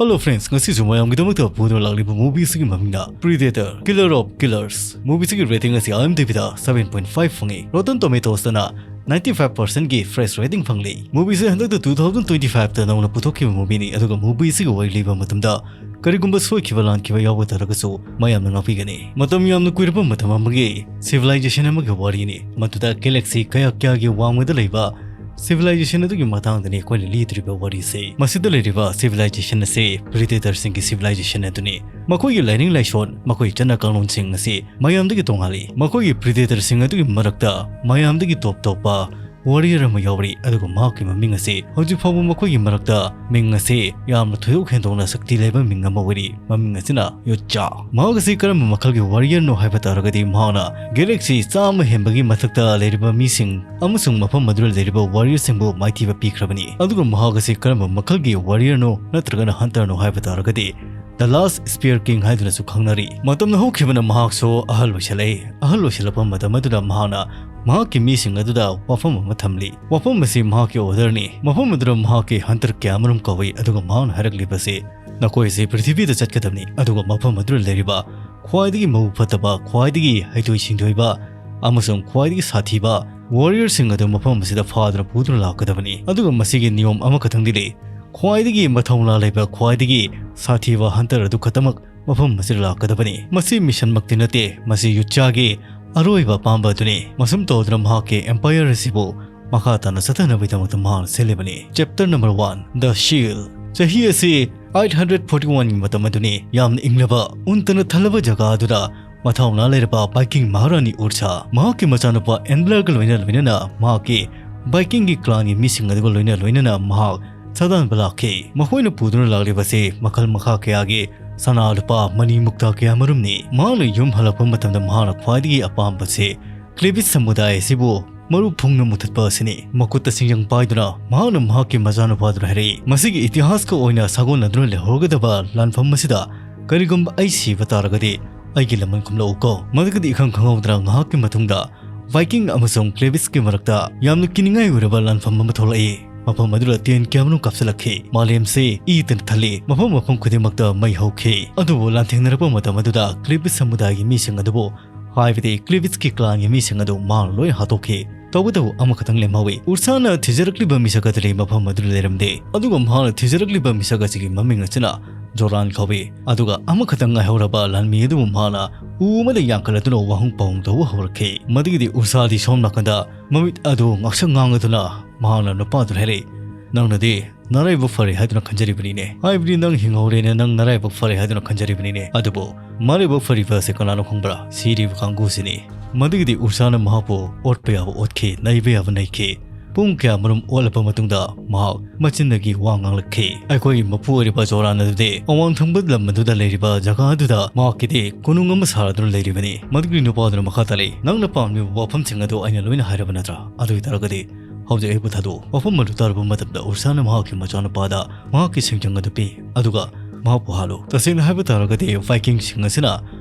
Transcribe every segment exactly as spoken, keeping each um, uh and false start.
Hello friends, ꯉꯁꯤꯁꯨ ꯃꯌꯥꯝꯒꯤꯗꯃꯛꯇ ꯄꯨꯗꯨꯅ ꯂꯥꯛꯂꯤꯕ movie ꯑꯁꯤꯒꯤ ꯃꯃꯤꯡꯅ Predator, Killer of Killers꯫ Movie ꯑꯁꯤꯒꯤ rating ꯑꯁꯤ IMDb ꯗ seven point five ꯐꯪꯉꯤ꯫ Rotten Tomatoes ꯇꯅ ninety five percent ꯒꯤ fresh rating ꯐꯪꯂꯤ꯫ Movie ꯑꯁꯤ ꯍꯟꯗꯛꯇ two thousand twenty five ꯇ ꯅꯧꯅ ꯄꯨꯊꯣꯛꯈꯤꯕ movie ꯅꯤ, ꯑꯗꯨꯒ movie ꯑꯁꯤꯒꯤ ꯋꯥꯔꯤ ꯂꯤꯕ ꯃꯇꯝꯗ ꯀꯔꯤꯒꯨꯝꯕ ꯁꯣꯏꯈꯤꯕ ꯂꯥꯟꯈꯤꯕ ꯌꯥꯎꯕ ꯇꯥꯔꯒꯁꯨ ꯃꯌꯥꯝꯅ ꯉꯥꯛꯄꯤꯒꯅꯤ꯫ ꯃꯇꯝ ꯌꯥꯝꯅ ꯀꯨꯏꯔꯕ ꯃꯇꯝ ꯑꯃꯒꯤ civilization ꯑꯃꯒꯤ ꯋꯥꯔꯤꯅꯤ, ꯃꯗꯨꯗ galaxy ꯀꯌꯥ ꯀꯌꯥꯒꯤ ꯋꯥꯡꯃꯗ ꯂꯩꯕ civilization ꯑꯗꯨꯒꯤ ꯃꯇꯥꯡꯗꯅꯤ ꯑꯩꯈꯣꯏꯅ ꯂꯤꯗ꯭ꯔꯤꯕ ꯋꯥꯔꯤꯁꯤ꯫ ꯃꯁꯤꯗ ꯂꯩꯔꯤꯕ civilization ꯑꯁꯤ Predator ꯁꯤꯡꯒꯤ civilization ꯑꯗꯨꯅꯤ꯫ ꯃꯈꯣꯏꯒꯤ ꯂꯥꯏꯅꯤꯡ ꯂꯥꯏꯁꯣꯟ, ꯃꯈꯣꯏꯒꯤ ꯆꯠꯅ ꯀꯥꯡꯂꯣꯟꯁꯤꯡ ꯑꯁꯤ ꯃꯌꯥꯝꯗꯒꯤ ꯇꯣꯉꯥꯜꯂꯤ꯫ ꯃꯈꯣꯏꯒꯤ Predator ꯁꯤꯡ ꯑꯗꯨꯒꯤ ꯃꯔꯛꯇ ꯃꯌꯥꯝꯗꯒꯤ top ꯇꯣꯞꯄ warrior ꯑꯃ ꯌꯥꯎꯔꯤ, ꯑꯗꯨꯒ ꯃꯍꯥꯛꯀꯤ ꯃꯃꯤꯡ ꯑꯁꯤ ꯍꯧꯖꯤꯛ ꯐꯥꯎꯕ ꯃꯈꯣꯏꯒꯤ ꯃꯔꯛꯇ ꯃꯤꯡ ꯑꯁꯤ ꯌꯥꯝꯅ ꯊꯣꯏꯗꯣꯛ ꯍꯦꯟꯗꯣꯛꯅ ꯁꯛꯇꯤ ꯂꯩꯕ ꯃꯤꯡ ꯑꯃ ꯑꯣꯏꯔꯤ꯫ ꯃꯃꯤꯡ ꯑꯁꯤꯅ ꯌꯨꯠꯆꯥ꯫ ꯃꯍꯥꯛ ꯑꯁꯤ ꯀꯔꯝꯕ ꯃꯈꯜꯒꯤ warrior ꯅꯣ ꯍꯥꯏꯕ ꯇꯥꯔꯒꯗꯤ, ꯃꯍꯥꯛꯅ galaxy ꯆꯥꯝꯃ ꯍꯦꯟꯕꯒꯤ ꯃꯊꯛꯇ ꯂꯩꯔꯤꯕ ꯃꯤꯁꯤꯡ ꯑꯃꯁꯨꯡ ꯃꯐꯝ ꯑꯗꯨꯗ ꯂꯩꯔꯤꯕ warrior ꯁꯤꯡꯕꯨ ꯃꯥꯏꯊꯤꯕ ꯄꯤꯈ꯭ꯔꯕꯅꯤ꯫ ꯑꯗꯨꯒ ꯃꯍꯥꯛ ꯑꯁꯤ ꯀꯔꯝꯕ ꯃꯈꯜꯒꯤ warrior ꯅꯣ ꯅꯠꯇ꯭ꯔꯒꯅ hunter ꯅꯣ ꯍꯥꯏꯕ ꯇꯥꯔꯒꯗꯤ, The Last Spear King ꯍꯥꯏꯗꯨꯅꯁꯨ ꯈꯪꯅꯔꯤ꯫ ꯃꯇꯝꯅ ꯍꯧꯈꯤꯕꯅ ꯃꯍꯥꯛꯁꯨ ꯑꯍꯜ ꯑꯣꯏꯁꯤꯜꯂꯛꯏ꯫ ꯑꯍꯜ ꯑꯣꯏꯁꯤꯜꯂꯛꯄ ꯃꯇꯝ ꯑꯗꯨꯗ ꯃꯍꯥꯛꯅ ꯃꯍꯥꯛꯀꯤ ꯃꯤꯁꯤꯡ ꯑꯗꯨꯗ ꯋꯥꯐꯝ ꯑꯃ ꯊꯝꯂꯤ꯫ ꯋꯥꯐꯝ ꯑꯁꯤ ꯃꯍꯥꯛꯀꯤ order ꯅꯤ꯫ ꯃꯐꯝ ꯑꯗꯨꯗ ꯃꯍꯥꯛꯀꯤ hunter ꯀꯌꯥ ꯑꯃꯔꯨꯝ ꯀꯧꯏ, ꯑꯗꯨꯒ ꯃꯍꯥꯛꯅ ꯍꯥꯏꯔꯛꯂꯤꯕꯁꯤ, "ꯅꯈꯣꯏꯁꯤ ꯄ꯭ꯔꯤꯊꯤꯕꯤꯗ ꯆꯠꯀꯗꯕꯅꯤ, ꯑꯗꯨꯒ ꯃꯐꯝ ꯑꯗꯨꯗ ꯂꯩꯔꯤꯕ ꯈ꯭ꯋꯥꯏꯗꯒꯤ ꯃꯕꯨꯛ ꯐꯠꯇꯕ, ꯈ꯭ꯋꯥꯏꯗꯒꯤ ꯍꯩꯊꯣꯏ ꯁꯤꯡꯊꯣꯏꯕ ꯑꯃꯁꯨꯡ ꯈ꯭ꯋꯥꯏꯗꯒꯤ ꯁꯥꯊꯤꯕ warrior ꯁꯤꯡ ꯑꯗꯨ ꯃꯐꯝ ꯑꯁꯤꯗ ꯐꯥꯗꯨꯅ ꯄꯨꯗꯨꯅ ꯂꯥꯛꯀꯗꯕꯅꯤ꯫ ꯑꯗꯨꯒ ꯃꯁꯤꯒꯤ ꯅꯤꯌꯣꯝ ꯑꯃꯈꯛꯇꯪꯗꯤ ꯂꯩ, ꯈ꯭ꯋꯥꯏꯗꯒꯤ ꯃꯊꯧꯅꯥ ꯂꯩꯕ, ꯈ꯭ꯋꯥꯏꯗꯒꯤ ꯁꯥꯊꯤꯕ hunter ꯑꯗꯨ ꯈꯛꯇꯃꯛ ꯃꯐꯝ ꯑꯁꯤꯗ ꯂꯥꯛꯀꯗꯕꯅꯤ꯫ ꯃꯁꯤ mission ꯃꯛꯇꯤ ꯅꯠꯇꯦ, ꯃꯁꯤ ꯌꯨꯠꯆꯥꯒꯤ ꯑꯔꯣꯏꯕ ꯑꯄꯥꯝꯕ ꯑꯗꯨꯅꯤ꯫ ꯃꯁꯨꯝ ꯇꯧꯗꯨꯅ ꯃꯍꯥꯛꯀꯤ empire ꯑꯁꯤꯕꯨ ꯃꯈꯥ ꯇꯥꯅ ꯆꯠꯊꯅꯕꯒꯤꯗꯃꯛꯇ ꯃꯍꯥꯛꯅ ꯁꯤꯜꯂꯤꯕꯅꯤ꯫ Chapter number one, The Shield꯫ ꯆꯍꯤ ꯑꯁꯤ eight hundred forty one ꯒꯤ ꯃꯇꯝ ꯑꯗꯨꯅꯤ꯫ ꯌꯥꯝꯅ ꯏꯪꯂꯕ, ꯎꯟꯇꯅ ꯊꯜꯂꯕ ꯖꯒꯥ ꯑꯗꯨꯗ ꯃꯊꯧꯅꯥ ꯂꯩꯔꯕ Viking ꯃꯍꯥꯔꯥꯅꯤ ꯎꯔꯁꯥ, ꯃꯍꯥꯛꯀꯤ ꯃꯆꯥꯅꯨꯄꯥ ꯑꯦꯟꯗꯂꯔꯒ ꯂꯣꯏꯅ ꯂꯣꯏꯅꯅ ꯃꯍꯥꯛꯀꯤ Viking ꯒꯤ clan ꯒꯤ ꯃꯤꯁꯤꯡ ꯑꯗꯨꯒ ꯂꯣꯏꯅ ꯂꯣꯏꯅꯅ ꯃꯍꯥꯛ ꯁꯥꯗꯥꯟꯕ ꯂꯥꯛꯈꯤ꯫ ꯃꯈꯣꯏꯅ ꯄꯨꯗꯨꯅ ꯂꯥꯛꯂꯤꯕꯁꯤ ꯃꯈꯜ ꯃꯈꯥ ꯀꯌꯥꯒꯤ ꯁꯅꯥ ꯂꯨꯄꯥ, ꯃꯅꯤ ꯃꯨꯛꯇꯥ ꯀꯌꯥ ꯃꯔꯨꯝꯅꯤ꯫ ꯃꯍꯥꯛꯅ ꯌꯨꯝ ꯍꯜꯂꯛꯄ ꯃꯇꯝꯗ ꯃꯍꯥꯛꯅ ꯈ꯭ꯋꯥꯏꯗꯒꯤ ꯑꯄꯥꯝꯕꯁꯤ Clevis ꯁꯃꯨꯗꯥꯏ ꯑꯁꯤꯕꯨ ꯃꯔꯨ ꯐꯨꯡꯅ ꯃꯨꯊꯠꯄ ꯑꯁꯤꯅꯤ꯫ ꯃꯈꯨꯠꯇ ꯁꯤꯡꯖꯪ ꯄꯥꯏꯗꯨꯅ ꯃꯍꯥꯛꯅ ꯃꯍꯥꯛꯀꯤ ꯃꯆꯥꯅꯨꯄꯥꯗꯨꯗ ꯍꯥꯏꯔꯛꯏ, "ꯃꯁꯤꯒꯤ ꯏꯇꯤꯍꯥꯁꯀ ꯑꯣꯏꯅ ꯁꯥꯒꯣꯟꯅꯗꯨꯅ ꯂꯩꯍꯧꯔꯒꯗꯕ ꯂꯥꯟꯐꯝ ꯑꯁꯤꯗ ꯀꯔꯤꯒꯨꯝꯕ ꯑꯩ ꯁꯤꯕ ꯇꯥꯔꯒꯗꯤ ꯑꯩꯒꯤ ꯂꯃꯟ ꯈꯨꯝꯂꯛꯎꯀꯣ"꯫ ꯃꯗꯨꯒꯗꯤ ꯏꯈꯪ ꯈꯪꯍꯧꯗꯅ ꯉꯥꯏꯍꯥꯛꯀꯤ ꯃꯇꯨꯡꯗ Viking ꯑꯃꯁꯨꯡ Clevis ꯀꯤ ꯃꯔꯛꯇ ꯌꯥꯝꯅ ꯀꯤꯅꯤꯡꯉꯥꯏ ꯑꯣꯏꯔꯕ ꯂꯥꯟꯐꯝ ꯑꯃ ꯊꯣꯛꯂꯛꯏ꯫ ꯃꯐꯝ ꯑꯗꯨꯗ ꯇꯦꯟ ꯀꯌꯥꯃꯔꯨꯝ ꯀꯥꯞꯁꯤꯜꯂꯛꯈꯤ꯫ ꯃꯥꯂꯦꯝꯁꯦ ꯏ ꯇꯅ ꯊꯜꯂꯤ꯫ ꯃꯐꯝ ꯃꯐꯝ ꯈꯨꯗꯤꯡꯃꯛꯇ ꯃꯩ ꯍꯧꯈꯤ꯫ ꯑꯗꯨꯕꯨ ꯂꯥꯟꯊꯦꯡꯅꯔꯛꯄ ꯃꯇꯝ ꯑꯗꯨꯗ ꯀ꯭ꯂꯤꯕꯤꯁ ꯁꯃꯨꯗꯥꯏꯒꯤ ꯃꯤꯁꯤꯡ ꯑꯗꯨꯕꯨ, ꯍꯥꯏꯕꯗꯤ ꯀ꯭ꯂꯤꯕꯤꯁꯀꯤ ꯀ꯭ꯂꯥꯟꯒꯤ ꯃꯤꯁꯤꯡ ꯑꯗꯨ ꯃꯥꯅ ꯂꯣꯏꯅ ꯍꯥꯠꯇꯣꯛꯈꯤ꯫ ꯇꯧꯕꯇꯕꯨ ꯑꯃꯈꯛꯇꯪ ꯂꯦꯝꯍꯧꯏ꯫ ꯎꯔꯁꯥꯅ ꯊꯤꯖꯔꯛꯂꯤꯕ ꯃꯤꯁꯛ ꯑꯗꯨꯗꯤ ꯃꯐꯝ ꯑꯗꯨꯗ ꯂꯩꯔꯝꯗꯦ꯫ ꯑꯗꯨꯒ ꯃꯍꯥꯛꯅ ꯊꯤꯖꯔꯛꯂꯤꯕ ꯃꯤꯁꯛ ꯑꯁꯤꯒꯤ ꯃꯃꯤꯡ ꯑꯁꯤꯅ ꯖꯣꯔꯥꯟ ꯀꯧꯏ꯫ ꯑꯗꯨꯒ ꯑꯃꯈꯛꯇꯪ ꯉꯥꯏꯍꯧꯔꯕ ꯂꯥꯟꯃꯤ ꯑꯗꯨꯕꯨ ꯃꯍꯥꯛꯅ ꯎ ꯑꯃꯗ ꯌꯥꯟꯈꯠꯂꯗꯨꯅ ꯋꯥꯍꯪ ꯄꯥꯎꯍꯪ ꯇꯧꯕ ꯍꯧꯔꯛꯈꯤ꯫ ꯃꯗꯨꯒꯤꯗꯤ ꯎꯔꯁꯥꯗꯤ ꯁꯣꯝ ꯅꯥꯀꯟꯗ ꯃꯃꯤꯠ ꯑꯗꯨ ꯉꯥꯛꯁꯪ ꯉꯥꯡꯂꯗꯨꯅ ꯃꯍꯥꯛꯅ ꯅꯨꯄꯥꯗꯨꯗ ꯍꯥꯏꯔꯛꯏ, "ꯅꯪꯅꯗꯤ ꯅꯔꯥꯏꯕꯛ ꯐꯔꯦ ꯍꯥꯏꯗꯨꯅ ꯈꯟꯖꯔꯤꯕꯅꯤꯅꯦ꯫ ꯍꯥꯏꯕꯗꯤ ꯅꯪ ꯍꯤꯡꯍꯧꯔꯦꯅ ꯅꯪ ꯅꯔꯥꯏꯕꯛ ꯐꯔꯦ ꯍꯥꯏꯗꯨꯅ ꯈꯟꯖꯔꯤꯕꯅꯤꯅꯦ꯫ ꯑꯗꯨꯕꯨ ꯃꯔꯥꯏꯕꯛ ꯐꯔꯤꯕ ꯑꯁꯤ ꯀꯅꯥꯅꯣ ꯈꯪꯕ꯭ꯔꯥ? ꯁꯤꯔꯤꯕ ꯀꯥꯡꯕꯨꯁꯤꯅꯤ꯫" ꯃꯗꯨꯒꯤꯗꯤ ꯎꯔꯁꯥꯅ ꯃꯍꯥꯛꯄꯨ ꯑꯣꯠꯄ ꯌꯥꯕ ꯑꯣꯠꯈꯤ, ꯅꯩꯕ ꯌꯥꯕ ꯅꯩꯈꯤ꯫ ꯄꯨꯡ ꯀꯌꯥꯃꯔꯨꯝ ꯑꯣꯠꯂꯕ ꯃꯇꯨꯡꯗ ꯃꯍꯥꯛ ꯃꯆꯤꯟꯗꯒꯤ ꯋꯥ ꯉꯥꯡꯂꯛꯈꯤ꯫ ꯑꯩꯈꯣꯏꯒꯤ ꯃꯄꯨ ꯑꯣꯏꯔꯤꯕ ꯖꯣꯔꯥꯟ ꯑꯗꯨꯗꯤ ꯑꯋꯥꯡ ꯊꯪꯕ ꯂꯝ ꯑꯗꯨꯗ ꯂꯩꯔꯤꯕ ꯖꯒꯥ ꯑꯗꯨꯗ ꯃꯍꯥꯛꯀꯤꯗꯤ ꯀꯣꯅꯨꯡ ꯑꯃ ꯁꯥꯔꯗꯨꯅ ꯂꯩꯔꯤꯕꯅꯤ꯫ ꯃꯗꯨꯒꯤ ꯅꯨꯄꯥꯗꯨꯅ ꯃꯈꯥ ꯇꯥꯔꯛꯏ, "ꯅꯪꯅ ꯄꯥꯝꯂꯤꯕ ꯋꯥꯐꯝꯁꯤꯡ ꯑꯗꯨ ꯑꯩꯅ ꯂꯣꯏꯅ ꯍꯥꯏꯔꯕ ꯅꯠꯇ꯭ꯔꯥ? ꯑꯗꯨ ꯑꯣꯏꯇꯥꯔꯒꯗꯤ ꯍꯧꯖꯤꯛ ꯑꯩꯕꯨ ꯊꯥꯗꯣꯛꯎ꯫ ꯃꯐꯝ ꯑꯗꯨ ꯇꯥꯔꯨꯕ ꯃꯇꯝꯗ ꯎꯔꯁꯥꯅ ꯃꯍꯥꯛꯀꯤ ꯃꯆꯥꯅꯨꯄꯥꯗ ꯃꯍꯥꯛꯀꯤ ꯁꯤꯡꯖꯪ ꯑꯗꯨ ꯄꯤ, ꯑꯗꯨꯒ ꯃꯍꯥꯛꯄꯨ ꯍꯥꯠꯂꯨ꯫" ꯇꯁꯦꯡꯅ ꯍꯥꯏꯕ ꯇꯥꯔꯒꯗꯤ ꯚꯥꯏꯀꯤꯡꯁꯤꯡ ꯑꯁꯤꯅ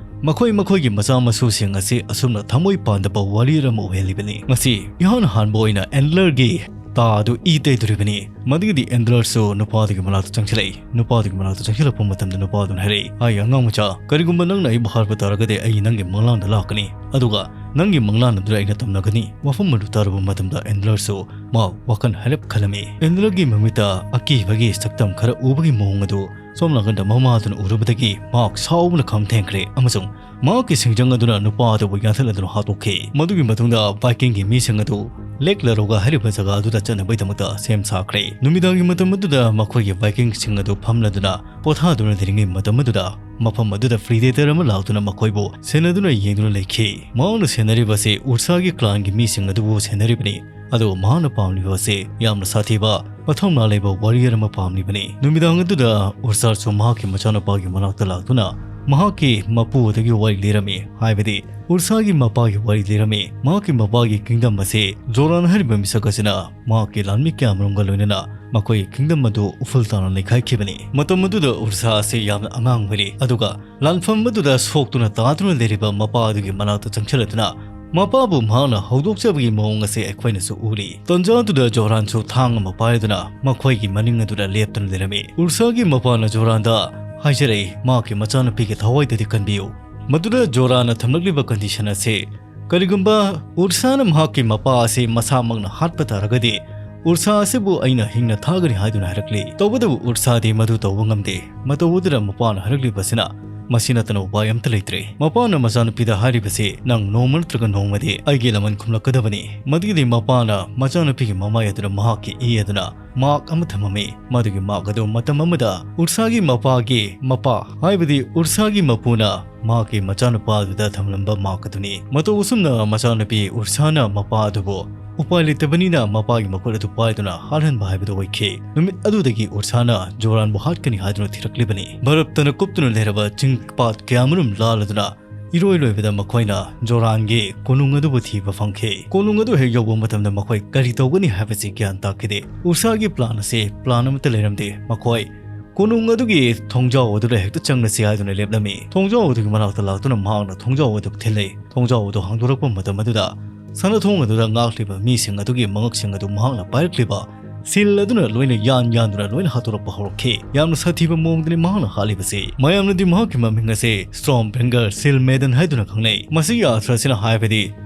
ꯃꯈꯣꯏ ꯃꯈꯣꯏꯒꯤ ꯃꯆꯥ ꯃꯁꯨꯁꯤꯡ ꯑꯁꯤ ꯑꯁꯨꯝꯅ ꯊꯃꯣꯏ ꯄꯥꯟꯗꯕ ꯋꯥꯔꯤꯌꯔ ꯑꯃ ꯑꯣꯏꯍꯜꯂꯤꯕꯅꯤ꯫ ꯉꯁꯤ ꯏꯍꯥꯟ ꯍꯥꯟꯕ ꯑꯣꯏꯅ ꯑꯦꯟꯗꯂꯔꯒꯤ ꯇꯥ ꯑꯗꯨ ꯏ ꯇꯩꯗꯣꯔꯤꯕꯅꯤ꯫ ꯃꯗꯨꯒꯤꯗꯤ ꯑꯦꯟꯗꯂꯔꯁꯨ ꯅꯨꯄꯥꯗꯨꯒꯤ ꯃꯅꯥꯛꯇ ꯆꯪꯁꯤꯜꯂꯛꯏ꯫ ꯅꯨꯄꯥꯗꯨꯒꯤ ꯃꯅꯥꯛꯇ ꯆꯪꯁꯤꯜꯂꯛꯄ ꯃꯇꯝꯗ ꯅꯨꯄꯥꯗꯨꯅ ꯍꯥꯏꯔꯛꯏ, "ꯑꯩ ꯑꯉꯥꯡ ꯃꯆꯥ, ꯀꯔꯤꯒꯨꯝꯕ ꯅꯪꯅ ꯑꯩꯕꯨ ꯍꯥꯠꯄ ꯇꯥꯔꯒꯗꯤ ꯑꯩ ꯅꯪꯒꯤ ꯃꯪꯂꯥꯟꯗ ꯂꯥꯛꯀꯅꯤ, ꯑꯗꯨꯒ ꯅꯪꯒꯤ ꯃꯪꯂꯥꯟ ꯑꯗꯨꯗ ꯑꯩꯅ ꯇꯝꯅꯒꯅꯤ꯫" ꯋꯥꯐꯝ ꯑꯗꯨ ꯇꯥꯔꯨꯕ ꯃꯇꯝꯗ ꯑꯦꯟꯗꯂꯔꯁꯨ ꯃꯥ ꯋꯥꯈꯜ ꯍꯥꯏꯔꯞ ꯈꯜꯂꯝꯃꯤ꯫ ꯑꯦꯟꯗꯂꯔꯒꯤ ꯃꯃꯤꯠꯇ ꯑꯀꯤꯕꯒꯤ ꯁꯛꯇꯝ ꯈꯔ ꯎꯕꯒꯤ ꯃꯑꯣꯡ ꯑꯗꯨ ꯁꯣꯝ ꯅꯥꯀꯟꯗ ꯃꯃꯥꯗꯨꯅ ꯎꯔꯨꯕꯗꯒꯤ ꯃꯍꯥꯛ ꯁꯥꯎꯕꯅ ꯈꯝ ꯊꯦꯡꯈ꯭ꯔꯦ ꯑꯃꯁꯨꯡ ꯃꯍꯥꯛꯀꯤ ꯁꯤꯡꯖꯪ ꯑꯗꯨꯅ ꯅꯨꯄꯥ ꯑꯗꯨꯕꯨ ꯌꯥꯟꯊꯠꯂꯗꯨꯅ ꯍꯥꯠꯇꯣꯛꯈꯤ꯫ ꯃꯗꯨꯒꯤ ꯃꯇꯨꯡꯗ ꯚꯥꯏꯀꯤꯡꯒꯤ ꯃꯤꯁꯤꯡ ꯑꯗꯨ ꯂꯦꯛ ꯂꯔꯣꯒꯥ ꯍꯥꯏꯔꯤꯕ ꯖꯒꯥ ꯑꯗꯨꯗ ꯆꯠꯅꯕꯒꯤꯗꯃꯛꯇ ꯁꯦꯝ ꯁꯥꯈ꯭ꯔꯦ꯫ ꯅꯨꯃꯤꯗꯥꯡꯒꯤ ꯃꯇꯝ ꯑꯗꯨꯗ ꯃꯈꯣꯏꯒꯤ ꯚꯥꯏꯀꯤꯡꯁꯤꯡ ꯑꯗꯨ ꯐꯝꯂꯗꯨꯅ ꯄꯣꯊꯥꯗꯨꯅ ꯂꯩꯔꯤꯉꯩ ꯃꯇꯝ ꯑꯗꯨꯗ ꯃꯐꯝ ꯑꯗꯨꯗ ꯄ꯭ꯔꯤꯗꯦꯇꯔ ꯑꯃ ꯂꯥꯛꯇꯨꯅ ꯃꯈꯣꯏꯕꯨ ꯁꯦꯟꯅꯗꯨꯅ ꯌꯦꯡꯗꯨꯅ ꯂꯩꯈꯤ꯫ ꯃꯍꯥꯛꯅ ꯁꯦꯟꯅꯔꯤꯕ ꯑꯁꯤ ꯎꯔꯁꯥꯒꯤ ꯀ꯭ꯂꯥꯟꯒꯤ ꯃꯤꯁꯤꯡ ꯑꯗꯨꯕꯨ ꯁꯦꯟꯅꯔꯤꯕꯅꯤ꯫ ꯑꯗꯨꯒ ꯃꯍꯥꯛꯅ ꯄꯥꯝꯂꯤꯕ ꯑꯁꯤ ꯌꯥꯝꯅ ꯁꯥꯊꯤꯕ, ꯃꯊꯧꯅꯥ ꯂꯩꯕ ꯋꯥꯔꯤꯌꯔ ꯑꯃ ꯄꯥꯝꯂꯤꯕꯅꯤ꯫ ꯅꯨꯃꯤꯗꯥꯡ ꯑꯗꯨꯗ ꯎꯔꯁꯥꯁꯨ ꯃꯍꯥꯛꯀꯤ ꯃꯆꯥꯅꯨꯄꯥꯒꯤ ꯃꯅꯥꯛꯇ ꯂꯥꯛꯇꯨꯅ ꯃꯍꯥꯛꯀꯤ ꯃꯄꯨ ꯑꯗꯨꯒꯤ ꯋꯥꯔꯤ ꯂꯤꯔꯝꯃꯤ, ꯍꯥꯏꯕꯗꯤ ꯎꯔꯁꯥꯒꯤ ꯃꯄꯥꯒꯤ ꯋꯥꯔꯤ ꯂꯤꯔꯝꯃꯤ꯫ ꯃꯍꯥꯛꯀꯤ ꯃꯄꯥꯒꯤ ꯀꯤꯡꯗꯝ ꯑꯁꯤ ꯖꯣꯔꯥꯟ ꯍꯥꯏꯔꯤꯕ ꯃꯤꯁꯛ ꯑꯁꯤꯅ ꯃꯍꯥꯛꯀꯤ ꯂꯥꯟꯃꯤ ꯀꯌꯥꯃꯔꯨꯝꯒ ꯂꯣꯏꯅꯅ ꯃꯈꯣꯏꯒꯤ ꯀꯤꯡꯗꯝ ꯑꯗꯨ ꯎꯐꯨꯜ ꯇꯥꯅ ꯂꯩꯈꯥꯏꯈꯤꯕꯅꯤ꯫ ꯃꯇꯝ ꯑꯗꯨꯗ ꯎꯔꯁꯥ ꯑꯁꯤ ꯌꯥꯝꯅ ꯑꯉꯥꯡ ꯑꯣꯏꯔꯤ, ꯑꯗꯨꯒ ꯂꯥꯟꯐꯝ ꯑꯗꯨꯗ ꯁꯣꯛꯇꯨꯅ ꯇꯥꯗꯨꯅ ꯂꯩꯔꯤꯕ ꯃꯄꯥ ꯑꯗꯨꯒꯤ ꯃꯅꯥꯛꯇ ꯆꯪꯁꯤꯜꯂꯗꯨꯅ ꯃꯄꯥꯕꯨ ꯃꯍꯥꯛꯅ ꯍꯧꯗꯣꯛꯆꯕꯒꯤ ꯃꯑꯣꯡ ꯑꯁꯤ ꯑꯩꯈꯣꯏꯅꯁꯨ ꯎꯔꯤ꯫ ꯇꯟꯖꯥ ꯑꯗꯨꯗ ꯖꯣꯔꯥꯟꯁꯨ ꯊꯥꯡ ꯑꯃ ꯄꯥꯏꯗꯨꯅ ꯃꯈꯣꯏꯒꯤ ꯃꯅꯤꯡ ꯑꯗꯨꯗ ꯂꯦꯞꯇꯨꯅ ꯂꯩꯔꯝꯃꯤ꯫ ꯎꯔꯁꯥꯒꯤ ꯃꯄꯥꯅ ꯖꯣꯔꯥꯟꯗ ꯍꯥꯏꯖꯔꯛꯏ, ꯃꯍꯥꯛꯀꯤ ꯃꯆꯥꯅꯨꯄꯤꯒꯤ ꯊꯋꯥꯏꯗꯗꯤ ꯀꯟꯕꯤꯌꯨ꯫ ꯃꯗꯨꯗ ꯖꯣꯔꯥꯟꯅ ꯊꯝꯂꯛꯂꯤꯕ condition ꯑꯁꯤ, ꯀꯔꯤꯒꯨꯝꯕ ꯎꯔꯁꯥꯅ ꯃꯍꯥꯛꯀꯤ ꯃꯄꯥ ꯑꯁꯤ ꯃꯁꯥꯃꯛꯅ ꯍꯥꯠꯄ ꯇꯥꯔꯒꯗꯤ, ꯎꯔꯁꯥ ꯑꯁꯤꯕꯨ ꯑꯩꯅ ꯍꯤꯡꯅ ꯊꯥꯒꯅꯤ ꯍꯥꯏꯗꯨꯅ ꯍꯥꯏꯔꯛꯂꯤ꯫ ꯇꯧꯕꯇꯕꯨ ꯎꯔꯁꯥꯗꯤ ꯃꯗꯨ ꯇꯧꯕ ꯉꯝꯗꯦ꯫ ꯃꯇꯧ ꯑꯗꯨꯗ ꯃꯄꯥꯅ ꯍꯥꯏꯔꯛꯂꯤꯕꯁꯤꯅ, ꯃꯁꯤ ꯅꯠꯇꯅ ꯎꯄꯥꯏ ꯑꯃꯠꯇ ꯂꯩꯇ꯭ꯔꯦ꯫ ꯃꯄꯥꯅ ꯃꯆꯥꯅꯨꯄꯤꯗ ꯍꯥꯏꯔꯤꯕꯁꯤ, ꯅꯪ ꯅꯣꯡꯃ ꯅꯠꯇ꯭ꯔꯒ ꯅꯣꯡꯃꯗꯤ ꯑꯩꯒꯤ ꯂꯃꯟ ꯈꯨꯝꯂꯛꯀꯗꯕꯅꯤ꯫ ꯃꯗꯨꯒꯤꯗꯤ ꯃꯄꯥꯅ ꯃꯆꯥꯅꯨꯄꯤꯒꯤ ꯃꯃꯥꯏ ꯑꯗꯨꯗ ꯃꯍꯥꯛꯀꯤ ꯏ ꯑꯗꯨꯅ mark ꯑꯃ ꯊꯝꯃꯝꯃꯤ꯫ ꯃꯗꯨꯒꯤ mark ꯑꯗꯨ ꯃꯇꯝ ꯑꯃꯗ ꯎꯔꯁꯥꯒꯤ ꯃꯄꯥꯒꯤ ꯃꯄꯥ, ꯍꯥꯏꯕꯗꯤ ꯎꯔꯁꯥꯒꯤ ꯃꯄꯨꯅ ꯃꯍꯥꯛꯀꯤ ꯃꯆꯥꯅꯨꯄꯥ ꯑꯗꯨꯗ ꯊꯝꯂꯝꯕ mark ꯑꯗꯨꯅꯤ꯫ ꯃꯇꯧ ꯑꯁꯨꯝꯅ ꯃꯆꯥꯅꯨꯄꯤ ꯎꯔꯁꯥꯅ ꯃꯄꯥ ꯑꯗꯨꯕꯨ ꯎꯄꯥꯏ ꯂꯩꯇꯕꯅꯤꯅ ꯃꯄꯥꯒꯤ ꯃꯈꯨꯠ ꯑꯗꯨ ꯄꯥꯏꯗꯨꯅ ꯍꯥꯠꯍꯟꯕ ꯍꯥꯏꯕꯗꯨ ꯑꯣꯏꯈꯤ꯫ ꯅꯨꯃꯤꯠ ꯑꯗꯨꯗꯒꯤ ꯎꯔꯁꯥꯅ ꯖꯣꯔꯥꯟꯕꯨ ꯍꯥꯠꯀꯅꯤ ꯍꯥꯏꯗꯨꯅ ꯊꯤꯔꯛꯂꯤꯕꯅꯤ꯫ ꯕꯔꯞꯇꯅ ꯀꯨꯞꯇꯨꯅ ꯂꯩꯔꯕ ꯆꯤꯡ ꯄꯥꯠ ꯀꯌꯥꯃꯔꯨꯝ ꯂꯥꯜꯂꯗꯨꯅ ꯏꯔꯣꯏ ꯂꯣꯏꯕꯗ ꯃꯈꯣꯏꯅ ꯖꯣꯔꯥꯟꯒꯤ ꯀꯣꯅꯨꯡ ꯑꯗꯨꯕꯨ ꯊꯤꯕ ꯐꯪꯈꯤ꯫ ꯀꯣꯅꯨꯡ ꯑꯗꯨ ꯍꯦꯛ ꯌꯧꯕ ꯃꯇꯝꯗ ꯃꯈꯣꯏ ꯀꯔꯤ ꯇꯧꯒꯅꯤ ꯍꯥꯏꯕꯁꯤ ꯒ꯭ꯌꯥꯟ ꯇꯥꯈꯤꯗꯦ꯫ ꯎꯔꯁꯥꯒꯤ plan ꯑꯁꯤ plan ꯑꯃꯠꯇ ꯂꯩꯔꯝꯗꯦ꯫ ꯃꯈꯣꯏ ꯀꯣꯅꯨꯡ ꯑꯗꯨꯒꯤ ꯊꯣꯡꯖꯥꯎ ꯑꯗꯨꯗ ꯍꯦꯛꯇ ꯆꯪꯂꯁꯤ ꯍꯥꯏꯗꯨꯅ ꯂꯦꯞꯂꯝꯃꯤ꯫ ꯊꯣꯡꯖꯥꯎ ꯑꯗꯨꯒꯤ ꯃꯅꯥꯛꯇ ꯂꯥꯛꯇꯨꯅ ꯃꯍꯥꯛꯅ ꯊꯣꯡꯖꯥꯎ ꯑꯗꯨ ꯊꯤꯜꯂꯦ꯫ ꯊꯣꯡꯖꯥꯎ ꯑꯗꯨ ꯍꯥꯡꯗꯣꯔꯛꯄ ꯃꯇꯝ ꯑꯗꯨꯗ ꯁꯅꯥꯊꯣꯡ ꯑꯗꯨꯗ ꯉꯥꯛꯂꯤꯕ ꯃꯤꯁꯤꯡ ꯑꯗꯨꯒꯤ ꯃꯉꯛꯁꯤꯡ ꯑꯗꯨ ꯃꯍꯥꯛꯅ ꯄꯥꯏꯔꯛꯂꯤꯕ ꯁꯤꯜ ꯑꯗꯨꯅ ꯂꯣꯏꯅ ꯌꯥꯟ ꯌꯥꯟꯗꯨꯅ ꯂꯣꯏꯅ ꯍꯥꯠꯇꯣꯔꯛꯄ ꯍꯧꯔꯛꯈꯤ꯫ ꯌꯥꯝꯅ ꯁꯥꯊꯤꯕ ꯃꯑꯣꯡꯗꯅꯤ ꯃꯍꯥꯛꯅ ꯍꯥꯠꯂꯤꯕꯁꯤ꯫ ꯃꯌꯥꯝꯅꯗꯤ ꯃꯍꯥꯛꯀꯤ ꯃꯃꯤꯡ ꯑꯁꯤ Stormbringer, ꯁꯤꯜ ꯃꯦꯗꯟ ꯍꯥꯏꯗꯨꯅ ꯈꯪꯅꯩ꯫ ꯃꯁꯤꯒꯤ ꯑꯔꯊ ꯑꯁꯤꯅ ꯍꯥꯏꯕꯗꯤ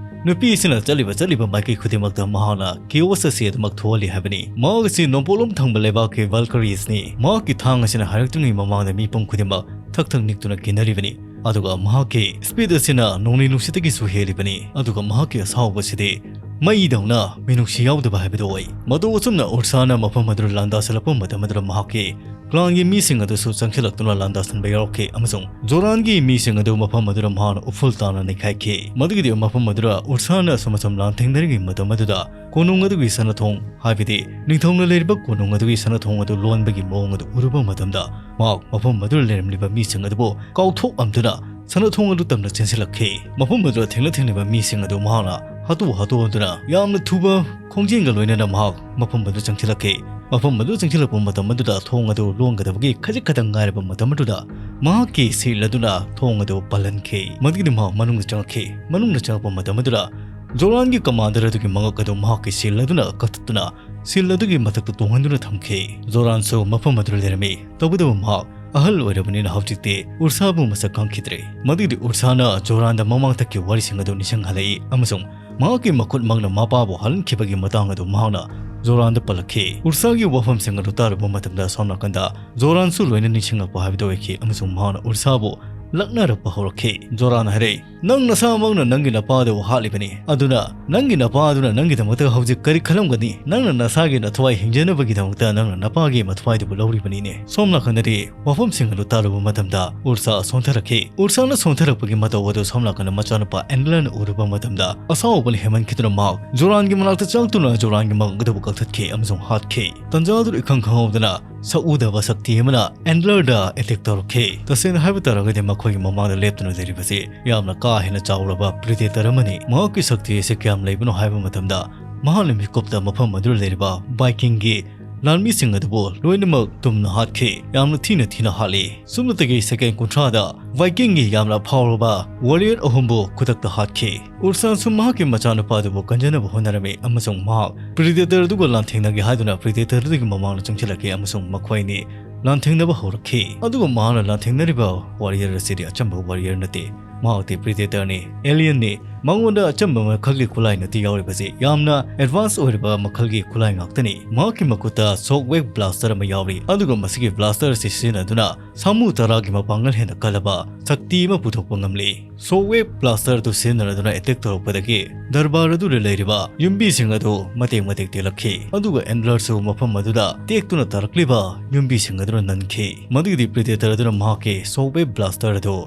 ꯅꯨꯄꯤ ꯑꯁꯤꯅ ꯆꯠꯂꯤꯕ ꯆꯠꯂꯤꯕ ꯃꯥꯏꯀꯩ ꯈꯨꯗꯤꯡꯃꯛꯇ ꯃꯍꯥꯛꯅ chaos ꯑꯁꯤ ꯑꯗꯨꯃꯛ ꯊꯣꯛꯍꯜꯂꯤ ꯍꯥꯏꯕꯅꯤ꯫ ꯃꯍꯥꯛ ꯑꯁꯤ ꯅꯣꯡꯄꯣꯛꯂꯣꯝ ꯊꯪꯕ ꯂꯩꯕꯥꯛꯀꯤ Valkyries ꯅꯤ꯫ ꯃꯍꯥꯛꯀꯤ ꯊꯥꯡ ꯑꯁꯤꯅ ꯍꯥꯏꯔꯛꯇ꯭ꯔꯤꯉꯩ ꯃꯃꯥꯡꯗ ꯃꯤꯄꯨꯝ ꯈꯨꯗꯤꯡꯃꯛ ꯊꯛ ꯊꯛ ꯅꯤꯛꯇꯨꯅ ꯀꯤꯅꯔꯤꯕꯅꯤ꯫ ꯑꯗꯨꯒ ꯃꯍꯥꯛꯀꯤ speed ꯑꯁꯤꯅ ꯅꯣꯡꯂꯩ ꯅꯨꯡꯁꯤꯠꯇꯒꯤꯁꯨ ꯍꯦꯜꯂꯤꯕꯅꯤ꯫ ꯑꯗꯨꯒ ꯃꯍꯥꯛꯀꯤ ꯑꯁꯥꯎꯕꯁꯤꯗꯤ ꯃꯩꯗꯧꯅ ꯃꯤꯅꯨꯡꯁꯤ ꯌꯥꯎꯗꯕ ꯍꯥꯏꯕꯗꯨ ꯑꯣꯏ꯫ ꯃꯇꯧ ꯑꯁꯨꯝꯅ ꯎꯔꯁꯥꯅ ꯃꯐꯝ ꯑꯗꯨꯗ ꯂꯥꯟꯗꯥꯁꯤꯜꯂꯛꯄ ꯃꯇꯝ ꯑꯗꯨꯗ ꯃꯍꯥꯛꯀꯤ clan ꯒꯤ ꯃꯤꯁꯤꯡ ꯑꯗꯨꯁꯨ ꯆꯪꯁꯤꯜꯂꯛꯇꯨꯅ ꯂꯥꯟꯗꯥꯁꯤꯟꯕ ꯌꯥꯎꯔꯛꯈꯤ ꯑꯃꯁꯨꯡ ꯖꯣꯔꯥꯟꯒꯤ ꯃꯤꯁꯤꯡ ꯑꯗꯨ ꯃꯐꯝ ꯑꯗꯨꯗ ꯃꯍꯥꯛꯅ ꯎꯐꯨꯜ ꯇꯥꯅ ꯅꯩꯈꯥꯏꯈꯤ꯫ ꯃꯗꯨꯒꯤꯗꯤ ꯃꯐꯝ ꯑꯗꯨꯗ ꯎꯔꯁꯥꯅ ꯑꯁꯨꯝ ꯑꯁꯨꯝ ꯂꯥꯟꯊꯦꯡꯅꯔꯤꯉꯩ ꯃꯇꯝ ꯑꯗꯨꯗ ꯀꯣꯅꯨꯡ ꯑꯗꯨꯒꯤ ꯁꯅꯥꯊꯣꯡ, ꯍꯥꯏꯕꯗꯤ ꯅꯤꯡꯊꯧꯅ ꯂꯩꯔꯤꯕ ꯀꯣꯅꯨꯡ ꯑꯗꯨꯒꯤ ꯁꯅꯥꯊꯣꯡ ꯑꯗꯨ ꯂꯣꯟꯕꯒꯤ ꯃꯑꯣꯡ ꯑꯗꯨ ꯎꯔꯨꯕ ꯃꯇꯝꯗ, ꯃꯍꯥꯛ ꯃꯐꯝ ꯑꯗꯨꯗ ꯂꯩꯔꯝꯂꯤꯕ ꯃꯤꯁꯤꯡ ꯑꯗꯨꯕꯨ ꯀꯥꯎꯊꯣꯛꯂꯝꯗꯨꯅ ꯁꯅꯥꯊꯣꯡ ꯑꯗꯨ ꯇꯝꯅ ꯆꯦꯟꯁꯤꯜꯂꯛꯈꯤ꯫ ꯃꯐꯝ ꯑꯗꯨꯗ ꯊꯦꯡꯅ ꯊꯦꯡꯅꯕ ꯃꯤꯁꯤꯡ ꯑꯗꯨ ꯃꯍꯥꯛꯅ ꯍꯥꯠꯇꯣꯛ ꯍꯥꯠꯇꯣꯛꯍꯟꯗꯨꯅ ꯌꯥꯝꯅ ꯊꯨꯕ ꯈꯣꯡꯖꯦꯜꯒ ꯂꯣꯏꯅꯅ ꯃꯍꯥꯛ ꯃꯐꯝ ꯑꯗꯨꯗ ꯆꯪꯁꯤꯜꯂꯛꯈꯤ꯫ ꯃꯐꯝ ꯑꯗꯨ ꯆꯪꯁꯤꯜꯂꯛꯄ ꯃꯇꯝ ꯑꯗꯨꯗ ꯊꯣꯡ ꯑꯗꯨ ꯂꯣꯟꯒꯗꯕꯒꯤ ꯈꯖꯤꯛ ꯈꯛꯇꯪ ꯉꯥꯏꯔꯕ ꯃꯇꯝ ꯑꯗꯨꯗ ꯃꯍꯥꯛꯀꯤ seal ꯑꯗꯨꯅ ꯊꯣꯡ ꯑꯗꯨ ꯄꯜꯍꯟꯈꯤ꯫ ꯃꯗꯨꯒꯤꯗꯤ ꯃꯍꯥꯛ ꯃꯅꯨꯡꯗ ꯆꯪꯂꯛꯈꯤ꯫ ꯃꯅꯨꯡꯗ ꯆꯪꯂꯛꯄ ꯃꯇꯝ ꯑꯗꯨꯗ ꯖꯣꯔꯥꯟꯒꯤ commander ꯑꯗꯨꯒꯤ ꯃꯉꯛ ꯑꯗꯨ ꯃꯍꯥꯛꯀꯤ seal ꯑꯗꯨꯅ ꯀꯛꯊꯠꯇꯨꯅ seal ꯑꯗꯨꯒꯤ ꯃꯊꯛꯇ ꯇꯣꯡꯍꯟꯗꯨꯅ ꯊꯝꯈꯤ꯫ ꯖꯣꯔꯥꯟꯁꯨ ꯃꯐꯝ ꯑꯗꯨꯗ ꯂꯩꯔꯝꯃꯤ꯫ ꯇꯧꯕꯇꯕꯨ ꯃꯍꯥꯛ ꯑꯍꯜ ꯑꯣꯏꯔꯕꯅꯤꯅ ꯍꯧꯖꯤꯛꯇꯤ ꯎꯔꯁꯥꯕꯨ ꯃꯁꯛ ꯈꯪꯈꯤꯗ꯭ꯔꯦ꯫ ꯃꯗꯨꯒꯤꯗꯤ ꯎꯔꯁꯥꯅ ꯖꯣꯔꯥꯟꯗ ꯃꯃꯥꯡꯊꯛꯀꯤ ꯋꯥꯔꯤꯁꯤꯡ ꯑꯗꯨ ꯅꯤꯡꯁꯤꯡꯍꯜꯂꯛꯏ ꯑꯃꯁꯨꯡ ꯃꯍꯥꯛꯀꯤ ꯃꯈꯨꯠꯃꯛꯅ ꯃꯄꯥꯕꯨ ꯍꯜꯍꯟꯈꯤꯕꯒꯤ ꯃꯇꯥꯡ ꯑꯗꯨ ꯃꯍꯥꯛꯅ ꯖꯣꯔꯥꯟꯗ ꯄꯜꯂꯛꯈꯤ꯫ ꯎꯔꯁꯥꯒꯤ ꯋꯥꯐꯝꯁꯤꯡ ꯑꯗꯨ ꯇꯥꯔꯨꯕ ꯃꯇꯝꯗ ꯁꯣꯝ ꯅꯥꯀꯟꯗ ꯖꯣꯔꯥꯟꯁꯨ ꯂꯣꯏꯅ ꯅꯤꯡꯁꯤꯡꯂꯛꯄ ꯍꯥꯏꯕꯗꯨ ꯑꯣꯏꯈꯤ ꯑꯃꯁꯨꯡ ꯃꯍꯥꯛꯅ ꯎꯔꯁꯥꯕꯨ ꯂꯛꯅꯔꯛꯄ ꯍꯧꯔꯛꯈꯤ꯫ ꯖꯣꯔꯥꯟ ꯍꯥꯏꯔꯛꯏ, "ꯅꯪ ꯅꯁꯥꯃꯛꯅ ꯅꯪꯒꯤ ꯅꯄꯥꯗꯨ ꯍꯥꯠꯂꯤꯕꯅꯤ꯫ ꯑꯗꯨꯅ ꯅꯪꯒꯤ ꯅꯄꯥ ꯑꯗꯨꯅ ꯅꯪꯒꯤꯗꯃꯛꯇ ꯍꯧꯖꯤꯛ ꯀꯔꯤ ꯈꯜꯂꯝꯒꯅꯤ? ꯅꯪꯅ ꯅꯁꯥꯒꯤ ꯅꯊꯋꯥꯏ ꯍꯤꯡꯖꯅꯕꯒꯤꯗꯃꯛꯇ ꯅꯪꯅ ꯅꯄꯥꯒꯤ ꯃꯊ꯭ꯋꯥꯏꯗꯨꯕꯨ ꯂꯧꯔꯤꯕꯅꯤꯅꯦ꯫" ꯁꯣꯝ ꯅꯥꯀꯟꯗꯗꯤ ꯋꯥꯐꯝꯁꯤꯡ ꯑꯗꯨ ꯇꯥꯔꯨꯕ ꯃꯇꯝꯗ ꯎꯔꯁꯥ ꯁꯣꯟꯊꯔꯛꯈꯤ꯫ ꯎꯔꯁꯥꯅ ꯁꯣꯟꯊꯔꯛꯄꯒꯤ ꯃꯇꯧ ꯑꯗꯨ ꯁꯣꯝ ꯅꯥꯀꯟꯗ ꯃꯆꯥꯅꯨꯄꯥ ꯑꯦꯟꯗꯂꯔꯅ ꯎꯔꯨꯕ ꯃꯇꯝꯗ ꯑꯁꯥꯎꯕꯅ ꯍꯦꯟꯃꯟꯈꯤꯗꯨꯅ ꯃꯍꯥꯛ ꯖꯣꯔꯥꯟꯒꯤ ꯃꯅꯥꯛꯇ ꯆꯪꯂꯛꯇꯨꯅ ꯖꯣꯔꯥꯟꯒꯤ ꯃꯉꯛ ꯑꯗꯨꯕꯨ ꯀꯛꯊꯠꯈꯤ ꯑꯃꯁꯨꯡ ꯍꯥꯠꯈꯤ꯫ ꯇꯟꯖꯥ ꯑꯗꯨ ꯏꯈꯪ ꯈꯪꯍꯧꯗꯅ ꯁꯛꯎꯗꯕ ꯁꯛꯇꯤ ꯑꯃꯅ ꯑꯦꯟꯗꯂꯔꯗ attack ꯇꯧꯔꯛꯈꯤ꯫ ꯇꯁꯦꯡꯅ ꯍꯥꯏꯕ ꯇꯥꯔꯒꯗꯤ ꯃꯈꯣꯏꯒꯤ ꯃꯃꯥꯡꯗ ꯂꯦꯞꯇꯨꯅ ꯂꯩꯔꯤꯕꯁꯤ ꯌꯥꯝꯅ ꯀꯥ ꯍꯦꯟꯅ ꯆꯥꯎꯔꯕ predator ꯑꯃꯅꯤ꯫ ꯃꯍꯥꯛꯀꯤ ꯁꯛꯇꯤ ꯑꯁꯤ ꯀꯌꯥꯝ ꯂꯩꯕꯅꯣ ꯍꯥꯏꯕ ꯃꯇꯝꯗ ꯃꯍꯥꯛꯅ ꯃꯤꯀꯨꯞꯇ ꯃꯐꯝ ꯑꯗꯨꯗ ꯂꯩꯔꯤꯕ ꯚꯥꯏꯀꯤꯡꯒꯤ ꯂꯥꯟꯃꯤꯁꯤꯡ ꯑꯗꯨꯕꯨ ꯂꯣꯏꯅꯃꯛ ꯇꯨꯝꯅ ꯍꯥꯠꯈꯤ꯫ ꯌꯥꯝꯅ ꯊꯤꯅ ꯊꯤꯅ ꯍꯥꯠꯂꯤ꯫ ꯁꯨꯞꯅꯇꯒꯤ second ꯀꯨꯟꯊ꯭ꯔꯥꯗ ꯚꯥꯏꯀꯤꯡꯒꯤ ꯌꯥꯝꯅ ꯐꯥꯎꯔꯕ warrior ꯑꯍꯨꯝꯕꯨ ꯈꯨꯗꯛꯇ ꯍꯥꯠꯈꯤ꯫ ꯎꯔꯁꯥꯁꯨ ꯃꯍꯥꯛꯀꯤ ꯃꯆꯥꯅꯨꯄꯥꯗꯨꯕꯨ ꯀꯟꯖꯅꯕ ꯍꯣꯠꯅꯔꯝꯃꯤ ꯑꯃꯁꯨꯡ ꯃꯍꯥꯛ predator ꯑꯗꯨꯒ ꯂꯥꯟꯊꯦꯡꯅꯒꯦ ꯍꯥꯏꯗꯨꯅ predator ꯑꯗꯨꯒꯤ ꯃꯃꯥꯡꯗ ꯆꯪꯁꯤꯜꯂꯛꯈꯤ ꯑꯃꯁꯨꯡ ꯃꯈꯣꯏ ꯑꯅꯤ ꯂꯥꯟꯊꯦꯡꯅꯕ ꯍꯧꯔꯛꯈꯤ꯫ ꯑꯗꯨꯒ ꯃꯍꯥꯛꯅ ꯂꯥꯟꯊꯦꯡꯅꯔꯤꯕ warrior ꯑꯁꯤꯗꯤ ꯑꯆꯝꯕ warrior ꯅꯠꯇꯦ꯫ ꯃꯍꯥꯛꯇꯤ predator ꯅꯤ, alien ꯅꯤ꯫ ꯃꯉꯣꯟꯗ ꯑꯆꯝꯕ ꯃꯈꯜꯒꯤ ꯈꯨꯠꯂꯥꯏ ꯅꯠꯇꯦ ꯌꯥꯎꯔꯤꯕꯁꯤ, ꯌꯥꯝꯅ advance ꯑꯣꯏꯔꯕ ꯃꯈꯜꯒꯤ ꯈꯨꯠꯂꯥꯏ ꯉꯥꯛꯇꯅꯤ꯫ ꯃꯍꯥꯛꯀꯤ ꯃꯈꯨꯠꯇ shockwave blaster ꯑꯃ ꯌꯥꯎꯔꯤ, ꯑꯗꯨꯒ ꯃꯁꯤꯒꯤ blaster ꯑꯁꯤ ꯁꯤꯖꯤꯟꯅꯗꯨꯅ ꯁꯥꯃꯨ ꯇꯔꯥꯒꯤ ꯃꯄꯥꯡꯒꯜ ꯍꯦꯟꯅ ꯀꯜꯂꯕ ꯁꯛꯇꯤ ꯑꯃ ꯄꯨꯊꯣꯛꯄ ꯉꯝꯂꯤ꯫ Shockwave blaster ꯑꯗꯨ ꯁꯤꯖꯤꯟꯅꯗꯨꯅ attack ꯇꯧꯔꯛꯄꯗꯒꯤ ꯗꯔꯕꯥꯔ ꯑꯗꯨꯗ ꯂꯩꯔꯤꯕ ꯌꯨꯝꯕꯤꯁꯤꯡ ꯑꯗꯨ ꯃꯇꯦꯛ ꯃꯇꯦꯛ ꯇꯦꯛꯂꯛꯈꯤ, ꯑꯗꯨꯒ ꯑꯦꯟꯗꯂꯔꯁꯨ ꯃꯐꯝ ꯑꯗꯨꯗ ꯇꯦꯛꯇꯨꯅ ꯇꯥꯔꯛꯂꯤꯕ ꯌꯨꯝꯕꯤꯁꯤꯡ ꯑꯗꯨꯅ ꯅꯟꯈꯤ꯫ ꯃꯗꯨꯒꯤꯗꯤ predator ꯑꯗꯨꯅ ꯃꯍꯥꯛꯀꯤ shockwave blaster ꯑꯗꯨ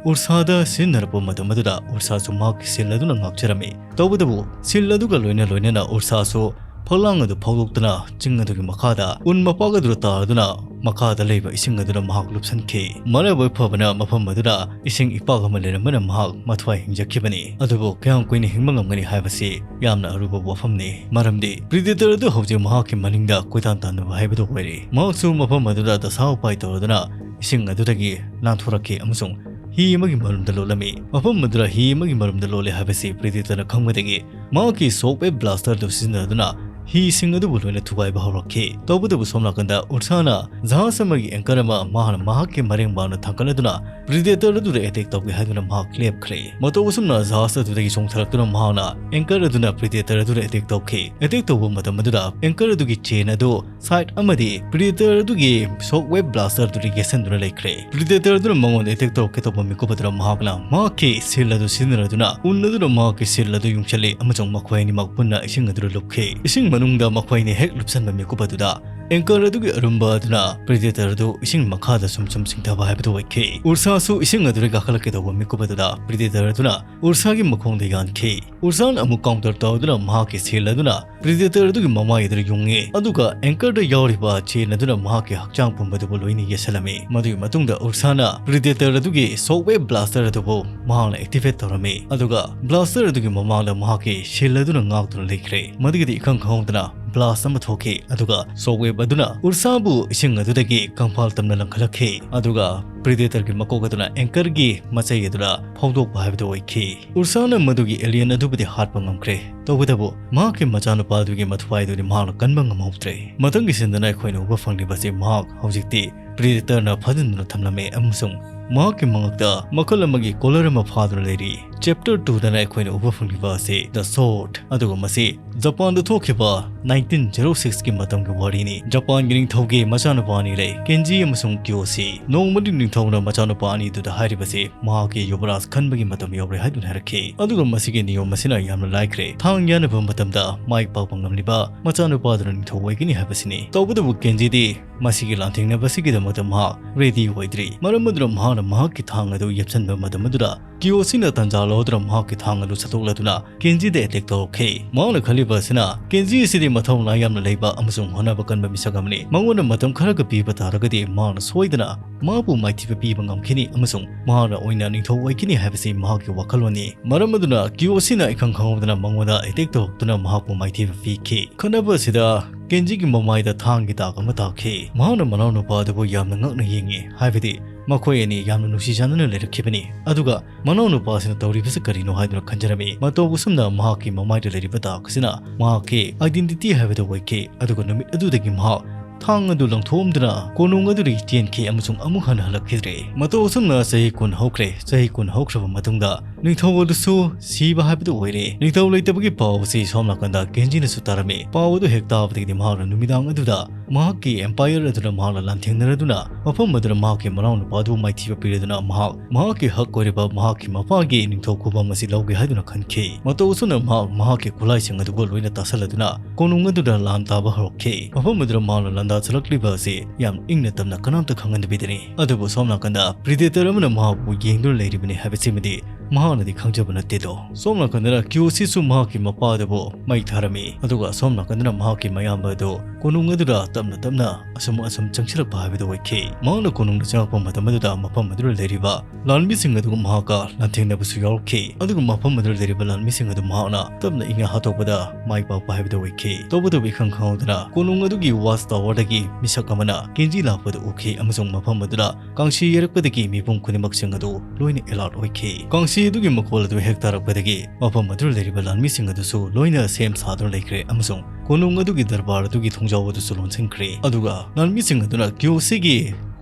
ꯎꯔꯁꯥꯗ ꯁꯤꯖꯤꯟꯅꯔꯛꯄ ꯃꯇꯝ ꯑꯗꯨꯗ ꯎꯔꯁꯥꯁꯨ ꯃꯍꯥꯛꯀꯤ seal ꯑꯗꯨꯅ ꯉꯥꯛꯆꯔꯝꯃꯤ꯫ ꯇꯧꯕꯇꯕꯨ seal ꯑꯗꯨꯒ ꯂꯣꯏꯅ ꯂꯣꯏꯅꯅ ꯎꯔꯁꯥꯁꯨ ꯐꯛꯂꯥꯡ ꯑꯗꯨ ꯐꯥꯎꯗꯣꯛꯇꯨꯅ ꯆꯤꯡ ꯑꯗꯨꯒꯤ ꯃꯈꯥꯗ ꯎꯟ ꯃꯄꯥꯛ ꯑꯗꯨꯗ ꯇꯥꯔꯗꯨꯅ ꯃꯈꯥꯗ ꯂꯩꯕ ꯏꯁꯤꯡ ꯑꯗꯨꯅ ꯃꯍꯥꯛ ꯂꯨꯞꯁꯤꯟꯈꯤ꯫ ꯃꯔꯥꯏꯕꯛ ꯐꯕꯅ ꯃꯐꯝ ꯑꯗꯨꯗ ꯏꯁꯤꯡ ꯏꯄꯥꯛ ꯑꯃ ꯂꯩꯔꯝꯕꯅ ꯃꯍꯥꯛ ꯃꯊ꯭ꯋꯥꯏ ꯍꯤꯡꯖꯈꯤꯕꯅꯤ꯫ ꯑꯗꯨꯕꯨ ꯀꯌꯥꯝ ꯀꯨꯏꯅ ꯍꯤꯡꯕ ꯉꯝꯒꯅꯤ ꯍꯥꯏꯕꯁꯤ ꯌꯥꯝꯅ ꯑꯔꯨꯕ ꯋꯥꯐꯝꯅꯤ, ꯃꯔꯝꯗꯤ Predator ꯑꯗꯨ ꯍꯧꯖꯤꯛ ꯃꯍꯥꯛꯀꯤ ꯃꯅꯤꯡꯗ ꯀꯣꯏꯇꯥꯟ ꯇꯥꯟꯅꯕ ꯍꯥꯏꯕꯗꯨ ꯑꯣꯏꯔꯦ꯫ ꯃꯍꯥꯛꯁꯨ ꯃꯐꯝ ꯑꯗꯨꯗ ꯗꯁꯥ ꯎꯄꯥꯏ ꯇꯧꯔꯗꯨꯅ ꯏꯁꯤꯡ ꯑꯗꯨꯗꯒꯤ ꯅꯥꯟꯊꯣꯔꯛꯈꯤ ꯑꯃꯁꯨꯡ ꯍꯤ ꯑꯃꯒꯤ ꯃꯔꯨꯝꯗ ꯂꯣꯠꯂꯝꯃꯤ꯫ ꯃꯐꯝ ꯑꯗꯨꯗ ꯍꯤ ꯑꯃꯒꯤ ꯃꯔꯨꯝꯗ ꯂꯣꯠꯂꯦ ꯍꯥꯏꯕꯁꯤ Predator ꯅ ꯈꯪꯕꯗꯒꯤ ꯃꯍꯥꯛꯀꯤ Shockwave Blaster ꯑꯗꯨ ꯁꯤꯖꯤꯟꯅꯗꯨꯅ ꯍꯤꯁꯤꯡ ꯑꯗꯨꯕꯨ ꯂꯣꯏꯅ ꯊꯨꯒꯥꯏꯕ ꯍꯧꯔꯛꯈꯤ꯫ ꯇꯧꯕꯇꯕꯨ ꯁꯣꯝ ꯅꯥꯀꯟꯗ ꯎꯔꯁꯥꯅ ꯖꯍꯥꯖ ꯑꯃꯒꯤ anchor ꯑꯃ ꯃꯍꯥꯛꯅ ꯃꯍꯥꯛꯀꯤ ꯃꯔꯦꯡ ꯕꯥꯡꯅ ꯊꯥꯡꯒꯠꯂꯗꯨꯅ Predator ꯑꯗꯨꯗ attack ꯇꯧꯒꯦ ꯍꯥꯏꯗꯨꯅ ꯃꯍꯥꯛ ꯂꯦꯞꯈ꯭ꯔꯦ꯫ ꯃꯇꯧ ꯑꯁꯨꯝꯅ ꯖꯍꯥꯖ ꯑꯗꯨꯗꯒꯤ ꯆꯣꯡꯊꯔꯛꯇꯨꯅ ꯃꯍꯥꯛꯅ anchor ꯑꯗꯨꯅ Predator ꯑꯗꯨꯗ attack ꯇꯧꯈꯤ꯫ Attack ꯇꯧꯕ ꯃꯇꯝ ꯑꯗꯨꯗ anchor ꯑꯗꯨꯒꯤ chain ꯑꯗꯨ side ꯑꯃꯗꯤ Predator ꯑꯗꯨꯒꯤ Shockwave Blaster ꯑꯗꯨꯗ ꯌꯦꯠꯁꯟꯗꯨꯅ ꯂꯩꯈ꯭ꯔꯦ꯫ Predator ꯑꯗꯨꯅ ꯃꯉꯣꯟꯗ attack ꯇꯧꯔꯛꯀꯦ ꯇꯧꯕ ꯃꯤꯀꯨꯞ ꯑꯗꯨꯗ ꯃꯍꯥꯛꯅ ꯃꯍꯥꯛꯀꯤ shield ꯑꯗꯨ ꯁꯤꯖꯤꯟꯅꯗꯨꯅ ꯎꯟ ꯑꯗꯨꯅ ꯃꯍꯥꯛꯀꯤ shield ꯑꯗꯨ ꯌꯨꯡꯁꯤꯜꯂꯤ ꯑꯃꯁꯨꯡ ꯃꯈꯣꯏ ꯑꯅꯤꯃꯛ ꯄꯨꯟꯅ ꯏꯁꯤꯡ ꯑꯗꯨꯗ ꯂꯨꯞꯈꯤ꯫ ꯏꯁꯤꯡ ꯃꯅꯨꯡꯗ ꯃꯈꯣꯏ ꯑꯅꯤ ꯍꯦꯛ ꯂꯨꯞꯁꯟꯕ ꯃꯤꯀꯨꯞ ꯑꯗꯨꯗ anchor ꯑꯗꯨꯒꯤ ꯑꯔꯨꯝꯕ ꯑꯗꯨꯅ Predator ꯑꯗꯨ ꯏꯁꯤꯡ ꯃꯈꯥꯗ ꯁꯨꯝ ꯁꯨꯝ ꯆꯤꯡꯊꯕ ꯍꯥꯏꯕꯗꯨ ꯑꯣꯏꯈꯤ꯫ ꯎꯔꯁꯥꯁꯨ ꯏꯁꯤꯡ ꯑꯗꯨꯗ ꯀꯥꯈꯠꯂꯛꯀꯦ ꯇꯧꯕ ꯃꯤꯀꯨꯞ ꯑꯗꯨꯗ Predator ꯑꯗꯨꯅ ꯎꯔꯁꯥꯒꯤ ꯃꯈꯣꯡꯗ ꯌꯥꯟꯈꯤ꯫ ꯎꯔꯁꯥꯅ ꯑꯃꯨꯛ counter ꯇꯧꯗꯨꯅ ꯃꯍꯥꯛꯀꯤ shield ꯑꯗꯨꯅ Predator ꯑꯗꯨꯒꯤ ꯃꯃꯥꯏ ꯑꯗꯨꯗ ꯌꯨꯡꯉꯤ, ꯑꯗꯨꯒ anchor ꯗ ꯌꯥꯎꯔꯤꯕ chain ꯑꯗꯨꯅ ꯃꯍꯥꯛꯀꯤ ꯍꯛꯆꯥꯡ ꯄꯨꯝꯕꯗꯨꯕꯨ ꯂꯣꯏꯅ ꯌꯦꯠꯁꯜꯂꯝꯃꯤ꯫ ꯃꯗꯨꯒꯤ ꯃꯇꯨꯡꯗ ꯎꯔꯁꯥꯅ Predator ꯑꯗꯨꯒꯤ Shockwave Blaster ꯑꯗꯨꯕꯨ ꯃꯍꯥꯛꯅ activate ꯇꯧꯔꯝꯃꯤ, ꯑꯗꯨꯒ blaster ꯑꯗꯨꯒꯤ ꯃꯃꯥꯡꯗ ꯃꯍꯥꯛꯀꯤ shield ꯑꯗꯨꯅ ꯉꯥꯛꯇꯨꯅ ꯂꯩꯈ꯭ꯔꯦ꯫ ꯃꯗꯨꯒꯤꯗꯤ ꯏꯈꯪ ꯈꯪꯍꯧꯗꯅ blast ꯑꯃ ꯊꯣꯛꯈꯤ, ꯑꯗꯨꯒ Shockwave ꯑꯗꯨꯅ ꯎꯔꯁꯥꯕꯨ ꯏꯁꯤꯡ ꯑꯗꯨꯗꯒꯤ ꯀꯪꯐꯥꯜ ꯇꯝꯅ ꯂꯪꯈꯠꯂꯛꯈꯤ, ꯑꯗꯨꯒ Predator ꯒꯤ ꯃꯀꯣꯛ ꯑꯗꯨꯅ anchor ꯒꯤ ꯃꯆꯩ ꯑꯗꯨꯗ ꯐꯥꯎꯗꯣꯛꯄ ꯍꯥꯏꯕꯗꯨ ꯑꯣꯏꯈꯤ꯫ ꯎꯔꯁꯥꯅ ꯃꯗꯨꯒꯤ alien ꯑꯗꯨꯕꯨꯗꯤ ꯍꯥꯠꯄ ꯉꯝꯈ꯭ꯔꯦ, ꯇꯧꯕꯇꯕꯨ ꯃꯍꯥꯛꯀꯤ ꯃꯆꯥꯅꯨꯄꯥ ꯑꯗꯨꯒꯤ ꯃꯊ꯭ꯋꯥꯏꯗꯨꯗꯤ ꯃꯍꯥꯛꯅ ꯀꯟꯕ ꯉꯝꯍꯧꯗ꯭ꯔꯦ꯫ ꯃꯊꯪꯒꯤ scene ꯗꯅ ꯑꯩꯈꯣꯏꯅ ꯎꯕ ꯐꯪꯂꯤꯕꯁꯤ ꯃꯍꯥꯛ ꯍꯧꯖꯤꯛꯇꯤ Predator ꯅ ꯐꯥꯖꯤꯟꯗꯨꯅ ꯊꯝꯂꯝꯃꯦ ꯑꯃꯁꯨꯡ ꯃꯍꯥꯛꯀꯤ ꯃꯉꯛꯇ ꯃꯈꯜ ꯑꯃꯒꯤ collar ꯑꯃ ꯐꯥꯗꯨꯅ ꯂꯩꯔꯤ꯫ Chapter two ꯗꯅ ꯑꯩꯈꯣꯏꯅ ꯎꯕ ꯐꯪꯂꯤꯕ ꯑꯁꯤ The Sword, ꯑꯗꯨꯒ ꯃꯁꯤ ꯖꯄꯥꯟꯗ ꯊꯣꯛꯈꯤꯕ nineteen zero six ꯀꯤ ꯃꯇꯝꯒꯤ ꯋꯥꯔꯤꯅꯤ꯫ ꯖꯄꯥꯟꯒꯤ ꯅꯤꯡꯊꯧꯒꯤ ꯃꯆꯥꯅꯨꯄꯥ ꯑꯅꯤ ꯂꯩ, ꯀꯦꯟꯖꯤ ꯑꯃꯁꯨꯡ ꯀꯤꯌꯣꯁꯤ꯫ ꯅꯣꯡꯃꯗꯤ ꯅꯤꯡꯊꯧꯅ ꯃꯆꯥꯅꯨꯄꯥ ꯑꯅꯤꯗꯨꯗ ꯍꯥꯏꯔꯤꯕꯁꯤ ꯃꯍꯥꯛꯀꯤ ꯌꯨꯕꯔꯥꯖ ꯈꯟꯕꯒꯤ ꯃꯇꯝ ꯌꯧꯔꯦ ꯍꯥꯏꯗꯨꯅ ꯍꯥꯏꯔꯛꯈꯤ꯫ ꯑꯗꯨꯒ ꯃꯁꯤꯒꯤ ꯅꯤꯌꯣꯝ ꯑꯁꯤꯅ ꯌꯥꯝꯅ ꯂꯥꯏꯈ꯭ꯔꯦ꯫ ꯊꯥꯡ ꯌꯥꯟꯅꯕ ꯃꯇꯝꯗ ꯃꯥꯏ ꯄꯥꯛꯄ ꯉꯝꯂꯤꯕ ꯃꯆꯥꯅꯨꯄꯥ ꯑꯗꯨꯅ ꯅꯤꯡꯊꯧ ꯑꯣꯏꯒꯅꯤ ꯍꯥꯏꯕꯁꯤꯅꯤ꯫ ꯇꯧꯕꯇꯕꯨ ꯀꯦꯟꯖꯤꯗꯤ ꯃꯁꯤꯒꯤ ꯂꯥꯟꯊꯦꯡꯅꯕꯁꯤꯒꯤꯗꯃꯛꯇ ꯃꯍꯥꯛ ready ꯑꯣꯏꯗ꯭ꯔꯤ꯫ ꯃꯔꯝ ꯑꯗꯨꯅ ꯃꯍꯥꯛꯅ ꯃꯍꯥꯛꯀꯤ ꯊꯥꯡ ꯑꯗꯨ ꯌꯦꯞꯁꯟꯕ ꯃꯇꯝ ꯑꯗꯨꯗ ꯀꯤꯌꯣꯁꯤꯅ ꯇꯥꯟꯖꯥ ꯂꯧꯗꯨꯅ ꯃꯍꯥꯛꯀꯤ ꯊꯥꯡ ꯑꯗꯨ ꯁꯠꯇꯣꯛꯂꯗꯨꯅ ꯀꯦꯟꯖꯤꯗ ꯑꯦꯇꯦꯛ ꯇꯧꯔꯛꯈꯤ꯫ ꯃꯍꯥꯛꯅ ꯈꯜꯂꯤꯕ ꯑꯁꯤꯅ, ꯀꯦꯟꯖꯤ ꯑꯁꯤꯗꯤ ꯃꯊꯧꯅꯥ ꯌꯥꯝꯅ ꯂꯩꯕ ꯑꯃꯁꯨꯡ ꯍꯣꯠꯅꯕ ꯀꯟꯕ ꯃꯤꯁꯛ ꯑꯃꯅꯤ꯫ ꯃꯉꯣꯟꯗ ꯃꯇꯝ ꯈꯔꯒ ꯄꯤꯕ ꯇꯥꯔꯒꯗꯤ ꯃꯍꯥꯛꯅ ꯁꯣꯏꯗꯅ ꯃꯍꯥꯛꯄꯨ ꯃꯥꯏꯊꯤꯕ ꯄꯤꯕ ꯉꯝꯈꯤꯅꯤ ꯑꯃꯁꯨꯡ ꯃꯍꯥꯛꯅ ꯑꯣꯏꯅ ꯅꯤꯡꯊꯧ ꯑꯣꯏꯈꯤꯅꯤ ꯍꯥꯏꯕꯁꯤ ꯃꯍꯥꯛꯀꯤ ꯋꯥꯈꯜꯂꯣꯟꯅꯤ꯫ ꯃꯔꯝ ꯑꯗꯨꯅ ꯀꯤꯌꯣꯁꯤꯅ ꯏꯈꯪ ꯈꯪꯍꯧꯗꯅ ꯃꯉꯣꯟꯗ ꯑꯦꯇꯦꯛ ꯇꯧꯔꯛꯇꯨꯅ ꯃꯍꯥꯛꯄꯨ ꯃꯥꯏꯊꯤꯕ ꯄꯤꯈꯤ꯫ ꯈꯠꯅꯕ ꯑꯁꯤꯗ ꯀꯦꯟꯖꯤꯒꯤ ꯃꯃꯥꯏꯗ ꯊꯥꯡꯒꯤ ꯗꯥꯛ ꯑꯃ ꯇꯥꯈꯤ꯫ ꯃꯍꯥꯛꯅ ꯃꯅꯥꯎꯅꯨꯄꯥ ꯑꯗꯨꯕꯨ ꯌꯥꯝꯅ ꯉꯛꯅ ꯌꯦꯡꯉꯤ, ꯍꯥꯏꯕꯗꯤ ꯃꯈꯣꯏ ꯑꯅꯤ ꯌꯥꯝꯅ ꯅꯨꯡꯁꯤ ꯆꯥꯟꯅꯅ ꯂꯩꯔꯛꯈꯤꯕꯅꯤ꯫ ꯑꯗꯨꯒ ꯃꯅꯥꯎꯅꯨꯄꯥ ꯑꯁꯤꯅ ꯇꯧꯔꯤꯕꯁꯤ ꯀꯔꯤꯅꯣ ꯍꯥꯏꯗꯨꯅ ꯈꯟꯖꯔꯝꯃꯤ꯫ ꯃꯇꯧ ꯑꯁꯨꯝꯅ ꯃꯍꯥꯛꯀꯤ ꯃꯃꯥꯏꯗ ꯂꯩꯔꯤꯕ ꯗꯥꯛ ꯑꯁꯤꯅ ꯃꯍꯥꯛꯀꯤ identity ꯍꯥꯏꯕꯗꯨ ꯑꯣꯏꯈꯤ꯫ ꯑꯗꯨꯒ ꯅꯨꯃꯤꯠ ꯑꯗꯨꯗꯒꯤ ꯃꯍꯥꯛ ꯊꯥꯡ ꯑꯗꯨ ꯂꯪꯊꯣꯛꯂꯝꯗꯨꯅ ꯀꯣꯅꯨꯡ ꯑꯗꯨꯗꯒꯤ ꯆꯦꯟꯈꯤ ꯑꯃꯁꯨꯡ ꯑꯃꯨꯛ ꯍꯟꯅ ꯍꯜꯂꯛꯈꯤꯗ꯭ꯔꯦ꯫ ꯃꯇꯧ ꯑꯁꯨꯝꯅ ꯆꯍꯤ ꯀꯨꯟ ꯍꯧꯈ꯭ꯔꯦ꯫ ꯆꯍꯤ ꯀꯨꯟ ꯍꯧꯈ꯭ꯔꯕ ꯃꯇꯨꯡꯗ ꯅꯤꯡꯊꯧ ꯑꯗꯨꯁꯨ ꯁꯤꯕ ꯍꯥꯏꯕꯗꯨ ꯑꯣꯏꯔꯦ꯫ ꯅꯤꯡꯊꯧ ꯂꯩꯇꯕꯒꯤ ꯄꯥꯎ ꯑꯁꯤ ꯁꯣꯝ ꯅꯥꯀꯟꯗ ꯀꯦꯟꯖꯤꯅꯁꯨ ꯇꯥꯔꯝꯃꯤ꯫ ꯄꯥꯎ ꯑꯗꯨ ꯍꯦꯛ ꯇꯥꯕꯗꯒꯤꯗꯤ ꯃꯍꯥꯛꯅ ꯅꯨꯃꯤꯗꯥꯡ ꯑꯗꯨꯗ ꯃꯍꯥꯛꯀꯤ empire ꯑꯗꯨꯅ ꯃꯍꯥꯛꯅ ꯂꯥꯟꯊꯦꯡꯅꯔꯗꯨꯅ ꯃꯐꯝ ꯑꯗꯨꯗ ꯃꯍꯥꯛꯀꯤ ꯃꯅꯥꯎꯅꯨꯄꯥ ꯑꯗꯨ ꯃꯥꯏꯊꯤꯕ ꯄꯤꯔꯗꯨꯅ ꯃꯍꯥꯛ ꯃꯍꯥꯛꯀꯤ ꯍꯛ ꯑꯣꯏꯔꯤꯕ ꯃꯍꯥꯛꯀꯤ ꯃꯄꯥꯒꯤ ꯅꯤꯡꯊꯧ ꯈꯨꯕꯝ ꯑꯁꯤ ꯂꯧꯒꯦ ꯍꯥꯏꯗꯨꯅ ꯈꯟꯈꯤ꯫ ꯃꯇꯧ ꯑꯁꯨꯝꯅ ꯃꯍꯥꯛ ꯃꯍꯥꯛꯀꯤ ꯈꯨꯠꯂꯥꯏꯁꯤꯡ ꯑꯗꯨꯒ ꯂꯣꯏꯅ ꯇꯥꯁꯜꯂꯗꯨꯅ ꯀꯣꯅꯨꯡ ꯑꯗꯨꯗ ꯂꯥꯟ ꯇꯥꯕ ꯍꯧꯔꯛꯈꯤ꯫ ꯃꯐꯝ ꯑꯗꯨꯗ ꯃꯍꯥꯛꯅ ꯂꯥꯟꯗꯥ ꯆꯠꯂꯛꯂꯤꯕ ꯑꯁꯤ ꯌꯥꯝ ꯏꯪꯅ ꯇꯞꯅ ꯀꯅꯥꯝꯇ ꯈꯪꯍꯟꯗꯕꯤꯗꯅꯤ꯫ ꯑꯗꯨꯕꯨ ꯁꯣꯝ ꯅꯥꯀꯟꯗ predator ꯑꯃꯅ ꯃꯍꯥꯛꯄꯨ ꯌꯦꯡꯗꯨꯅ ꯂꯩꯔꯤꯕꯅꯤ ꯍꯥꯏꯕꯁꯤꯃꯗꯤ ꯃꯍꯥꯛꯅꯗꯤ ꯈꯪꯖꯕ ꯅꯠꯇꯦꯗꯣ꯫ ꯁꯣꯝ ꯅꯥꯀꯟꯗꯅ ꯀꯤꯌꯣꯁꯤꯁꯨ ꯃꯍꯥꯛꯀꯤ ꯃꯄꯥ ꯑꯗꯨꯕꯨ ꯃꯩ ꯊꯥꯔꯝꯃꯤ, ꯑꯗꯨꯒ ꯁꯣꯝ ꯅꯥꯀꯟꯗꯅ ꯃꯍꯥꯛꯀꯤ ꯃꯌꯥꯝꯕ ꯑꯗꯨ ꯀꯣꯅꯨꯡ ꯑꯗꯨꯗ ꯇꯞꯅ ꯇꯞꯅ ꯑꯁꯨꯝ ꯑꯁꯨꯝ ꯆꯪꯁꯤꯜꯂꯛꯄ ꯍꯥꯏꯕꯗꯨ ꯑꯣꯏꯈꯤ꯫ ꯃꯍꯥꯛꯅ ꯀꯣꯅꯨꯡꯗ ꯆꯪꯂꯛꯄ ꯃꯇꯝ ꯑꯗꯨꯗ ꯃꯐꯝ ꯑꯗꯨꯗ ꯂꯩꯔꯤꯕ ꯂꯥꯟꯃꯤꯁꯤꯡ ꯑꯗꯨꯒ ꯃꯍꯥꯛꯀ ꯂꯥꯟꯊꯦꯡꯅꯕꯁꯨ ꯌꯥꯎꯔꯛꯈꯤ꯫ ꯑꯗꯨꯒ ꯃꯐꯝ ꯑꯗꯨꯗ ꯂꯩꯔꯤꯕ ꯂꯥꯟꯃꯤꯁꯤꯡ ꯑꯗꯨ ꯃꯍꯥꯛꯅ ꯇꯞꯅ ꯏꯪꯅ ꯍꯥꯠꯇꯣꯛꯄꯗ ꯃꯥꯏ ꯄꯥꯛꯄ ꯍꯥꯏꯕꯗꯨ ꯑꯣꯏꯈꯤ꯫ ꯇꯧꯕꯇꯕꯨ ꯏꯈꯪ ꯈꯪꯍꯧꯗꯅ ꯀꯣꯅꯨꯡ ꯑꯗꯨꯒꯤ watch towerꯗꯒꯤ ꯃꯤꯁꯛ ꯑꯃꯅ ꯀꯦꯟꯖꯤ ꯂꯥꯛꯄꯗꯨ ꯎꯈꯤ ꯑꯃꯁꯨꯡ ꯃꯐꯝ ꯑꯗꯨꯗ ꯀꯥꯡꯁꯤ ꯌꯩꯔꯛꯄꯗꯒꯤ ꯃꯤꯄꯨꯝ ꯈꯨꯗꯤꯡꯃꯛꯁꯤꯡ ꯑꯗꯨ ꯂꯣꯏꯅ alert ꯑꯣꯏꯈꯤ꯫ ꯀꯥꯡꯁꯤ ꯑꯗꯨꯒꯤ ꯃꯈꯣꯜ ꯑꯗꯨ ꯍꯦꯛ ꯇꯥꯔꯛꯄꯗꯒꯤ ꯃꯐꯝ ꯑꯗꯨꯗ ꯂꯩꯔꯤꯕ ꯂꯥꯟꯃꯤꯁꯤꯡ ꯑꯗꯨꯁꯨ ꯂꯣꯏꯅ ꯁꯦꯝ ꯁꯥꯗꯨꯅ ꯂꯩꯈ꯭ꯔꯦ ꯑꯃꯁꯨꯡ ꯀꯣꯅꯨꯡ ꯑꯗꯨꯒꯤ ꯗꯔꯕꯥꯔ ꯑꯗꯨꯒꯤ ꯊꯣꯡꯖꯥꯎ ꯑꯗꯨꯁꯨ ꯂꯣꯟꯁꯤꯟꯈ꯭ꯔꯦ꯫ ꯑꯗꯨꯒ ꯂꯥꯟꯃꯤꯁꯤꯡ ꯑꯗꯨꯅ ꯀꯤꯌꯣꯁꯤꯒꯤ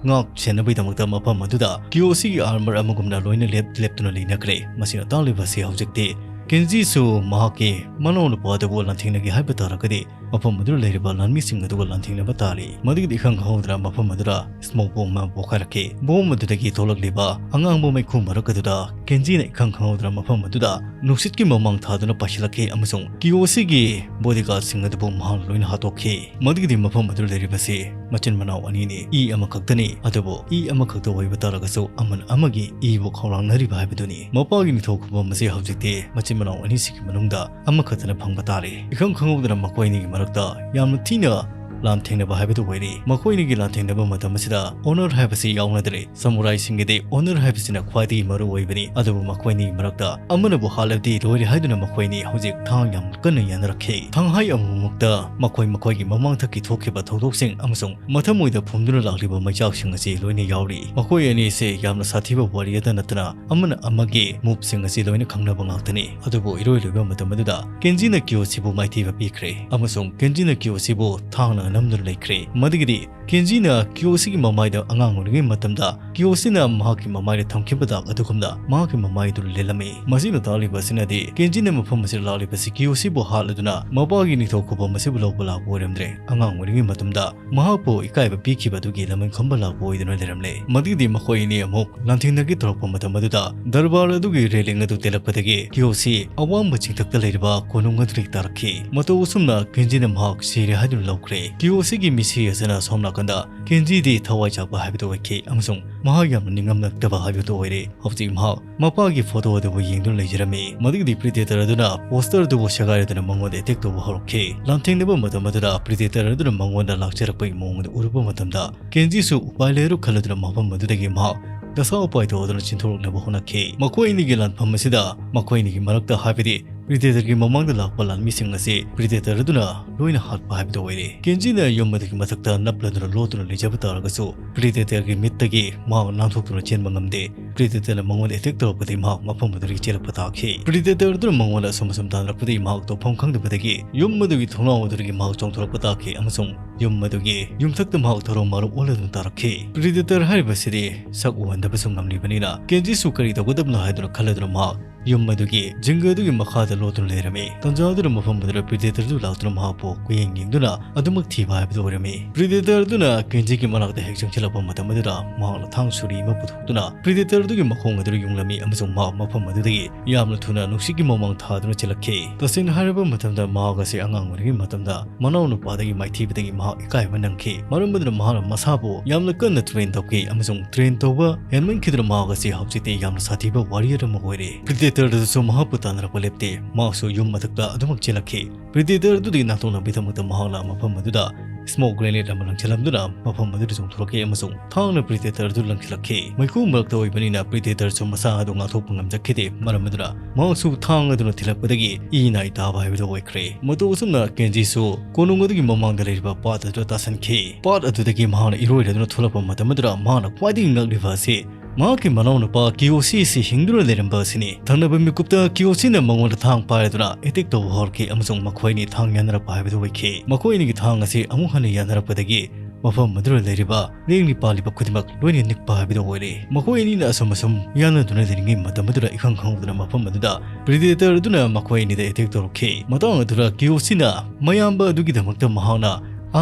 ꯉꯥꯛ ꯁꯦꯟꯅꯕꯒꯤꯗꯃꯛꯇ ꯃꯐꯝ ꯑꯗꯨꯗ ꯀꯤꯌꯣꯁꯤꯒꯤ armor ꯑꯃꯒꯨꯝꯅ ꯂꯣꯏꯅ ꯂꯦꯞ ꯂꯦꯞꯇꯨꯅ ꯂꯩꯅꯈ꯭ꯔꯦ꯫ ꯃꯁꯤꯅ ꯇꯥꯛꯂꯤꯕ ꯑꯁꯤ ꯍꯧꯖꯤꯛꯇꯤ ꯀꯦꯟꯖꯤꯁꯨ ꯃꯍꯥꯛꯀꯤ ꯃꯅꯥꯎꯅꯨꯄꯥ ꯑꯗꯨꯕꯨ ꯂꯥꯟꯊꯦꯡꯅꯒꯦ ꯍꯥꯏꯕ ꯇꯥꯔꯒꯗꯤ ꯃꯐꯝ ꯑꯗꯨꯗ ꯂꯩꯔꯤꯕ ꯂꯥꯟꯃꯤꯁꯤꯡ ꯑꯗꯨꯒ ꯂꯥꯟꯊꯦꯡꯅꯕ ꯇꯥꯔꯤ꯫ ꯃꯗꯨꯒꯤꯗꯤ ꯏꯈꯪ ꯈꯪꯍꯧꯗꯅ ꯃꯐꯝ ꯑꯗꯨꯗ smoke bomb ꯑꯃ ꯄꯣꯈꯥꯏꯔꯛꯈꯤ꯫ Bomb ꯑꯗꯨꯗꯒꯤ ꯊꯣꯛꯂꯛꯂꯤꯕ ꯑꯉꯥꯡꯕ ꯃꯩꯈꯨ ꯃꯔꯛ ꯑꯗꯨꯗ ꯀꯦꯟꯖꯤꯅ ꯏꯈꯪ ꯈꯪꯍꯧꯗꯅ ꯃꯐꯝ ꯑꯗꯨꯗ ꯅꯨꯡꯁꯤꯠꯀꯤ ꯃꯃꯥꯡ ꯊꯥꯗꯨꯅ ꯄꯥꯏꯁꯤꯜꯂꯛꯈꯤ ꯑꯃꯁꯨꯡ ꯀꯤꯌꯣꯁꯤꯒꯤ bodyguardꯁꯤꯡ ꯑꯗꯨꯕꯨ ꯃꯍꯥꯛꯅ ꯂꯣꯏꯅ ꯍꯥꯠꯇꯣꯛꯈꯤ꯫ ꯃꯗꯨꯒꯤꯗꯤ ꯃꯐꯝ ꯑꯗꯨꯗ ꯂꯩꯔꯤꯕꯁꯤ ꯃꯆꯤꯟ ꯃꯅꯥꯎ ꯑꯅꯤꯅꯤ, ꯏ ꯑꯃꯈꯛꯇꯅꯤ꯫ ꯑꯗꯨꯕꯨ ꯏ ꯑꯃꯈꯛꯇ ꯑꯣꯏꯕ ꯇꯥꯔꯒꯁꯨ ꯑꯃꯅ ꯑꯃꯒꯤ ꯏꯕꯨ ꯈꯧꯔꯥꯡꯅꯔꯤꯕ ꯍꯥꯏꯕꯗꯨꯅꯤ꯫ ꯃꯄꯥꯒꯤ ꯅꯤꯡꯊꯧ ꯈꯨꯕꯝ ꯑꯁꯤ ꯍꯧꯖꯤꯛꯇꯤ ꯃꯆꯤꯟ ꯃꯅꯥꯎ ꯑꯅꯤꯁꯤꯒꯤ ꯃꯅꯨꯡꯗ ꯑꯃꯈꯛꯇꯅ ꯐꯪꯕ ꯇꯥꯔꯦ꯫ ꯏꯈꯪ ꯈꯪꯍꯧꯗꯅ ꯃꯈꯣꯏ ꯑꯅꯤꯒꯤ ꯃꯔꯛꯇ ꯌꯥꯝꯅ ꯊꯤꯅ ꯂꯥꯟꯊꯦꯡꯅꯕ ꯍꯥꯏꯕꯗꯨ ꯑꯣꯏꯔꯤ꯫ ꯃꯈꯣꯏ ꯑꯅꯤꯒꯤ ꯂꯥꯟꯊꯦꯡꯅꯕ ꯃꯇꯝ ꯑꯁꯤꯗ honor ꯍꯥꯏꯕꯁꯤ ꯌꯥꯎꯅꯗ꯭ꯔꯦ꯫ ꯁꯃꯨꯔꯥꯏꯁꯤꯡꯒꯤꯗꯤ honor ꯍꯥꯏꯕꯁꯤꯅ ꯈ꯭ꯋꯥꯏꯗꯒꯤ ꯃꯔꯨ ꯑꯣꯏꯕꯅꯤ꯫ ꯑꯗꯨꯕꯨ ꯃꯈꯣꯏ ꯑꯅꯤꯒꯤ ꯃꯔꯛꯇ ꯑꯃꯅꯕꯨ ꯍꯥꯠꯂꯕꯗꯤ ꯂꯣꯏꯔꯦ ꯍꯥꯏꯗꯨꯅ ꯃꯈꯣꯏ ꯑꯅꯤ ꯍꯧꯖꯤꯛ ꯊꯥꯡ ꯌꯥꯝ ꯀꯟꯅ ꯌꯥꯅꯔꯛꯈꯤ꯫ ꯊꯥꯡꯍꯥꯏ ꯑꯃꯨꯛꯃꯨꯛꯇ ꯃꯈꯣꯏ ꯃꯈꯣꯏꯒꯤ ꯃꯃꯥꯡꯊꯛꯀꯤ ꯊꯣꯛꯈꯤꯕ ꯊꯧꯗꯣꯛꯁꯤꯡ ꯑꯃꯁꯨꯡ ꯃꯊꯃꯣꯏꯗ ꯐꯨꯝꯗꯨꯅ ꯂꯥꯛꯂꯤꯕ ꯃꯩꯆꯥꯛꯁꯤꯡ ꯑꯁꯤ ꯂꯣꯏꯅ ꯌꯥꯎꯔꯤ꯫ ꯃꯈꯣꯏ ꯑꯅꯤꯁꯦ ꯌꯥꯝꯅ ꯁꯥꯊꯤꯕ ꯋꯥꯔꯤꯌꯔꯗ ꯅꯠꯇꯅ ꯑꯃꯅ ꯑꯃꯒꯤ moveꯁꯤꯡ ꯑꯁꯤ ꯂꯣꯏꯅ ꯈꯪꯅꯕ ꯉꯥꯛꯇꯅꯤ꯫ ꯑꯗꯨꯕꯨ ꯏꯔꯣꯏ ꯂꯣꯏꯕ ꯃꯇꯝ ꯑꯗꯨꯗ ꯀꯦꯟꯖꯤꯅ ꯀꯤꯌꯣꯁꯤꯕꯨ ꯃꯥꯏꯊꯤꯕ ꯄꯤꯈ꯭ꯔꯦ ꯑꯃꯁꯨꯡ ꯀꯦꯟꯖꯤꯅ ꯀꯤꯌꯣꯁꯤꯕꯨ ꯊꯥꯡꯅ ꯅꯝꯗꯨꯅ ꯂꯩꯈ꯭ꯔꯦ꯫ ꯃꯗꯨꯒꯤꯗꯤ ꯀꯦꯟꯖꯤꯅ ꯀꯤꯌꯣꯁꯤꯒꯤ ꯃꯃꯥꯏꯗ ꯑꯉꯥꯡ ꯑꯣꯏꯔꯤꯉꯩ ꯃꯇꯝꯗ ꯀꯤꯌꯣꯁꯤꯅ ꯃꯍꯥꯛꯀꯤ ꯃꯃꯥꯏꯗ ꯊꯝꯈꯤꯕ ꯗꯥꯛ ꯑꯗꯨꯒꯨꯝꯅ ꯃꯍꯥꯛꯀꯤ ꯃꯃꯥꯏꯗꯨ ꯂꯦꯜꯂꯝꯃꯤ꯫ ꯃꯁꯤꯅ ꯇꯥꯛꯂꯤꯕ ꯑꯁꯤꯅꯗꯤ ꯀꯦꯟꯖꯤꯅ ꯃꯐꯝ ꯑꯁꯤꯗ ꯂꯥꯛꯂꯤꯕꯁꯤ ꯀꯤꯌꯣꯁꯤꯕꯨ ꯍꯥꯠꯂꯗꯨꯅ ꯃꯄꯥꯒꯤ ꯅꯤꯡꯊꯧ ꯈꯨꯕꯝ ꯑꯁꯤꯕꯨ ꯂꯧꯕ ꯂꯥꯛꯄ ꯑꯣꯏꯔꯝꯗ꯭ꯔꯦ꯫ ꯑꯉꯥꯡ ꯑꯣꯏꯔꯤꯉꯩ ꯃꯇꯝꯗ ꯃꯍꯥꯛꯄꯨ ꯏꯀꯥꯏꯕ ꯄꯤꯈꯤꯕ ꯑꯗꯨꯒꯤ ꯂꯃꯟ ꯈꯨꯝꯕ ꯂꯥꯛꯄ ꯑꯣꯏꯗꯨꯅ ꯂꯩꯔꯝꯂꯦ꯫ ꯃꯗꯨꯒꯤꯗꯤ ꯃꯈꯣꯏ ꯑꯅꯤ ꯑꯃꯨꯛ ꯂꯥꯟꯊꯦꯡꯅꯒꯦ ꯇꯧꯔꯛꯄ ꯃꯇꯝ ꯑꯗꯨꯗ ꯗꯔꯕꯥꯔ ꯑꯗꯨꯒꯤ railing ꯑꯗꯨ ꯇꯦꯜꯂꯛꯄꯗꯒꯤ ꯀꯤꯌꯣꯁꯤ ꯑꯋꯥꯡꯕ ꯆꯤꯡꯊꯛꯇ ꯂꯩꯔꯤꯕ ꯀꯣꯅꯨꯡ ꯑꯗꯨꯗꯒꯤ ꯇꯥꯔꯛꯈꯤ꯫ ꯃꯇꯧ ꯑꯁꯨꯝꯅ ꯀꯦꯟꯖꯤꯅ ꯃꯍꯥꯛ ꯁꯤꯔꯦ ꯍꯥꯏꯗꯨꯅ ꯂꯧꯈ꯭ꯔꯦ꯫ ꯀꯤꯌꯣꯁꯤꯒꯤ ꯃꯤꯠꯁꯤ ꯑꯁꯤꯅ ꯁꯣꯝ ꯅꯥꯀꯟꯗ ꯀꯦꯟꯖꯤꯗꯤ ꯊꯋꯥꯏ ꯆꯥꯛꯄ ꯍꯥꯏꯕꯗꯨ ꯑꯣꯏꯈꯤ ꯑꯃꯁꯨꯡ ꯃꯍꯥꯛ ꯌꯥꯝꯅ ꯅꯤꯡꯉꯝꯂꯛꯇꯕ ꯍꯥꯏꯕꯗꯨ ꯑꯣꯏꯔꯦ꯫ ꯍꯧꯖꯤꯛ ꯃꯍꯥꯛ ꯃꯄꯥꯒꯤ photo ꯑꯗꯨꯕꯨ ꯌꯦꯡꯗꯨꯅ ꯂꯩꯖꯔꯝꯃꯤ꯫ ꯃꯗꯨꯒꯤꯗꯤ Predator ꯑꯗꯨꯅ poster ꯑꯗꯨꯕꯨ ꯁꯦꯒꯥꯏꯔꯗꯨꯅ ꯃꯉꯣꯟꯗ attack ꯇꯧꯕ ꯍꯧꯔꯛꯈꯤ꯫ ꯂꯥꯟꯊꯦꯡꯅꯕ ꯃꯇꯝ ꯑꯗꯨꯗ Predator ꯑꯗꯨꯅ ꯃꯉꯣꯟꯗ ꯂꯥꯛꯆꯔꯛꯄꯒꯤ ꯃꯑꯣꯡ ꯑꯗꯨ ꯎꯔꯨꯕ ꯃꯇꯝꯗ ꯀꯦꯟꯖꯤꯁꯨ ꯎꯄꯥꯏ ꯂꯩꯔꯣꯏ ꯈꯜꯂꯗꯨꯅ ꯃꯐꯝ ꯑꯗꯨꯗꯒꯤ ꯃꯍꯥꯛ ꯗꯁꯥ ꯎꯄꯥꯏ ꯇꯧꯗꯨꯅ ꯆꯦꯟꯊꯣꯔꯛꯅꯕ ꯍꯣꯠꯅꯈꯤ꯫ ꯃꯈꯣꯏ ꯑꯅꯤꯒꯤ ꯂꯥꯟꯐꯝ ꯑꯁꯤꯗ ꯃꯈꯣꯏ ꯑꯅꯤꯒꯤ ꯃꯔꯛꯇ, ꯍꯥꯏꯕꯗꯤ Predatorꯒꯤ ꯃꯃꯥꯡꯗ ꯂꯥꯛꯄ ꯂꯥꯟꯃꯤꯁꯤꯡ ꯑꯁꯤ Predator ꯑꯗꯨꯅ ꯂꯣꯏꯅ ꯍꯥꯠꯄ ꯍꯥꯏꯕꯗꯨ ꯑꯣꯏꯔꯦ꯫ ꯀꯦꯟꯖꯤꯅ ꯌꯨꯝ ꯑꯗꯨꯒꯤ ꯃꯊꯛꯇ ꯅꯞꯂꯗꯨꯅ ꯂꯣꯠꯇꯨꯅ ꯂꯩꯖꯕ ꯇꯥꯔꯒꯁꯨ, Predatorꯒꯤ ꯃꯤꯠꯇꯒꯤ ꯃꯍꯥꯛ ꯅꯥꯟꯊꯣꯛꯇꯨꯅ ꯆꯦꯟꯕ ꯉꯝꯗꯦ꯫ Predatorꯅ ꯃꯉꯣꯟꯗ attack ꯇꯧꯔꯛꯄꯗꯒꯤ ꯃꯍꯥꯛ ꯃꯐꯝ ꯑꯗꯨꯗꯒꯤ ꯆꯦꯜꯂꯛꯄ ꯇꯥꯈꯤ꯫ Predator ꯑꯗꯨꯅ ꯃꯉꯣꯟꯗ ꯑꯁꯨꯝ ꯑꯁꯨꯝ ꯇꯥꯟꯅꯔꯛꯄꯗꯒꯤ ꯃꯍꯥꯛ ꯇꯧꯐꯝ ꯈꯪꯗꯕꯗꯒꯤ ꯌꯨꯝ ꯑꯗꯨꯒꯤ ꯊꯣꯡꯅꯥꯎ ꯑꯗꯨꯗꯒꯤ ꯃꯍꯥꯛ ꯆꯣꯡꯊꯣꯔꯛꯄ ꯇꯥꯈꯤ ꯑꯃꯁꯨꯡ ꯌꯨꯝ ꯑꯗꯨꯒꯤ ꯌꯨꯝꯊꯛꯇ ꯃꯍꯥꯛ ꯊꯔꯣ ꯃꯥꯔꯣ ꯑꯣꯜꯂꯗꯨꯅ ꯇꯥꯔꯛꯈꯤ꯫ Predator ꯍꯥꯏꯔꯤꯕꯁꯤꯗꯤ ꯁꯛ ꯎꯍꯟꯗꯕꯁꯨ ꯉꯝꯂꯤꯕꯅꯤꯅ, ꯀꯦꯟꯖꯤꯁꯨ ꯀꯔꯤ ꯇꯧꯒꯗꯕꯅꯣ ꯍꯥꯏꯗꯨꯅ ꯈꯜꯂꯗꯨꯅ ꯃꯍꯥꯛ ꯌꯨꯝ ꯑꯗꯨꯒꯤ ꯖꯤꯡꯒ ꯑꯗꯨꯒꯤ ꯃꯈꯥꯗ ꯂꯣꯠꯇꯨꯅ ꯂꯩꯔꯝꯃꯤ꯫ ꯇꯟꯖꯥ ꯑꯗꯨꯗ ꯃꯐꯝ ꯑꯗꯨꯗ Predator ꯑꯗꯨ ꯂꯥꯛꯇꯨꯅ ꯃꯍꯥꯛꯄꯨ ꯀꯣꯏꯌꯦꯡ ꯌꯦꯡꯗꯨꯅ ꯑꯗꯨꯃꯛ ꯊꯤꯕ ꯍꯥꯏꯕꯗꯨ ꯑꯣꯏꯔꯝꯃꯤ꯫ Predator ꯑꯗꯨꯅ ꯀꯦꯟꯖꯤꯒꯤ ꯃꯅꯥꯛꯇ ꯍꯦꯛ ꯆꯪꯁꯤꯜꯂꯛꯄ ꯃꯇꯝ ꯑꯗꯨꯗ ꯃꯍꯥꯛꯅ ꯊꯥꯡ ꯁꯨꯔꯤ ꯑꯃ ꯄꯨꯊꯣꯛꯇꯨꯅ Predator ꯑꯗꯨꯒꯤ ꯃꯈꯣꯡ ꯑꯗꯨꯗ ꯌꯨꯡꯂꯝꯃꯤ ꯑꯃꯁꯨꯡ ꯃꯍꯥꯛ ꯃꯐꯝ ꯑꯗꯨꯗꯒꯤ ꯌꯥꯝꯅ ꯊꯨꯅ ꯅꯨꯡꯁꯤꯠꯀꯤ ꯃꯃꯥꯡ ꯊꯥꯗꯨꯅ ꯆꯦꯜꯂꯛꯈꯤ꯫ ꯇꯁꯦꯡꯅ ꯍꯥꯏꯔꯕ ꯃꯇꯝꯗ ꯃꯍꯥꯛ ꯑꯁꯤ ꯑꯉꯥꯡ ꯑꯣꯏꯔꯤꯉꯩ ꯃꯇꯝꯗ ꯃꯅꯥꯎ ꯅꯨꯄꯥꯗꯒꯤ ꯃꯥꯏꯊꯤꯕꯗꯒꯤ ꯃꯍꯥꯛ ꯏꯀꯥꯏꯕ ꯅꯪꯈꯤ꯫ ꯃꯔꯝ ꯑꯗꯨꯅ ꯃꯍꯥꯛꯅ ꯃꯁꯥꯕꯨ ꯌꯥꯝꯅ ꯀꯟꯅ train ꯇꯧꯈꯤ ꯑꯃꯁꯨꯡ train ꯇꯧꯕ ꯍꯦꯟꯃꯟꯈꯤꯗꯨꯅ ꯃꯍꯥꯛ ꯑꯁꯤ ꯍꯧꯖꯤꯛꯇꯤ ꯌꯥꯝꯅ ꯁꯥꯊꯤꯕ warrior ꯑꯃ ꯑꯣꯏꯔꯦ꯫ Predator ꯑꯗꯨꯁꯨ ꯃꯍꯥꯛꯄꯨ ꯇꯥꯟꯅꯔꯛꯄ ꯂꯦꯞꯇꯦ꯫ ꯃꯍꯥꯛꯁꯨ ꯌꯨꯝ ꯃꯊꯛꯇ ꯑꯗꯨꯃꯛ ꯆꯦꯜꯂꯛꯈꯤ꯫ Predator ꯑꯗꯨꯗꯒꯤ ꯅꯥꯟꯊꯣꯛꯅꯕꯒꯤꯗꯃꯛꯇ ꯃꯍꯥꯛꯅ ꯃꯐꯝ ꯑꯗꯨꯗ smoke grenade ꯑꯃ ꯂꯪꯁꯤꯜꯂꯝꯗꯨꯅ ꯃꯐꯝ ꯑꯗꯨꯗ ꯆꯣꯡꯊꯣꯔꯛꯈꯤ ꯑꯃꯁꯨꯡ ꯊꯥꯡꯅ Predator ꯑꯗꯨ ꯂꯪꯁꯤꯜꯂꯛꯈꯤ꯫ ꯃꯩꯈꯨ ꯃꯔꯛꯇ ꯑꯣꯏꯕꯅꯤꯅ Predatorꯁꯨ ꯃꯁꯥ ꯑꯗꯨ ꯉꯥꯛꯊꯣꯛꯄ ꯉꯝꯖꯈꯤꯗꯦ꯫ ꯃꯔꯝ ꯑꯗꯨꯅ ꯃꯍꯥꯛꯁꯨ ꯊꯥꯡ ꯑꯗꯨꯅ ꯊꯤꯜꯂꯛꯄꯗꯒꯤ ꯏ ꯅꯥꯏ ꯇꯥꯕ ꯍꯥꯏꯕꯗꯨ ꯑꯣꯏꯈ꯭ꯔꯦ꯫ ꯃꯇꯧ ꯑꯁꯨꯝꯅ ꯀꯦꯟꯖꯤꯁꯨ ꯀꯣꯅꯨꯡ ꯑꯗꯨꯒꯤ ꯃꯃꯥꯡꯗ ꯂꯩꯔꯤꯕ ꯄꯥꯠ ꯑꯗꯨꯗ ꯇꯥꯁꯟꯈꯤ꯫ ꯄꯥꯠ ꯑꯗꯨꯗꯒꯤ ꯃꯍꯥꯛꯅ ꯏꯔꯣꯏꯔꯗꯨꯅ ꯊꯣꯛꯂꯛꯄ ꯃꯇꯝ ꯑꯗꯨꯗ ꯃꯍꯥꯛꯅ ꯈ꯭ꯋꯥꯏꯗꯒꯤ ꯉꯛꯂꯤꯕ ꯑꯁꯤ ꯃꯍꯥꯛꯀꯤ ꯃꯅꯥꯎꯅꯨꯄꯥ ꯀꯤꯌꯣꯁꯤ ꯑꯁꯤ ꯍꯤꯡꯗꯨꯅ ꯂꯩꯔꯝꯕ ꯑꯁꯤꯅꯤ꯫ ꯊꯪꯅꯕ ꯃꯤꯀꯨꯞꯇ ꯀꯤꯌꯣꯁꯤꯅ ꯃꯉꯣꯟꯗ ꯊꯥꯡ ꯄꯥꯏꯔꯗꯨꯅ attack ꯇꯧꯕ ꯍꯧꯔꯛꯈꯤ ꯑꯃꯁꯨꯡ ꯃꯈꯣꯏ ꯑꯅꯤ ꯊꯥꯡ ꯌꯥꯟꯅꯔꯛꯄ ꯍꯥꯏꯕꯗꯨ ꯑꯣꯏꯈꯤ꯫ ꯃꯈꯣꯏ ꯑꯅꯤꯒꯤ ꯊꯥꯡ ꯑꯁꯤ ꯑꯃꯨꯛ ꯍꯟꯅ ꯌꯥꯟꯅꯔꯛꯄꯗꯒꯤ ꯃꯐꯝ ꯑꯗꯨꯗ ꯂꯩꯔꯤꯕ ꯂꯦꯡꯂꯤ ꯄꯥꯜꯂꯤꯕ ꯈꯨꯗꯤꯡꯃꯛ ꯂꯣꯏꯅ ꯅꯤꯛꯄ ꯍꯥꯏꯕꯗꯨ ꯑꯣꯏꯔꯦ꯫ ꯃꯈꯣꯏ ꯑꯅꯤꯅ ꯑꯁꯨꯝ ꯑꯁꯨꯝ ꯌꯥꯟꯅꯗꯨꯅ ꯂꯩꯔꯤꯉꯩ ꯃꯇꯝ ꯑꯗꯨꯗ ꯏꯈꯪ ꯈꯪꯍꯧꯗꯅ ꯃꯐꯝ ꯑꯗꯨꯗ Predator ꯑꯗꯨꯅ ꯃꯈꯣꯏ ꯑꯅꯤꯗ attack ꯇꯧꯔꯛꯈꯤ꯫ ꯃꯇꯥꯡ ꯑꯗꯨꯗ ꯀꯤꯌꯣꯁꯤꯅ ꯃꯌꯥꯝꯕ ꯑꯗꯨꯒꯤꯗꯃꯛꯇ ꯃꯍꯥꯛꯅ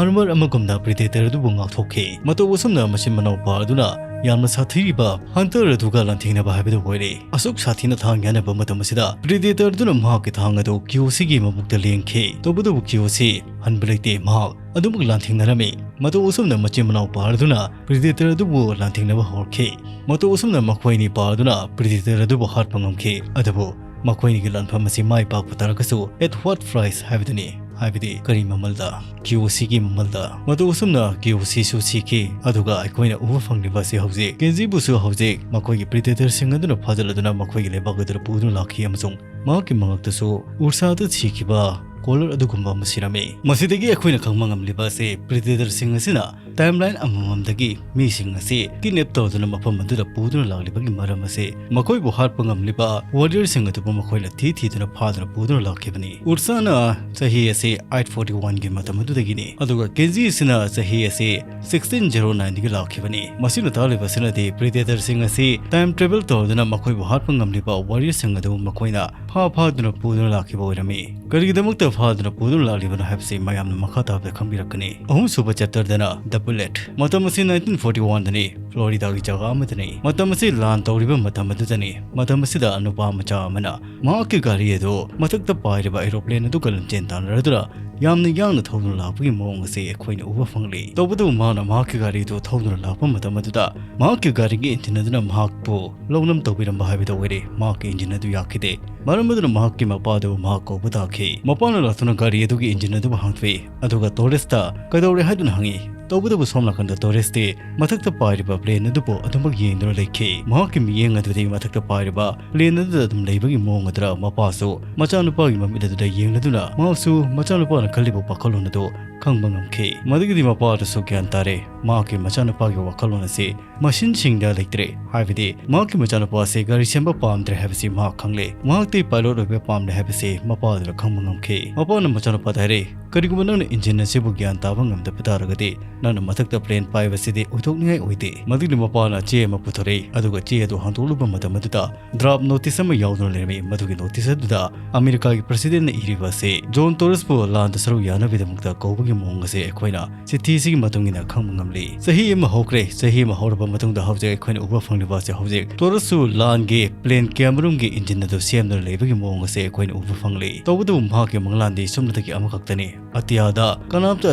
armor ꯑꯃꯒꯨꯝꯅ Predator ꯑꯗꯨꯕꯨ ꯉꯥꯛꯊꯣꯛꯈꯤ꯫ ꯃꯇꯧ ꯑꯁꯨꯝꯅ ꯃꯆꯤꯟ ꯃꯅꯥꯎꯄꯥ ꯑꯗꯨꯅ ꯌꯥꯝꯅ ꯁꯥꯊꯤꯔꯤꯕ Hunter ꯑꯗꯨꯒ ꯂꯥꯟꯊꯦꯡꯅꯕ ꯍꯥꯏꯕꯗꯨ ꯑꯣꯏꯔꯦ꯫ ꯑꯁꯨꯛ ꯁꯥꯊꯤꯅ ꯊꯥꯡ ꯌꯥꯟꯅꯕ ꯃꯇꯝ ꯑꯁꯤꯗ Predator ꯑꯗꯨꯅ ꯃꯍꯥꯛꯀꯤ ꯊꯥꯡ ꯑꯗꯨ ꯀꯤꯌꯣꯁꯤꯒꯤ ꯃꯕꯨꯛꯇ ꯂꯦꯡꯈꯤ꯫ ꯇꯧꯕꯇꯕꯨ ꯀꯤꯌꯣꯁꯤ ꯍꯟꯕ ꯂꯩꯇꯦ, ꯃꯍꯥꯛ ꯑꯗꯨꯃꯛ ꯂꯥꯟꯊꯦꯡꯅꯔꯝꯃꯤ꯫ ꯃꯇꯧ ꯑꯁꯨꯝꯅ ꯃꯆꯤꯟ ꯃꯅꯥꯎꯄꯥ ꯑꯗꯨꯅ Predator ꯑꯗꯨꯕꯨ ꯂꯥꯟꯊꯦꯡꯅꯕ ꯍꯧꯔꯛꯈꯤ꯫ ꯃꯇꯧ ꯑꯁꯨꯝꯅ ꯃꯈꯣꯏ ꯑꯅꯤ ꯄꯥꯗꯨꯅ Predator ꯑꯗꯨꯕꯨ ꯍꯥꯠꯄ ꯉꯝꯈꯤ꯫ ꯑꯗꯨꯕꯨ ꯃꯈꯣꯏ ꯑꯅꯤꯒꯤ ꯂꯥꯟꯐꯝ ꯑꯁꯤ ꯃꯥꯏ ꯄꯥꯛꯄ ꯇꯥꯔꯒꯁꯨ at what price ꯍꯥꯏꯕꯗꯨꯅꯤ, ꯍꯥꯏꯕꯗꯤ ꯀꯔꯤ ꯃꯃꯜꯗ? ꯀꯤꯌꯣꯁꯤꯒꯤ ꯃꯃꯜꯗ꯫ ꯃꯇꯧ ꯑꯁꯨꯝꯅ ꯀꯤꯌꯣꯁꯤꯁꯨ ꯁꯤꯈꯤ꯫ ꯑꯗꯨꯒ ꯑꯩꯈꯣꯏꯅ ꯎꯕ ꯐꯪꯂꯤꯕ ꯑꯁꯤ ꯍꯧꯖꯤꯛ ꯀꯦꯟꯖꯤꯕꯨꯁꯨ ꯍꯧꯖꯤꯛ ꯃꯈꯣꯏꯒꯤ Predatorꯁꯤꯡ ꯑꯗꯨꯅ ꯐꯥꯖꯤꯜꯂꯗꯨꯅ ꯃꯈꯣꯏꯒꯤ ꯂꯩꯕꯥꯛ ꯑꯗꯨꯗ ꯄꯨꯗꯨꯅ ꯂꯥꯛꯈꯤ ꯑꯃꯁꯨꯡ ꯃꯍꯥꯛꯀꯤ ꯃꯉꯛꯇꯁꯨ ꯎꯔꯁꯥꯗ ꯁꯤꯈꯤꯕ ꯄꯣꯂꯔ ꯑꯗꯨꯒꯨꯝꯕ ꯑꯃ ꯁꯤꯔꯝꯃꯤ꯫ ꯃꯁꯤꯗꯒꯤ ꯑꯩꯈꯣꯏꯅ ꯈꯪꯕ ꯉꯝꯂꯤꯕ ꯑꯁꯤ Predatorꯁꯤꯡ ꯑꯁꯤꯅ timeline ꯑꯃꯃꯝꯗꯒꯤ ꯃꯤꯁꯤꯡ ꯑꯁꯤ kidnap ꯇꯧꯗꯨꯅ ꯃꯐꯝ ꯑꯗꯨꯗ ꯄꯨꯗꯨꯅ ꯂꯥꯛꯂꯤꯕꯒꯤ ꯃꯔꯝ ꯑꯁꯤ ꯃꯈꯣꯏꯕꯨ ꯍꯥꯠꯄ ꯉꯝꯂꯤꯕ warriorꯁꯤꯡ ꯑꯗꯨꯕꯨ ꯃꯈꯣꯏꯅ ꯊꯤ ꯊꯤꯗꯨꯅ ꯐꯥꯗꯨꯅ ꯄꯨꯗꯨꯅ ꯂꯥꯛꯈꯤꯕꯅꯤ꯫ ꯎꯔꯁꯥꯅ ꯆꯍꯤ ꯑꯁꯤ eight forty oneꯒꯤ ꯃꯇꯝ ꯑꯗꯨꯗꯒꯤꯅꯤ, ꯑꯗꯨꯒ ꯀꯦꯟꯖꯤ ꯑꯁꯤꯅ ꯆꯍꯤ ꯑꯁꯤ sixteen zero nineꯗꯒꯤ ꯂꯥꯛꯈꯤꯕꯅꯤ꯫ ꯃꯁꯤꯅ ꯇꯥꯛꯂꯤꯕꯁꯤꯅꯗꯤ Predatorꯁꯤꯡ ꯑꯁꯤ time travel ꯇꯧꯗꯨꯅ ꯃꯈꯣꯏꯕꯨ ꯍꯥꯠꯄ ꯉꯝꯂꯤꯕ warriorꯁꯤꯡ ꯑꯗꯨ ꯃꯈꯣꯏꯅ ꯐꯥ ꯐꯥꯗꯨꯅ ꯄꯨꯗꯨꯅ ꯂꯥꯛꯈꯤꯕ ꯑꯣꯏꯔꯝꯃꯤ꯫ ꯀꯔꯤꯒꯤꯗꯃꯛꯇ ꯐꯥꯗꯨꯅ ꯄꯨꯗꯨꯅ ꯂꯥꯛꯂꯤꯕꯅꯣ ꯍꯥꯏꯕꯁꯤ ꯃꯌꯥꯝꯅ ꯃꯈꯥ ꯇꯥꯕꯗ ꯈꯪꯕꯤꯔꯛꯀꯅꯤ꯫ ꯑꯍꯨꯝꯁꯨꯕ chapterꯗꯅ The Bullet꯫ ꯃꯇꯝ ꯑꯁꯤ nineteen forty oneꯗꯅꯤ, Floridaꯒꯤ ꯖꯒꯥ ꯑꯃꯗꯅꯤ꯫ ꯃꯇꯝ ꯑꯁꯤ ꯂꯥꯟ ꯇꯧꯔꯤꯕ ꯃꯇꯝ ꯑꯗꯨꯗꯅꯤ꯫ ꯃꯇꯝ ꯑꯁꯤꯗ ꯅꯨꯄꯥ ꯃꯆꯥ ꯑꯃꯅ ꯃꯍꯥꯛꯀꯤ ꯒꯥꯔꯤ ꯑꯗꯨ ꯃꯊꯛꯇ ꯄꯥꯏꯔꯤꯕ aeroplane ꯑꯗꯨꯒ ꯂꯝꯖꯦꯟ ꯇꯥꯟꯅꯔꯗꯨꯅ ꯌꯥꯝꯅ ꯌꯥꯡꯅ ꯊꯧꯗꯨꯅ ꯂꯥꯛꯄꯒꯤ ꯃꯑꯣꯡ ꯑꯁꯤ ꯑꯩꯈꯣꯏꯅ ꯎꯕ ꯐꯪꯂꯤ꯫ ꯇꯧꯕꯇꯕꯨ ꯃꯍꯥꯛꯅ ꯃꯍꯥꯛꯀꯤ ꯒꯥꯔꯤꯗꯨ ꯊꯧꯗꯨꯅ ꯂꯥꯛꯄ ꯃꯇꯝ ꯑꯗꯨꯗ ꯃꯍꯥꯛꯀꯤ ꯒꯥꯔꯤꯒꯤ engine ꯑꯗꯨꯅ ꯃꯍꯥꯛꯄꯨ ꯂꯧꯅꯝ ꯇꯧꯕꯤꯔꯝꯕ ꯍꯥꯏꯕꯗꯨ ꯑꯣꯏꯔꯦ꯫ ꯃꯍꯥꯛꯀꯤ engine ꯑꯗꯨ ꯌꯥꯈꯤꯗꯦ꯫ ꯃꯔꯝ ꯑꯗꯨꯅ ꯃꯍꯥꯛꯀꯤ ꯃꯄꯥꯗꯨ ꯃꯍꯥꯛ ꯀꯧꯕ ꯇꯥꯈꯤ꯫ ꯃꯄꯥꯅ ꯂꯥꯛꯇꯨꯅ ꯒꯥꯔꯤ ꯑꯗꯨꯒꯤ engine ꯑꯗꯨꯕꯨ ꯍꯥꯡꯗꯣꯛꯏ, ꯑꯗꯨꯒ ꯇꯣꯔꯦꯁꯇ "ꯀꯩꯗꯧꯔꯦ?" ꯍꯥꯏꯗꯨꯅ ꯍꯪꯉꯤ꯫ ꯇꯧꯕꯇꯕꯨ ꯁꯣꯝ ꯅꯥꯀꯟꯗ ꯇꯣꯔꯦꯁꯇꯤ ꯃꯊꯛꯇ ꯄꯥꯏꯔꯤꯕ plane ꯑꯗꯨꯕꯨ ꯑꯗꯨꯃꯛ ꯌꯦꯡꯗꯨꯅ ꯂꯩꯈꯤ꯫ ꯃꯍꯥꯛꯀꯤ ꯃꯤꯠꯌꯦꯡ ꯑꯗꯨꯗꯤ ꯃꯊꯛꯇ ꯄꯥꯏꯔꯤꯕ plane ꯑꯗꯨꯗ ꯑꯗꯨꯝ ꯂꯩꯕꯒꯤ ꯃꯑꯣꯡ ꯑꯗꯨꯗ ꯃꯄꯥꯁꯨ ꯃꯆꯥꯅꯨꯄꯥꯒꯤ ꯃꯃꯤꯠ ꯑꯗꯨꯗ ꯌꯦꯡꯂꯗꯨꯅ ꯃꯍꯥꯛꯁꯨ ꯃꯆꯥꯅꯨꯄꯥꯅ ꯈꯜꯂꯤꯕ ꯋꯥꯈꯜꯂꯣꯟ ꯑꯗꯨ ꯈꯪꯕ ꯉꯝꯈꯤ꯫ ꯃꯗꯨꯒꯤꯗꯤ ꯃꯄꯥ ꯑꯗꯨꯁꯨ ꯒ꯭ꯌꯥꯟ ꯇꯥꯔꯦ꯫ ꯃꯍꯥꯛꯀꯤ ꯃꯆꯥꯅꯨꯄꯥꯒꯤ ꯋꯥꯈꯜꯂꯣꯟ ꯑꯁꯤ machineꯁꯤꯡꯗ ꯂꯩꯇ꯭ꯔꯦ, ꯍꯥꯏꯕꯗꯤ ꯃꯍꯥꯛꯀꯤ ꯃꯆꯥꯅꯨꯄꯥ ꯑꯁꯤ ꯒꯥꯔꯤ ꯁꯦꯝꯕ ꯄꯥꯝꯗ꯭ꯔꯦ ꯍꯥꯏꯕꯁꯤ ꯃꯍꯥꯛ ꯈꯪꯂꯦ꯫ ꯃꯍꯥꯛꯇꯤ pilot ꯑꯣꯏꯕ ꯄꯥꯝꯂꯦ ꯍꯥꯏꯕꯁꯤ ꯃꯄꯥ ꯑꯗꯨꯅ ꯈꯪꯕ ꯉꯝꯈꯤ꯫ ꯃꯄꯥꯅ ꯃꯆꯥꯅꯨꯄꯥꯗ ꯍꯥꯏꯔꯦ, "ꯀꯔꯤꯒꯨꯝꯕ ꯅꯪꯅ engine ꯑꯁꯤꯕꯨ ꯒ꯭ꯌꯥꯟ ꯇꯥꯕ ꯉꯝꯗꯕ ꯇꯥꯔꯒꯗꯤ, ꯅꯪꯅ ꯃꯊꯛꯇ plane ꯄꯥꯏꯕꯁꯤꯗꯤ ꯑꯣꯏꯊꯣꯛꯅꯤꯡꯉꯥꯏ ꯑꯣꯏꯗꯦ꯫" ꯃꯗꯨꯒꯤ ꯃꯄꯥꯅ ꯆꯦ ꯑꯃ ꯄꯨꯊꯣꯔꯛꯏ, ꯑꯗꯨꯒ ꯆꯦ ꯑꯗꯨ ꯍꯥꯡꯗꯣꯛꯂꯨꯕ ꯃꯇꯝ ꯑꯗꯨꯗ drop notice ꯑꯃ ꯌꯥꯎꯗꯨꯅ ꯂꯩꯔꯝꯃꯤ꯫ ꯃꯗꯨꯒꯤ notice ꯑꯗꯨꯗ ꯑꯃꯦꯔꯤꯀꯥꯒꯤ presidentꯅ ꯏꯔꯤꯕ ꯑꯁꯤ ꯖꯣꯟ ꯇꯣꯔꯦꯁꯄꯨ ꯂꯥꯟꯗ ꯁꯔꯨꯛ ꯌꯥꯅꯕꯒꯤꯗꯃꯛꯇ ꯀꯧꯕꯒꯤ ꯃꯑꯣꯡ ꯑꯁꯤ ꯑꯩꯈꯣꯏꯅ ꯆꯤꯊꯤ ꯑꯁꯤꯒꯤ ꯃꯇꯨꯡ ꯏꯟꯅ ꯈꯪꯕ ꯉꯝꯂꯤ꯫ ꯆꯍꯤ ꯑꯃ ꯍꯧꯈ꯭ꯔꯦ꯫ ꯆꯍꯤ ꯑꯃ ꯍꯧꯔꯕ ꯃꯇꯨꯡꯗ ꯍꯧꯖꯤꯛ ꯑꯩꯈꯣꯏꯅ ꯎꯕ ꯐꯪꯂꯤꯕ ꯑꯁꯤ ꯍꯧꯖꯤꯛ ꯇꯣꯔꯦꯁꯁꯨ ꯂꯥꯟꯒꯤ plane ꯀꯌꯥꯃꯔꯨꯝꯒꯤ engine ꯑꯗꯨ ꯁꯦꯝꯗꯨꯅ ꯂꯩꯕꯒꯤ ꯃꯑꯣꯡ ꯑꯁꯤ ꯑꯩꯈꯣꯏꯅ ꯎꯕ ꯐꯪꯂꯤ꯫ ꯇꯧꯕꯇꯕꯨ ꯃꯍꯥꯛꯀꯤ ꯃꯪꯂꯥꯟꯗꯤ ꯁꯨꯞꯅꯇꯒꯤ ꯑꯃꯈꯛꯇꯅꯤ꯫ ꯑꯇꯤꯌꯥꯗ ꯀꯅꯥꯝꯇ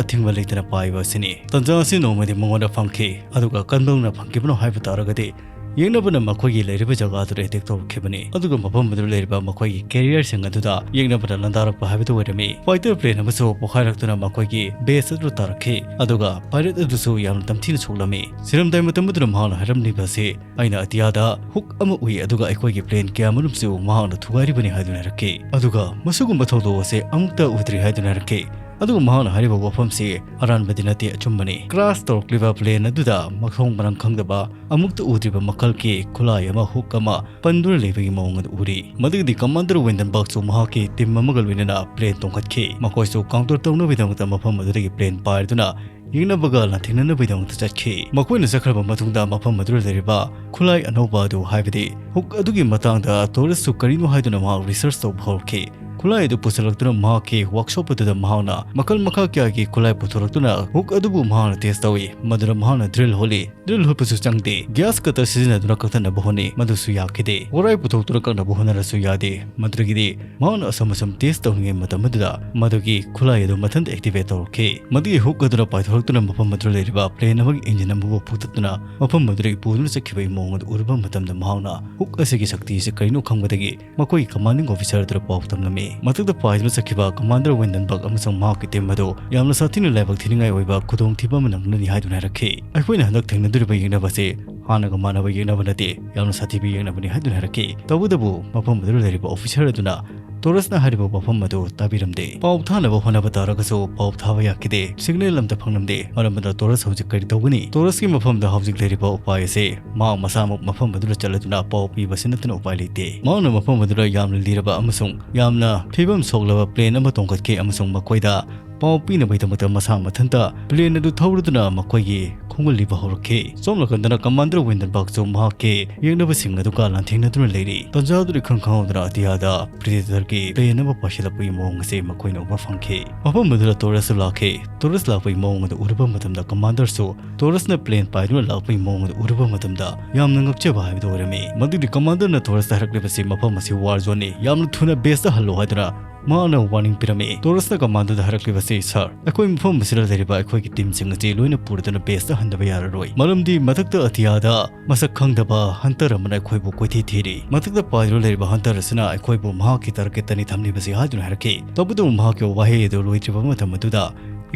ꯑꯊꯤꯡꯕ ꯂꯩꯇꯅ ꯄꯥꯏꯕ ꯑꯁꯤꯅꯤ꯫ ꯇꯟꯖꯥ ꯑꯁꯤ ꯅꯣꯡꯃꯗꯤ ꯃꯉꯣꯟꯗ ꯐꯪꯈꯤ, ꯑꯗꯨꯒ ꯀꯝꯗꯧꯅ ꯐꯪꯈꯤꯕꯅꯣ ꯍꯥꯏꯕ ꯇꯥꯔꯒꯗꯤ, ꯌꯦꯛꯅꯕꯅ ꯃꯈꯣꯏꯒꯤ ꯂꯩꯔꯤꯕ ꯖꯒꯥꯗꯨꯗ ꯑꯦꯇꯦꯛ ꯇꯧꯔꯛꯈꯤꯕꯅꯤ꯫ ꯑꯗꯨꯒ ꯃꯐꯝ ꯑꯗꯨꯗ ꯂꯩꯔꯤꯕ ꯃꯈꯣꯏꯒꯤ ꯀꯦꯔꯤꯌꯔꯁꯤꯡ ꯑꯗꯨꯗ ꯌꯦꯛꯅꯕꯅ ꯂꯥꯟꯗꯥꯔꯛꯄ ꯍꯥꯏꯕꯗꯨ ꯑꯣꯏꯔꯝꯃꯤ꯫ ꯐꯥꯏꯇꯔ ꯄ꯭ꯂꯦꯟ ꯑꯃꯁꯨ ꯄꯣꯈꯥꯏꯔꯛꯇꯨꯅ ꯃꯈꯣꯏꯒꯤ ꯕꯦꯁ ꯑꯗꯨ ꯇꯥꯔꯛꯈꯤ꯫ ꯑꯗꯨꯒ ꯄꯥꯏꯂꯠ ꯑꯗꯨꯁꯨ ꯌꯥꯝꯅ ꯇꯝꯊꯤꯅ ꯁꯣꯛꯂꯝꯃꯤ꯫ ꯁꯤꯔꯝꯗꯥꯏ ꯃꯇꯝ ꯑꯗꯨꯗ ꯃꯍꯥꯛꯅ ꯍꯥꯏꯔꯝꯂꯤꯕ ꯑꯁꯤ, "ꯑꯩꯅ ꯑꯇꯤꯌꯥꯗ ꯍꯨꯛ ꯑꯃ ꯎꯏ, ꯑꯗꯨꯒ ꯑꯩꯈꯣꯏꯒꯤ ꯄ꯭ꯂꯦꯟ ꯀꯌꯥꯃꯔꯨꯝꯁꯨ ꯃꯍꯥꯛꯅ ꯊꯨꯒꯥꯏꯔꯤꯕꯅꯤ" ꯍꯥꯏꯗꯨꯅ ꯍꯥꯏꯔꯛꯈꯤ꯫ ꯑꯗꯨꯒ ꯃꯁꯤꯒꯨꯝꯕ ꯊꯧꯗꯣꯛ ꯑꯁꯦ ꯑꯃꯨꯛꯇ ꯎꯗ꯭ꯔꯤ ꯍꯥꯏꯗꯨꯅ ꯍꯥꯏꯔꯛꯈꯤ꯫ ꯑꯗꯨꯒ ꯃꯍꯥꯛꯅ ꯍꯥꯏꯔꯤꯕ ꯋꯥꯐꯝꯁꯤ ꯑꯔꯥꯟꯕꯗꯤ ꯅꯠꯇꯦ, ꯑꯆꯨꯝꯕꯅꯤ꯫ ꯀ꯭ꯔꯥꯁ ꯇꯧꯔꯛꯂꯤꯕ ꯄ꯭ꯂꯦꯟ ꯑꯗꯨꯗ ꯃꯊꯣꯡ ꯃꯔꯝ ꯈꯪꯗꯕ, ꯑꯃꯨꯛꯇ ꯎꯗ꯭ꯔꯤꯕ ꯃꯈꯜꯒꯤ ꯈꯨꯠꯂꯥꯏ ꯑꯃ, ꯍꯨꯛ ꯑꯃ ꯄꯟꯗꯨꯅ ꯂꯩꯕꯒꯤ ꯃꯑꯣꯡ ꯑꯗꯨ ꯎꯔꯤ꯫ ꯃꯗꯨꯒꯤꯗꯤ ꯀꯃꯥꯟꯗꯔ ꯋꯦꯟꯗꯟꯕꯔꯒꯁꯨ ꯃꯍꯥꯛꯀꯤ ꯇꯤꯝ ꯑꯃꯒ ꯂꯣꯏꯅꯅ ꯄ꯭ꯂꯦꯟ ꯇꯣꯡꯈꯠꯈꯤ꯫ ꯃꯈꯣꯏꯁꯨ ꯀꯥꯎꯟꯇꯔ ꯇꯧꯅꯕꯒꯤꯗꯃꯛꯇ ꯃꯐꯝ ꯑꯗꯨꯗꯒꯤ ꯄ꯭ꯂꯦꯟ ꯄꯥꯏꯗꯨꯅ ꯌꯦꯛꯅꯕꯒ ꯂꯥꯟꯊꯦꯡꯅꯅꯕꯒꯤꯗꯃꯛꯇ ꯆꯠꯈꯤ꯫ ꯃꯈꯣꯏꯅ ꯆꯠꯈ꯭ꯔꯕ ꯃꯇꯨꯡꯗ ꯃꯐꯝ ꯑꯗꯨꯗ ꯂꯩꯔꯤꯕ ꯈꯨꯠꯂꯥꯏ ꯑꯅꯧꯕ ꯑꯗꯨ, ꯍꯥꯏꯕꯗꯤ ꯍꯨꯛ ꯑꯗꯨꯒꯤ ꯃꯇꯥꯡꯗ ꯇꯣꯔꯦꯁꯁꯨ ꯀꯔꯤꯅꯣ ꯍꯥꯏꯗꯨꯅ ꯃꯍꯥꯛ ꯔꯤꯁꯔꯆ ꯇꯧꯕ ꯍꯧꯔꯛꯈꯤ꯫ ꯈꯨꯠꯂꯥꯏ ꯑꯗꯨ ꯄꯨꯁꯤꯜꯂꯛꯇꯨꯅ ꯃꯍꯥꯛꯀꯤ ꯋꯥꯔꯛꯁꯣꯞ ꯑꯗꯨꯗ ꯃꯍꯥꯛꯅ ꯃꯈꯜ ꯃꯈꯥ ꯀꯌꯥꯒꯤ ꯈꯨꯠꯂꯥꯏ ꯄꯨꯊꯣꯔꯛꯇꯨꯅ ꯍꯨꯛ ꯑꯗꯨꯕꯨ ꯃꯍꯥꯛꯅ ꯇꯦꯁ ꯇꯧꯏ꯫ ꯃꯗꯨꯗ ꯃꯍꯥꯛꯅ ꯗ꯭ꯔꯤꯜ ꯍꯣꯜꯂꯤ꯫ ꯗ꯭ꯔꯤꯜ ꯍꯨꯠꯄꯁꯨ ꯆꯪꯗꯦ꯫ ꯒ꯭ꯌꯥꯁ ꯀꯇꯔ ꯁꯤꯖꯤꯟꯅꯗꯨꯅ ꯀꯛꯊꯠꯅꯕ ꯍꯣꯠꯅꯩ, ꯃꯗꯨꯁꯨ ꯌꯥꯈꯤꯗꯦ꯫ ꯒꯣꯔꯥꯏ ꯄꯨꯊꯣꯛꯇꯨꯅ ꯀꯛꯅꯕ ꯍꯣꯠꯅꯔꯁꯨ ꯌꯥꯗꯦ꯫ ꯃꯗꯨꯗꯒꯤꯗꯤ ꯃꯍꯥꯛꯅ ꯑꯁꯨꯝ ꯑꯁꯨꯝ ꯇꯦꯁ ꯇꯧꯔꯤꯉꯩ ꯃꯇꯝ ꯑꯗꯨꯗ ꯃꯗꯨꯒꯤ ꯈꯨꯠꯂꯥꯏ ꯑꯗꯨ ꯃꯊꯟꯇ ꯑꯦꯛꯇꯤꯚꯦꯠ ꯇꯧꯔꯛꯈꯤ꯫ ꯃꯗꯨꯒꯤ ꯍꯨꯛ ꯑꯗꯨꯅ ꯄꯥꯏꯊꯣꯔꯛꯇꯨꯅ ꯃꯐꯝ ꯑꯗꯨꯗ ꯂꯩꯔꯤꯕ ꯄ꯭ꯂꯦꯟ ꯑꯃꯒꯤ ꯏꯟꯖꯤꯟ ꯑꯃꯕꯨ ꯐꯨꯛꯇꯠꯇꯨꯅ ꯃꯐꯝ ꯑꯗꯨꯗꯒꯤ ꯄꯨꯗꯨꯅ ꯆꯠꯈꯤꯕꯒꯤ ꯃꯑꯣꯡ ꯑꯗꯨ ꯎꯔꯨꯕ ꯃꯇꯝꯗ ꯃꯍꯥꯛꯅ ꯍꯨꯛ ꯑꯁꯤꯒꯤ ꯁꯛꯇꯤ ꯑꯁꯤ ꯀꯔꯤꯅꯣ ꯈꯪꯕꯗꯒꯤ ꯃꯈꯣꯏꯒꯤ ꯀꯃꯥꯟꯗꯤꯡ ꯑꯣꯐꯤꯁꯔ ꯑꯗꯨꯗ ꯄꯥꯎ ꯇꯝꯂꯝꯃꯤ꯫ ꯃꯊꯛꯇ ꯄꯥꯏꯗꯨꯅ ꯆꯠꯈꯤꯕ ꯀꯃꯥꯟꯗꯔ ꯋꯦꯟꯗꯟꯕꯔꯒ ꯑꯃꯁꯨꯡ ꯃꯍꯥꯛꯀꯤ ꯇꯤꯝ ꯑꯗꯨ ꯌꯥꯝꯅ ꯁꯥꯊꯤꯅ ꯂꯥꯏꯕꯛ ꯊꯤꯅꯤꯡꯉꯥꯏ ꯑꯣꯏꯕ ꯈꯨꯗꯣꯡꯊꯤꯕ ꯑꯃ ꯅꯪꯂꯅꯤ ꯍꯥꯏꯗꯨꯅ ꯍꯥꯏꯔꯛꯈꯤ꯫ ꯑꯩꯈꯣꯏꯅ ꯍꯟꯗꯛ ꯊꯦꯡꯅꯗꯣꯔꯤꯕ ꯌꯦꯛꯅꯕ ꯑꯁꯤ ꯍꯥꯟꯅꯒ ꯃꯥꯟꯅꯕ ꯌꯦꯛꯅꯕ ꯅꯠꯇꯦ, ꯌꯥꯝꯅ ꯁꯥꯊꯤꯕ ꯌꯦꯛꯅꯕꯅꯤ ꯍꯥꯏꯗꯨꯅ ꯍꯥꯏꯔꯛꯈꯤ꯫ ꯇꯧꯕꯇꯕꯨ ꯃꯐꯝ ꯑꯗꯨꯗ ꯂꯩꯔꯤꯕ ꯑꯣꯐꯤꯁꯔ ꯑꯗꯨꯅ ꯇꯣꯔꯦꯁꯅ ꯍꯥꯏꯔꯤꯕ ꯋꯥꯐꯝ ꯑꯗꯨ ꯇꯥꯕꯤꯔꯝꯗꯦ꯫ ꯄꯥꯎ ꯊꯥꯅꯕ ꯍꯣꯠꯅꯕ ꯇꯥꯔꯒꯁꯨ ꯄꯥꯎ ꯊꯥꯕ ꯌꯥꯈꯤꯗꯦ꯫ ꯁꯤꯒꯅꯦꯜ ꯑꯃꯠꯇ ꯐꯪꯂꯝꯗꯦ꯫ ꯃꯔꯝ ꯑꯗꯨꯅ ꯇꯣꯔꯦꯁ ꯍꯧꯖꯤꯛ ꯀꯔꯤ ꯇꯧꯒꯅꯤ? ꯇꯣꯔꯦꯁꯀꯤ ꯃꯐꯝꯗ ꯍꯧꯖꯤꯛ ꯂꯩꯔꯤꯕ ꯎꯄꯥꯏ ꯑꯁꯤ ꯃꯍꯥꯛ ꯃꯁꯥꯃꯛ ꯃꯐꯝ ꯑꯗꯨꯗ ꯆꯠꯂꯗꯨꯅ ꯄꯥꯎ ꯄꯤꯕꯁꯤ ꯅꯠꯇꯅ ꯎꯄꯥꯏ ꯂꯩꯇꯦ꯫ ꯃꯍꯥꯛꯅ ꯃꯐꯝ ꯑꯗꯨꯗ ꯌꯥꯝꯅ ꯂꯤꯔꯕ ꯑꯃꯁꯨꯡ ꯌꯥꯝꯅ ꯐꯤꯕꯝ ꯁꯣꯛꯂꯕ ꯄ꯭ꯂꯦꯟ ꯑꯃ ꯇꯣꯡꯈꯠꯈꯤ ꯑꯃꯁꯨꯡ ꯃꯈꯣꯏꯗ ꯄꯥꯎ ꯄꯤꯅꯕꯒꯤꯗꯃꯛꯇ ꯃꯁꯥ ꯃꯊꯟꯇ ꯄ꯭ꯂꯦꯟ ꯑꯗꯨ ꯊꯧꯔꯗꯨꯅ ꯃꯈꯣꯏꯒꯤ ꯈꯣꯡꯒꯨꯜ ꯂꯤꯕ ꯍꯧꯔꯛꯈꯤ꯫ ꯁꯣꯝ ꯅꯥꯀꯟꯗꯅ ꯀꯃꯥꯟꯗꯔ ꯋꯤꯟꯗꯟꯕꯔꯒꯁꯨ ꯃꯍꯥꯛꯀꯤ ꯌꯦꯛꯅꯕꯁꯤꯡ ꯑꯗꯨꯒ ꯂꯥꯟꯊꯦꯡꯅꯗꯨꯅ ꯂꯩꯔꯤ꯫ ꯇꯟꯖꯥ ꯑꯗꯨꯗ ꯏꯈꯪ ꯈꯪꯍꯧꯗꯅ ꯑꯇꯤꯌꯥꯗ ꯄ꯭ꯔꯤꯗꯦꯇꯔꯒꯤ ꯄ꯭ꯂꯦꯟ ꯑꯃ ꯄꯥꯏꯁꯤꯜꯂꯛꯄꯒꯤ ꯃꯑꯣꯡ ꯑꯁꯤ ꯃꯈꯣꯏꯅ ꯎꯕ ꯐꯪꯈꯤ꯫ ꯃꯐꯝ ꯑꯗꯨꯗ ꯇꯣꯔꯦꯁꯁꯨ ꯂꯥꯛꯈꯤ꯫ ꯇꯣꯔꯦꯁ ꯂꯥꯛꯄꯒꯤ ꯃꯑꯣꯡ ꯑꯗꯨ ꯎꯔꯨꯕ ꯃꯇꯝꯗ ꯀꯃꯥꯟꯗꯔꯁꯨ ꯇꯣꯔꯦꯁꯅ ꯄ꯭ꯂꯦꯟ ꯄꯥꯏꯗꯨꯅ ꯂꯥꯛꯄꯒꯤ ꯃꯑꯣꯡ ꯑꯗꯨ ꯎꯔꯨꯕ ꯃꯇꯝꯗ ꯌꯥꯝꯅ ꯉꯛꯆꯕ ꯍꯥꯏꯕꯗꯨ ꯑꯣꯏꯔꯝꯃꯤ꯫ ꯃꯗꯨꯗꯤ ꯀꯃꯥꯟꯗꯔꯅ ꯇꯣꯔꯦꯁꯇ ꯍꯥꯏꯔꯛꯂꯤꯕꯁꯤ ꯃꯐꯝ ꯑꯁꯤ ꯋꯥꯔ ꯖꯣꯟꯅꯤ, ꯌꯥꯝꯅ ꯊꯨꯅ ꯕꯦꯁꯇ ꯍꯜꯂꯣ ꯍꯥꯏꯗꯨꯅ ꯃꯍꯥꯛꯅ ꯋꯥꯔꯅꯤꯡ ꯄꯤꯔꯝꯃꯤ꯫ ꯇꯣꯔꯦꯁꯅ ꯀꯃꯥꯟꯗꯔꯗ ꯍꯥꯏꯔꯛꯂꯤꯕꯁꯤ "ꯑꯦ ꯁꯥꯔ, ꯑꯩꯈꯣꯏ ꯃꯐꯝ ꯑꯁꯤꯗ ꯂꯩꯔꯤꯕ ꯑꯩꯈꯣꯏꯒꯤ ꯇꯤꯝꯁꯤꯡ ꯑꯁꯤ ꯂꯣꯏꯅ ꯄꯨꯔꯗꯨꯅ ꯕꯦꯁꯇ ꯍꯟꯗꯕ ꯌꯥꯔꯔꯣꯏ, ꯃꯔꯝꯗꯤ ꯃꯊꯛꯇ ꯑꯇꯤꯌꯥꯗ ꯃꯁꯛ ꯈꯪꯗꯕ ꯍꯟꯇꯔ ꯑꯃꯅ ꯑꯩꯈꯣꯏꯕꯨ ꯀꯣꯏꯊꯤ ꯊꯤꯔꯤ꯫ ꯃꯊꯛꯇ ꯄꯥꯏꯗꯨꯅ ꯂꯩꯔꯤꯕ ꯍꯟꯇꯔ ꯑꯁꯤꯅ ꯑꯩꯈꯣꯏꯕꯨ ꯃꯍꯥꯛꯀꯤ ꯇꯥꯔꯒꯦꯠꯇꯅꯤ ꯊꯝꯂꯤꯕꯁꯤ" ꯍꯥꯏꯗꯨꯅ ꯍꯥꯏꯔꯛꯈꯤ꯫ ꯇꯧꯕꯇꯕꯨ ꯃꯍꯥꯛꯀꯤ ꯋꯥꯍꯩ ꯑꯗꯨ ꯂꯣꯏꯗ꯭ꯔꯤꯕ ꯃꯇꯝ ꯑꯗꯨꯗ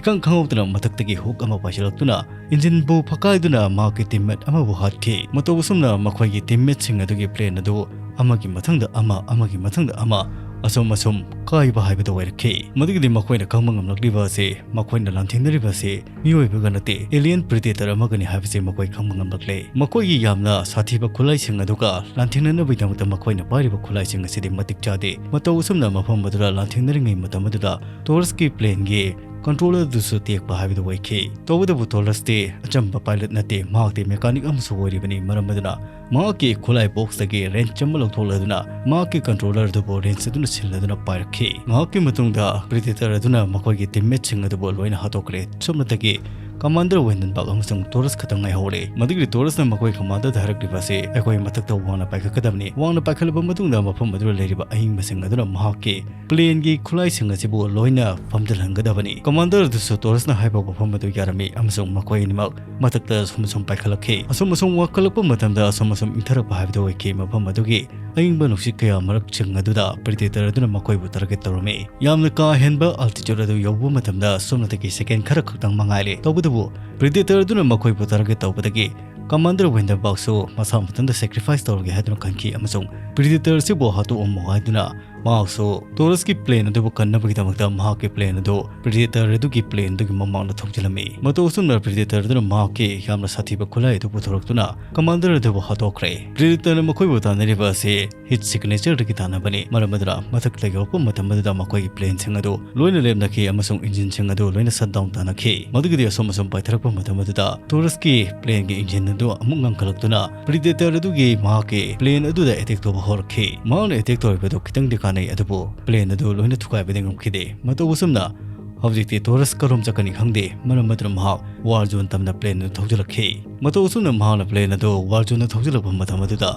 ꯏꯈꯪ ꯈꯪꯍꯧꯗꯅ ꯃꯊꯛꯇꯒꯤ ꯍꯨꯛ ꯑꯃ ꯄꯥꯏꯁꯤꯜꯂꯛꯇꯨꯅ ꯏꯟꯖꯤꯟꯕꯨ ꯐꯛꯀꯥꯏꯗꯨꯅ ꯃꯍꯥꯛꯀꯤ ꯇꯤꯝꯃꯦꯠ ꯑꯃꯕꯨ ꯍꯥꯠꯈꯤ꯫ ꯃꯇꯧ ꯑꯁꯨꯝꯅ ꯃꯈꯣꯏꯒꯤ ꯇꯤꯝꯃꯦꯠꯁꯤꯡ ꯑꯗꯨꯒꯤ ꯄ꯭ꯂꯦꯟ ꯑꯗꯨ ꯑꯃꯒꯤ ꯃꯊꯪꯗ ꯑꯃ, ꯑꯃꯒꯤ ꯃꯊꯪꯗ ꯑꯃ, ꯑꯁꯨꯝ ꯑꯁꯨꯝ ꯀꯥꯏꯕ ꯍꯥꯏꯕꯗꯨ ꯑꯣꯏꯔꯛꯈꯤ꯫ ꯃꯗꯨꯒꯤꯗꯤ ꯃꯈꯣꯏꯅ ꯈꯪꯕ ꯉꯝꯂꯛꯂꯤꯕ ꯑꯁꯤ, ꯃꯈꯣꯏꯅ ꯂꯥꯟꯊꯦꯡꯅꯔꯤꯕ ꯑꯁꯤ ꯃꯤꯑꯣꯏꯕꯒ ꯅꯠꯇꯦ, alien predator ꯑꯃꯒꯅꯤ ꯍꯥꯏꯕꯁꯤ ꯃꯈꯣꯏ ꯈꯪꯕ ꯉꯝꯂꯛꯂꯦ꯫ ꯃꯈꯣꯏꯒꯤ ꯌꯥꯝꯅ ꯁꯥꯊꯤꯕ ꯈꯨꯠꯂꯥꯏꯁꯤꯡ ꯑꯗꯨꯒ ꯂꯥꯟꯊꯦꯡꯅꯅꯕꯒꯤꯗꯃꯛꯇ ꯃꯈꯣꯏꯅ ꯄꯥꯏꯔꯤꯕ ꯈꯨꯠꯂꯥꯏꯁꯤꯡ ꯑꯁꯤꯗꯤ ꯃꯇꯤꯛ ꯆꯥꯗꯦ꯫ ꯃꯇꯧ ꯑꯁꯨꯝꯅ ꯃꯐꯝ ꯑꯗꯨꯗ ꯂꯥꯟꯊꯦꯡꯅꯔꯤꯉꯩ ꯃꯇꯝ ꯑꯗꯨꯗ ꯇꯣꯔꯁꯀꯤ ꯄ꯭ꯂꯦꯟꯒꯤ ꯀꯟꯇ꯭ꯔꯣꯂꯔ ꯑꯗꯨꯁꯨ ꯇꯦꯛꯄ ꯍꯥꯏꯕꯗꯨ ꯑꯣꯏꯈꯤ꯫ ꯇꯧꯕꯇꯕꯨ ꯇꯣꯔꯁꯇꯤ ꯑꯆꯝꯕ ꯄꯥꯏꯂꯠ ꯅꯠꯇꯦ, ꯃꯍꯥꯛꯇꯤ ꯃꯦꯀꯥꯅꯤꯛ ꯑꯃꯁꯨ ꯑꯣꯏꯔꯤꯕꯅꯤ꯫ ꯃꯔꯝ ꯑꯗꯨꯅ ꯃꯍꯥꯛꯀꯤ ꯈꯨꯠꯂꯥꯏ ꯕꯣꯛꯁꯇꯒꯤ ꯔꯦꯟꯆ ꯑꯃ ꯂꯧꯊꯣꯛꯂꯗꯨꯅ ꯃꯍꯥꯛꯀꯤ ꯀꯟꯇ꯭ꯔꯣꯂꯔ ꯑꯗꯨꯕꯨ ꯔꯦꯟꯆ ꯑꯗꯨꯅ ꯁꯤꯜꯂꯗꯨꯅ ꯄꯥꯏꯔꯛꯈꯤ꯫ ꯉꯥꯏꯍꯥꯛꯀꯤ ꯃꯇꯨꯡꯗ ꯄ꯭ꯔꯤꯗꯦꯇꯔ ꯑꯗꯨꯅ ꯃꯈꯣꯏꯒꯤ ꯇꯤꯝꯃꯦꯠꯁꯤꯡ ꯑꯗꯨꯕꯨ ꯂꯣꯏꯅ ꯍꯥꯠꯇꯣꯛꯈ꯭ꯔꯦ꯫ ꯁꯣꯝꯅꯇꯒꯤ ꯀꯃꯥꯟꯗꯔ ꯋꯦꯟꯗꯟꯕꯥꯛ ꯑꯃꯁꯨꯡ ꯇꯣꯔꯁ ꯈꯛꯇꯪ ꯉꯥꯏꯍꯧꯔꯦ꯫ ꯃꯗꯨꯒꯤ ꯇꯣꯔꯁꯅ ꯃꯈꯣꯏ ꯀꯃꯥꯟꯗꯔꯗ ꯍꯥꯏꯔꯛꯂꯤꯕ ꯑꯁꯤ, "ꯑꯩꯈꯣꯏ ꯃꯊꯛꯇ ꯋꯥꯡꯅ ꯄꯥꯏꯈꯠꯀꯗꯕꯅꯤ꯫ ꯋꯥꯡꯅ ꯄꯥꯏꯈꯠꯂꯕ ꯃꯇꯨꯡꯗ ꯃꯐꯝ ꯑꯗꯨꯗ ꯂꯩꯔꯤꯕ ꯑꯏꯪꯕꯁꯤꯡ ꯑꯗꯨꯅ ꯃꯍꯥꯛꯀꯤ ꯄ꯭ꯂꯦꯟꯒꯤ ꯈꯨꯠꯂꯥꯏꯁꯤꯡ ꯑꯁꯤꯕꯨ ꯂꯣꯏꯅ ꯐꯝꯖꯤꯜꯍꯟꯒꯗꯕꯅꯤ"꯫ ꯀꯃꯥꯟꯗꯔ ꯑꯗꯨꯁꯨ ꯇꯣꯔꯁꯅ ꯍꯥꯏꯕ ꯋꯥꯐꯝ ꯑꯗꯨ ꯌꯥꯔꯝꯃꯤ ꯑꯃꯁꯨꯡ ꯃꯈꯣꯏ ꯑꯅꯤꯃꯛ ꯃꯊꯛꯇ ꯑꯁꯨꯝ ꯑꯁꯨꯝ ꯄꯥꯏꯈꯠꯂꯛꯈꯤ꯫ ꯑꯁꯨꯝ ꯑꯁꯨꯝ ꯋꯥꯡꯈꯠꯂꯛꯄ ꯃꯇꯝꯗ ꯑꯁꯨꯝ ꯑꯁꯨꯝ ꯏꯪꯊꯔꯛꯄ ꯍꯥꯏꯕꯗꯨ ꯑꯣꯏꯈꯤ꯫ ꯃꯐꯝ ꯑꯗꯨꯒꯤ ꯑꯏꯪꯕ ꯅꯨꯡꯁꯤꯠ ꯀꯌꯥ ꯃꯔꯛꯁꯤꯡ ꯑꯗꯨꯗ ꯄ꯭ꯔꯤꯗꯦꯇꯔ ꯑꯗꯨꯅ ꯃꯈꯣꯏꯕꯨ ꯇꯥꯔꯒꯦꯠ ꯇꯧꯔꯝꯃꯤ꯫ ꯌꯥꯝꯅ ꯀꯥ ꯍꯦꯟꯕ ꯑꯜꯇꯤꯆꯨꯠ ꯑꯗꯨ ꯌꯧꯕ ꯃꯇꯝꯗ ꯁꯣꯝꯅꯇꯒꯤ ꯁꯦꯀꯦꯟ ꯈꯔ ꯈꯛꯇꯪ ꯃꯉꯥꯏꯔꯦ꯫ ꯇꯧꯕꯇꯕꯨ ꯄ꯭ꯔꯤꯗꯦꯇꯔ ꯑꯗꯨꯅ ꯃꯈꯣꯏꯕꯨ ꯇꯥꯔꯒꯦꯠ ꯇꯧꯕꯗꯒꯤ ꯀꯃꯥꯟꯗꯔ ꯋꯦꯟꯗꯟꯕꯥꯛꯁꯨ ꯃꯁꯥ ꯃꯊꯟꯇ ꯁꯦꯀ꯭ꯔꯤꯐꯥꯏꯁ ꯇꯧꯔꯒꯦ ꯍꯥꯏꯗꯨꯅ ꯈꯟꯈꯤ ꯑꯃꯁꯨꯡ ꯄ꯭ꯔꯤꯗꯦꯇꯔ ꯑꯁꯤꯕꯨ ꯍꯥꯠꯇꯣꯛꯑꯝꯃꯣ ꯍꯥꯏꯗꯨꯅ ꯃꯍꯥꯛꯁꯨ ꯇꯣꯔꯁꯀꯤ ꯄ꯭ꯂꯦꯟ ꯑꯗꯨꯕꯨ ꯀꯟꯅꯕꯒꯤꯗꯃꯛꯇ ꯃꯍꯥꯛꯀꯤ ꯄ꯭ꯂꯦꯟ ꯑꯗꯨ ꯄ꯭ꯔꯤꯗꯦꯇꯔ ꯑꯗꯨꯒꯤ ꯄ꯭ꯂꯦꯟ ꯑꯗꯨꯒꯤ ꯃꯃꯥꯡꯗ ꯊꯧꯖꯤꯜꯂꯝꯃꯤ꯫ ꯃꯇꯧ ꯑꯁꯨꯝꯅ ꯄ꯭ꯔꯤꯗꯦꯇꯔ ꯑꯗꯨꯅ ꯃꯍꯥꯛꯀꯤ ꯌꯥꯝꯅ ꯁꯥꯊꯤꯕ ꯈꯨꯠꯂꯥꯏ ꯑꯗꯨ ꯄꯨꯊꯣꯔꯛꯇꯨꯅ ꯀꯃꯥꯟꯗꯔ ꯑꯗꯨꯕꯨ ꯍꯥꯠꯇꯣꯛꯈ꯭ꯔꯦ꯫ ꯄ꯭ꯔꯤꯗꯦꯇꯔꯅ ꯃꯈꯣꯏꯕꯨ ꯇꯥꯟꯅꯔꯤꯕ ꯑꯁꯤ ꯍꯤꯠ ꯁꯤꯒꯅꯦꯆꯔꯗꯒꯤ ꯇꯥꯟꯅꯕꯅꯤ꯫ ꯃꯔꯝ ꯑꯗꯨꯅ ꯃꯊꯛꯇ ꯌꯧꯔꯛꯄ ꯃꯇꯝ ꯑꯗꯨꯗ ꯃꯈꯣꯏꯒꯤ ꯄ꯭ꯂꯦꯟꯁꯤꯡ ꯑꯗꯨ ꯂꯣꯏꯅ ꯂꯦꯞꯅꯈꯤ ꯑꯃꯁꯨꯡ ꯏꯟꯖꯤꯟꯁꯤꯡ ꯑꯗꯨ ꯂꯣꯏꯅ ꯁꯠ ꯗꯥꯎꯟ ꯇꯥꯅꯈꯤ꯫ ꯃꯗꯨꯒꯤꯗꯤ ꯑꯁꯨꯝ ꯑꯁꯨꯝ ꯄꯥꯏꯊꯔꯛꯄ ꯃꯇꯝ ꯑꯗꯨꯗ ꯇꯣꯔꯁꯀꯤ ꯄ꯭ꯂꯦꯟꯒꯤ ꯏꯟꯖꯤꯟ ꯑꯗꯨ ꯑꯃꯨꯛ ꯉꯝꯈꯠꯂꯛꯇꯨꯅ ꯄ꯭ꯔꯤꯗꯦꯇꯔ ꯑꯗꯨꯒꯤ ꯃꯍꯥꯛꯀꯤ ꯄ꯭ꯂꯦꯟ ꯑꯗꯨꯗ ꯑꯦꯇꯦꯛ ꯇꯧꯕ ꯍꯧꯔꯛꯈꯤ꯫ ꯃꯍꯥꯛꯅ ꯑꯦꯇꯦꯛ ꯇꯧꯔꯤꯕꯗꯨ ꯈꯤꯇꯪꯗꯤ ꯀꯥꯟꯅꯩ, ꯑꯗꯨꯕꯨ ꯄ꯭ꯂꯦꯟ ꯑꯗꯨ ꯂꯣꯏꯅ ꯊꯨꯒꯥꯏꯕꯗꯤ ꯉꯝꯈꯤꯗꯦ꯫ ꯃꯇꯧ ꯑꯁꯨꯝꯅ ꯍꯧꯖꯤꯛꯇꯤ ꯇꯣꯔꯁ ꯀꯔꯣꯝ ꯆꯠꯀꯅꯤ ꯈꯪꯗꯦ꯫ ꯃꯔꯝ ꯑꯗꯨꯅ ꯃꯍꯥꯛ ꯋꯥꯔ ꯖꯣꯟ ꯇꯝꯅ ꯄ꯭ꯂꯦꯟ ꯑꯗꯨ ꯊꯧꯖꯤꯜꯂꯛꯈꯤ꯫ ꯃꯇꯧ ꯑꯁꯨꯝꯅ ꯃꯍꯥꯛꯅ ꯄ꯭ꯂꯦꯟ ꯑꯗꯨ ꯋꯥꯔ ꯖꯣꯟꯗ ꯊꯧꯖꯤꯜꯂꯛꯄ ꯃꯇꯝ ꯑꯗꯨꯗ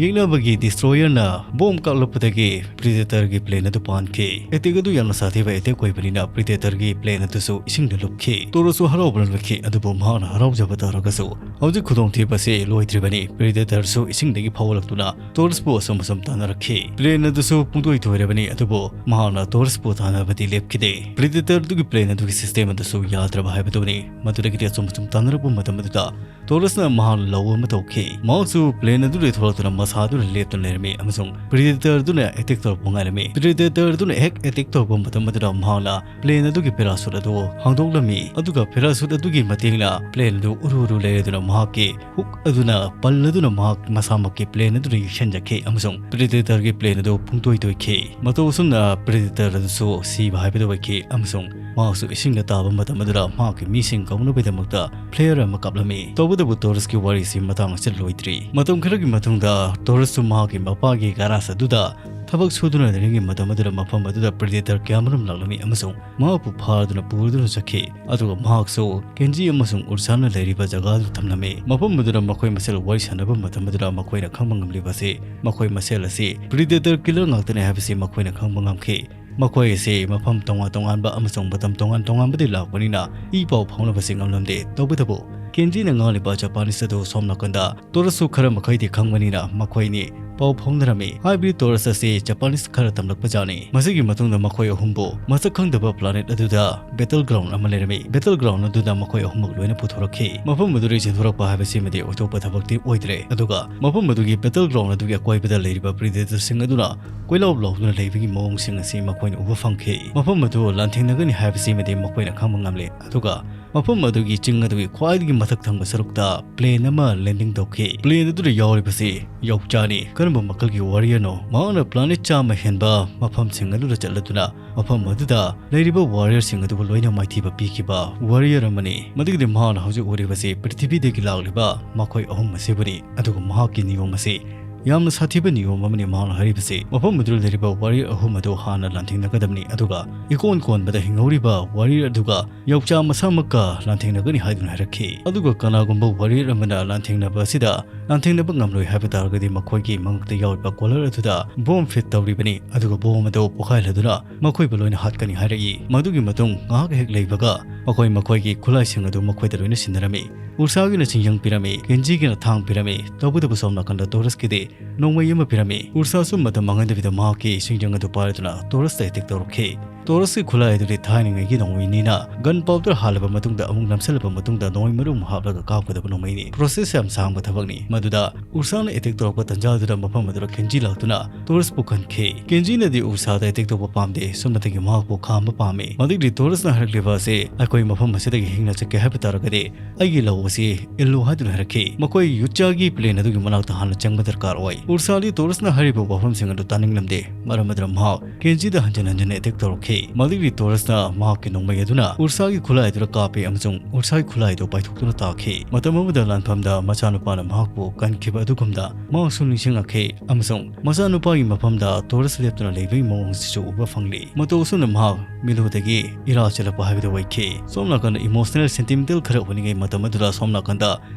ꯌꯦꯛꯅꯕꯒꯤ destroyer-ꯅ bomb ꯀꯥꯞꯂꯛꯄꯗꯒꯤ Predator-ꯒꯤ plane ꯑꯗꯨ ꯄꯥꯟꯈꯤ꯫ Attack ꯑꯗꯨ ꯌꯥꯝꯅ ꯁꯥꯊꯤꯕ attack ꯑꯣꯏꯕꯅꯤꯅ Predator-ꯒꯤ plane ꯑꯗꯨꯁꯨ ꯏꯁꯤꯡꯗ ꯂꯨꯞꯈꯤ꯫ Thor-ꯁꯨ ꯍꯔꯥꯎꯕꯅ ꯂꯣꯏꯈꯤ, ꯑꯗꯨꯕꯨ ꯃꯍꯥꯛꯅ ꯍꯔꯥꯎꯖꯕ ꯇꯥꯔꯒꯁꯨ ꯍꯧꯖꯤꯛ ꯈꯨꯗꯣꯡꯊꯤꯕꯁꯤ ꯂꯣꯏꯗ꯭ꯔꯤꯕꯅꯤ꯫ Predator-ꯁꯨ ꯏꯁꯤꯡꯗꯒꯤ ꯐꯥꯎꯒꯠꯂꯛꯇꯨꯅ Thor-ꯕꯨ ꯑꯁꯨꯝ ꯑꯁꯨꯝ ꯇꯥꯟꯅꯔꯛꯈꯤ꯫ Plane ꯑꯗꯨꯁꯨ ꯄꯨꯡꯇꯣꯏ ꯇꯣꯏꯔꯕꯅꯤ, ꯑꯗꯨꯕꯨ ꯃꯍꯥꯛꯅ Thor-ꯕꯨ ꯇꯥꯟꯅꯕꯗꯤ ꯂꯦꯞꯈꯤꯗꯦ꯫ Predator ꯑꯗꯨꯒꯤ plane ꯑꯗꯨꯒꯤ system ꯑꯗꯨꯁꯨ ꯌꯥꯗ꯭ꯔꯕ ꯍꯥꯏꯕꯗꯨꯅꯤ꯫ ꯃꯗꯨꯗꯒꯤꯗꯤ ꯑꯁꯨꯝ ꯑꯁꯨꯝ ꯇꯥꯟꯅꯔꯛꯄ ꯃꯇꯝ ꯑꯗꯨꯗ Thor-ꯅ ꯃꯍꯥꯛ ꯂꯧ ꯑꯃ ꯇꯧꯈꯤ꯫ ꯃꯍꯥꯛꯁꯨ plane ꯑꯗꯨꯗꯒꯤ ꯊꯣꯛꯂꯛꯇꯨꯅ ꯃꯁꯥꯗꯨꯅ ꯂꯦꯞꯇꯨꯅ ꯂꯩꯔꯝꯃꯤ ꯑꯃꯁꯨꯡ Predator ꯑꯗꯨꯅ attack ꯇꯧꯔꯛꯄ ꯉꯥꯏꯔꯝꯃꯤ꯫ Predator ꯑꯗꯨꯅ ꯍꯦꯛ attack ꯇꯧꯔꯛꯄ ꯃꯇꯝ ꯑꯗꯨꯗ ꯃꯍꯥꯛꯅ plane ꯑꯗꯨꯒꯤ parachute ꯑꯗꯨ ꯍꯥꯡꯗꯣꯛꯂꯝꯃꯤ, ꯑꯗꯨꯒ parachute ꯑꯗꯨꯒꯤ ꯃꯇꯦꯡꯅ plane ꯑꯗꯨ ꯎꯔꯨ ꯎꯔꯨ ꯂꯩꯔꯗꯨꯅ ꯃꯍꯥꯛꯀꯤ hook ꯑꯗꯨꯅ ꯄꯜꯂꯗꯨꯅ ꯃꯍꯥꯛ ꯃꯁꯥꯃꯛꯀꯤ plane ꯑꯗꯨꯗ ꯌꯩꯁꯟꯖꯈꯤ ꯑꯃꯁꯨꯡ Predator-ꯒꯤ plane ꯑꯗꯨ ꯄꯨꯡꯇꯣꯏ ꯇꯣꯏꯈꯤ꯫ ꯃꯇꯧ ꯑꯁꯨꯝꯅ Predator ꯑꯗꯨꯁꯨ ꯁꯤꯕ ꯍꯥꯏꯕꯗꯨ ꯑꯣꯏꯈꯤ ꯑꯃꯁꯨꯡ ꯃꯍꯥꯛꯁꯨ ꯏꯁꯤꯡꯗ ꯇꯥꯕ ꯃꯇꯝ ꯑꯗꯨꯗ ꯃꯍꯥꯛꯀꯤ ꯃꯤꯁꯤꯡ ꯀꯧꯅꯕꯒꯤꯗꯃꯛꯇ flare ꯑꯃ ꯀꯥꯞꯂꯝꯃꯤ꯫ ꯇꯧꯕꯇꯕꯨ Thor-ꯒꯤ ꯋꯥꯔꯤꯁꯤ ꯃꯇꯥꯡ ꯑꯁꯤꯗ ꯂꯣꯏꯗ꯭ꯔꯤ꯫ ꯃꯇꯝ ꯈꯔꯒꯤ ꯃꯇꯨꯡꯗ Thor-ꯁꯨ ꯃꯍꯥꯛꯀꯤ ꯃꯄꯥꯒꯤ garage ꯑꯗꯨꯗ ꯊꯕꯛ ꯁꯨꯗꯨꯅ ꯂꯩꯔꯤꯉꯩ ꯃꯇꯝ ꯑꯗꯨꯗ ꯃꯐꯝ ꯑꯗꯨꯗ Predator ꯀꯌꯥꯃꯔꯨꯝ ꯂꯥꯛꯂꯝꯃꯤ ꯑꯃꯁꯨꯡ ꯃꯍꯥꯛꯄꯨ ꯐꯥꯗꯨꯅ ꯄꯨꯗꯨꯅ ꯆꯠꯈꯤ꯫ ꯑꯗꯨꯒ ꯃꯍꯥꯛꯁꯨ Kenji ꯑꯃꯁꯨꯡ Ursa-ꯅ ꯂꯩꯔꯤꯕ ꯖꯒꯥꯗꯨ ꯊꯝꯂꯝꯃꯤ꯫ ꯃꯐꯝ ꯑꯗꯨꯗ ꯃꯈꯣꯏ ꯃꯁꯦꯜ ꯋꯥꯔꯤ ꯁꯥꯟꯅꯕ ꯃꯇꯝ ꯑꯗꯨꯗ ꯃꯈꯣꯏꯅ ꯈꯪꯕ ꯉꯝꯂꯤꯕꯁꯤ ꯃꯈꯣꯏ ꯃꯁꯦꯜ ꯑꯁꯤ Predator killer ꯉꯥꯛꯇꯅꯤ ꯍꯥꯏꯕꯁꯤ ꯃꯈꯣꯏꯅ ꯈꯪꯕ ꯉꯝꯈꯤ꯫ ꯃꯈꯣꯏ ꯑꯁꯤ ꯃꯐꯝ ꯇꯣꯉꯥꯟ ꯇꯣꯉꯥꯟꯕ ꯑꯃꯁꯨꯡ ꯃꯇꯝ ꯇꯣꯉꯥꯟ ꯇꯣꯉꯥꯟꯕꯗꯒꯤ ꯂꯥꯛꯄꯅꯤꯅ ꯏ ꯄꯥꯎ ꯐꯥꯎꯅꯕꯁꯤ ꯉꯝꯂꯝꯗꯦ꯫ ꯇꯧꯕꯇꯕꯨ Kenji-ꯅ ꯉꯥꯡꯂꯤꯕ Japanese ꯑꯗꯨ ꯁꯣꯝ ꯅꯥꯀꯟꯗ Thor-ꯁꯨ ꯈꯔ ꯃꯈꯩꯗꯤ ꯈꯪꯕꯅꯤꯅ ꯃꯈꯣꯏꯅꯤ ꯄꯥꯎ ꯐꯥꯎꯅꯔꯝꯃꯤ꯫ ꯍꯥꯏꯕꯗꯤ Thor ꯑꯁꯤ Japanese ꯈꯔ ꯇꯝꯂꯛꯄꯖꯥꯠꯅꯤ꯫ ꯃꯁꯤꯒꯤ ꯃꯇꯨꯡꯗ ꯃꯈꯣꯏ ꯑꯍꯨꯝꯕꯨ ꯃꯁꯛ ꯈꯪꯗꯕ planet ꯑꯗꯨꯗ battle ground ꯑꯃ ꯂꯩꯔꯝꯃꯤ꯫ Battle ground ꯑꯗꯨꯗ ꯃꯈꯣꯏ ꯑꯍꯨꯝꯃꯛ ꯂꯣꯏꯅ ꯄꯨꯊꯣꯔꯛꯈꯤ꯫ ꯃꯐꯝ ꯑꯗꯨꯗꯒꯤ ꯆꯦꯟꯊꯣꯔꯛꯄ ꯍꯥꯏꯕꯁꯤꯃꯗꯤ ꯑꯣꯏꯊꯣꯛꯄ ꯊꯕꯛꯇꯤ ꯑꯣꯏꯗ꯭ꯔꯦ꯫ ꯑꯗꯨꯒ ꯃꯐꯝ ꯑꯗꯨꯒꯤ battle ground ꯑꯗꯨꯒꯤ ꯑꯀꯣꯏꯕꯗ ꯂꯩꯔꯤꯕ Predator-ꯁꯤꯡ ꯑꯗꯨꯅ ꯀꯣꯏꯂꯥꯎ ꯂꯥꯎꯗꯨꯅ ꯂꯩꯕꯒꯤ ꯃꯑꯣꯡꯁꯤꯡ ꯑꯁꯤ ꯃꯈꯣꯏꯅ ꯎꯕ ꯐꯪꯈꯤ꯫ ꯃꯐꯝ ꯑꯗꯨ ꯂꯥꯟꯊꯦꯡꯅꯒꯅꯤ ꯍꯥꯏꯕꯁꯤꯃꯗꯤ ꯃꯈꯣꯏꯅ ꯈꯪꯕ ꯉꯝꯂꯦ꯫ ꯑꯗꯨꯒ ꯃꯐꯝ ꯑꯗꯨꯒꯤ ꯆꯤꯡ ꯑꯗꯨꯒꯤ ꯈ꯭ꯋꯥꯏꯗꯒꯤ ꯃꯊꯛ ꯊꯪꯕ ꯁꯔꯨꯛꯇ plane ꯑꯃ landing ꯇꯧꯈꯤ꯫ Plane ꯑꯗꯨꯗ ꯌꯥꯎꯔꯤꯕꯁꯤ ꯌꯥꯎꯆꯥꯅꯤ꯫ ꯀꯔꯝꯕ ꯃꯈꯜꯒꯤ warrior-ꯅꯣ? ꯃꯍꯥꯛꯅ planet ꯆꯥꯝꯃ ꯍꯦꯟꯕ ꯃꯐꯝꯁꯤꯡ ꯑꯗꯨꯗ ꯆꯠꯂꯗꯨꯅ ꯃꯐꯝ ꯑꯗꯨꯗ ꯂꯩꯔꯤꯕ warrior-ꯁꯤꯡ ꯑꯗꯨꯕꯨ ꯂꯣꯏꯅ ꯃꯥꯏꯊꯤꯕ ꯄꯤꯈꯤꯕ warrior ꯑꯃꯅꯤ꯫ ꯃꯗꯨꯒꯤꯗꯤ ꯃꯍꯥꯛꯅ ꯍꯧꯖꯤꯛ ꯎꯔꯤꯕꯁꯤ ꯄ꯭ꯔꯤꯊꯤꯕꯤꯗꯒꯤ ꯂꯥꯛꯂꯤꯕ ꯃꯈꯣꯏ ꯑꯍꯨꯝ ꯑꯁꯤꯕꯨꯅꯤ꯫ ꯑꯗꯨꯒ ꯃꯍꯥꯛꯀꯤ ꯅꯤꯌꯣꯝ ꯑꯁꯤ ꯌꯥꯝꯅ ꯁꯥꯊꯤꯕ ꯅꯤꯌꯣꯝ ꯑꯃꯅꯤ ꯃꯍꯥꯛꯅ ꯍꯥꯏꯔꯤꯕꯁꯤ꯫ ꯃꯐꯝ ꯑꯗꯨꯗ ꯂꯩꯔꯤꯕ warrior ꯑꯍꯨꯝ ꯑꯗꯨ ꯍꯥꯟꯅ ꯂꯥꯟꯊꯦꯡꯅꯒꯗꯕꯅꯤ, ꯑꯗꯨꯒ ꯏꯀꯣꯟ ꯀꯣꯟꯕꯗ ꯍꯤꯡꯍꯧꯔꯤꯕ warrior ꯑꯗꯨꯒ ꯌꯧꯆꯥ ꯃꯁꯥꯃꯛꯀ ꯂꯥꯟꯊꯦꯡꯅꯒꯅꯤ ꯍꯥꯏꯗꯨꯅ ꯍꯥꯏꯔꯛꯈꯤ꯫ ꯑꯗꯨꯒ ꯀꯅꯥꯒꯨꯝꯕ warrior ꯑꯃꯅ ꯂꯥꯟꯊꯦꯡꯅꯕ ꯑꯁꯤꯗ ꯂꯥꯟꯊꯦꯡꯅꯕ ꯉꯝꯂꯣꯏ ꯍꯥꯏꯕ ꯇꯥꯔꯒꯗꯤ ꯃꯈꯣꯏꯒꯤ ꯃꯉꯛꯇ ꯌꯥꯎꯔꯤꯕ collar ꯑꯗꯨꯗ bomb fit ꯇꯧꯔꯤꯕꯅꯤ, ꯑꯗꯨꯒ bomb ꯑꯗꯨ ꯄꯣꯈꯥꯏꯍꯜꯂꯗꯨꯅ ꯃꯈꯣꯏꯕꯨ ꯂꯣꯏꯅ ꯍꯥꯠꯀꯅꯤ ꯍꯥꯏꯔꯛꯏ꯫ ꯃꯗꯨꯒꯤ ꯃꯇꯨꯡ ꯉꯥꯏꯍꯥꯛ ꯍꯦꯛ ꯂꯩꯕꯒ ꯃꯈꯣꯏ ꯃꯈꯣꯏꯒꯤ ꯈꯨꯠꯂꯥꯏꯁꯤꯡ ꯑꯗꯨ ꯃꯈꯣꯏꯗ ꯂꯣꯏꯅ ꯁꯤꯟꯅꯔꯝꯃꯤ꯫ ꯎꯔꯁꯥꯒꯤꯅ ꯆꯤꯡꯖꯪ ꯄꯤꯔꯝꯃꯤ, ꯀꯦꯟꯖꯤꯒꯤꯅ ꯊꯥꯡ ꯄꯤꯔꯝꯃꯤ꯫ ꯇꯧꯕꯇꯕꯨ ꯁꯣꯝ ꯅꯥꯀꯟꯗ ꯇꯣꯔꯁꯀꯤꯗꯤ ꯅꯣꯡꯃꯩ ꯑꯃ ꯄꯤꯔꯝꯃꯤ꯫ ꯎꯔꯁꯥꯁꯨ ꯃꯇꯝ ꯃꯥꯡꯍꯟꯗꯕꯤꯗ ꯃꯍꯥꯛꯀꯤ ꯁꯤꯡꯖꯪ ꯑꯗꯨ ꯄꯥꯏꯔꯗꯨꯅ ꯇꯣꯔꯁꯇ attack ꯇꯧꯔꯛꯈꯤ꯫ ꯇꯣꯔꯁꯀꯤ ꯈꯨꯠꯂꯥꯏ ꯑꯗꯨꯗꯤ ꯊꯥꯏꯅꯉꯩꯒꯤ ꯅꯣꯡꯃꯩꯅꯤꯅ gun powder ꯍꯥꯜꯂꯕ ꯃꯇꯨꯡꯗ ꯑꯃꯨꯛ ꯅꯝꯁꯤꯜꯂꯕ ꯃꯇꯨꯡꯗ ꯅꯣꯡꯃꯩ ꯃꯔꯨ ꯑꯃꯨꯛ ꯍꯥꯞꯂꯒ ꯀꯥꯞꯀꯗꯕ ꯅꯣꯡꯃꯩꯅꯤ꯫ Process ꯌꯥꯝ ꯁꯥꯡꯕ ꯊꯕꯛꯅꯤ꯫ ꯃꯗꯨꯗ ꯎꯔꯁꯥꯅ attack ꯇꯧꯔꯛꯄ ꯇꯟꯖꯥꯗꯨꯗ ꯃꯐꯝ ꯑꯗꯨꯗ ꯀꯦꯟꯖꯤ ꯂꯥꯛꯇꯨꯅ ꯇꯣꯔꯁꯄꯨ ꯀꯟꯈꯤ꯫ ꯀꯦꯟꯖꯤꯅꯗꯤ ꯎꯔꯁꯥꯗ attack ꯇꯧꯕ ꯄꯥꯝꯗꯦ꯫ ꯁꯣꯝꯅꯇꯒꯤ ꯃꯍꯥꯛꯄꯨ ꯈꯥꯝꯕ ꯄꯥꯝꯃꯤ꯫ ꯃꯗꯨꯒꯤ ꯇꯣꯔꯁꯅ ꯍꯥꯏꯔꯛꯂꯤꯕ ꯑꯁꯤ, ꯑꯩꯈꯣꯏ ꯃꯐꯝ ꯑꯁꯤꯗꯒꯤ ꯍꯤꯡꯅ ꯆꯠꯀꯦ ꯍꯥꯏꯕ ꯇꯥꯔꯒꯗꯤ ꯑꯩꯒꯤ ꯂꯧ ꯑꯁꯤ ꯏꯜꯂꯨ ꯍꯥꯏꯗꯨꯅ ꯍꯥꯏꯔꯛꯈꯤ꯫ ꯃꯈꯣꯏ ꯌꯨꯆꯥꯒꯤ plane ꯑꯗꯨꯒꯤ ꯃꯅꯥꯛꯇ ꯍꯥꯟꯅ ꯆꯪꯕ ꯗꯔꯀꯥꯔ ꯑꯣꯏ꯫ ꯎꯔꯁꯥꯗꯤ ꯇꯣꯔꯁꯅ ꯍꯥꯏꯔꯤꯕ ꯋꯥꯐꯝꯁꯤꯡ ꯑꯗꯨ ꯇꯥꯅꯤꯡꯂꯝꯗꯦ꯫ ꯃꯔꯝ ꯑꯗꯨꯅ ꯃꯍꯥꯛ ꯀꯦꯟꯖꯤꯗ ꯍꯟꯖꯤꯟ ꯍꯟꯖꯤꯟ attack ꯇꯧꯔꯛꯈꯤ꯫ ꯃꯗꯨꯒꯤ ꯇꯣꯔꯁꯅ ꯃꯍꯥꯛꯀꯤ ꯅꯣꯡꯃꯩ ꯑꯗꯨꯅ ꯎꯔꯁꯥꯒꯤ ꯈꯨꯠꯂꯥꯏ ꯑꯗꯨꯗ ꯀꯥꯞꯄꯤ ꯑꯃꯁꯨꯡ ꯎꯔꯁꯥꯒꯤ ꯈꯨꯠꯂꯥꯏ ꯑꯗꯨ ꯄꯥꯏꯊꯣꯛꯇꯨꯅ ꯇꯥꯈꯤ꯫ ꯃꯇꯝ ꯑꯃꯗ ꯂꯥꯟꯐꯝꯗ ꯃꯆꯥꯅꯨꯄꯥꯅ ꯃꯍꯥꯛꯄꯨ ꯀꯟꯈꯤꯕ ꯑꯗꯨꯒꯨꯝꯅ ꯃꯍꯥꯛꯁꯨ ꯅꯤꯡꯁꯤꯡꯂꯛꯈꯤ ꯑꯃꯁꯨꯡ ꯃꯆꯥꯅꯨꯄꯥꯒꯤ ꯃꯐꯝꯗ ꯇꯣꯔꯁ ꯂꯦꯞꯇꯨꯅ ꯂꯩꯕꯒꯤ ꯃꯑꯣꯡ ꯑꯁꯤꯁꯨ ꯎꯕ ꯐꯪꯂꯤ꯫ ꯃꯇꯧ ꯑꯁꯨꯝꯅ ꯃꯍꯥꯛ ꯃꯤꯂꯨꯗꯒꯤ ꯏꯔꯥ ꯆꯦꯜꯂꯛꯄ ꯍꯥꯏꯕꯗꯨ ꯑꯣꯏꯈꯤ꯫ ꯁꯣꯝ ꯅꯥꯀꯟꯗ emotional sentimental ꯈꯔ ꯑꯣꯏꯅꯤꯡꯉꯩ ꯃꯇꯝ ꯑꯗꯨꯗ ꯁꯣꯝ ꯅꯥꯀꯟꯗ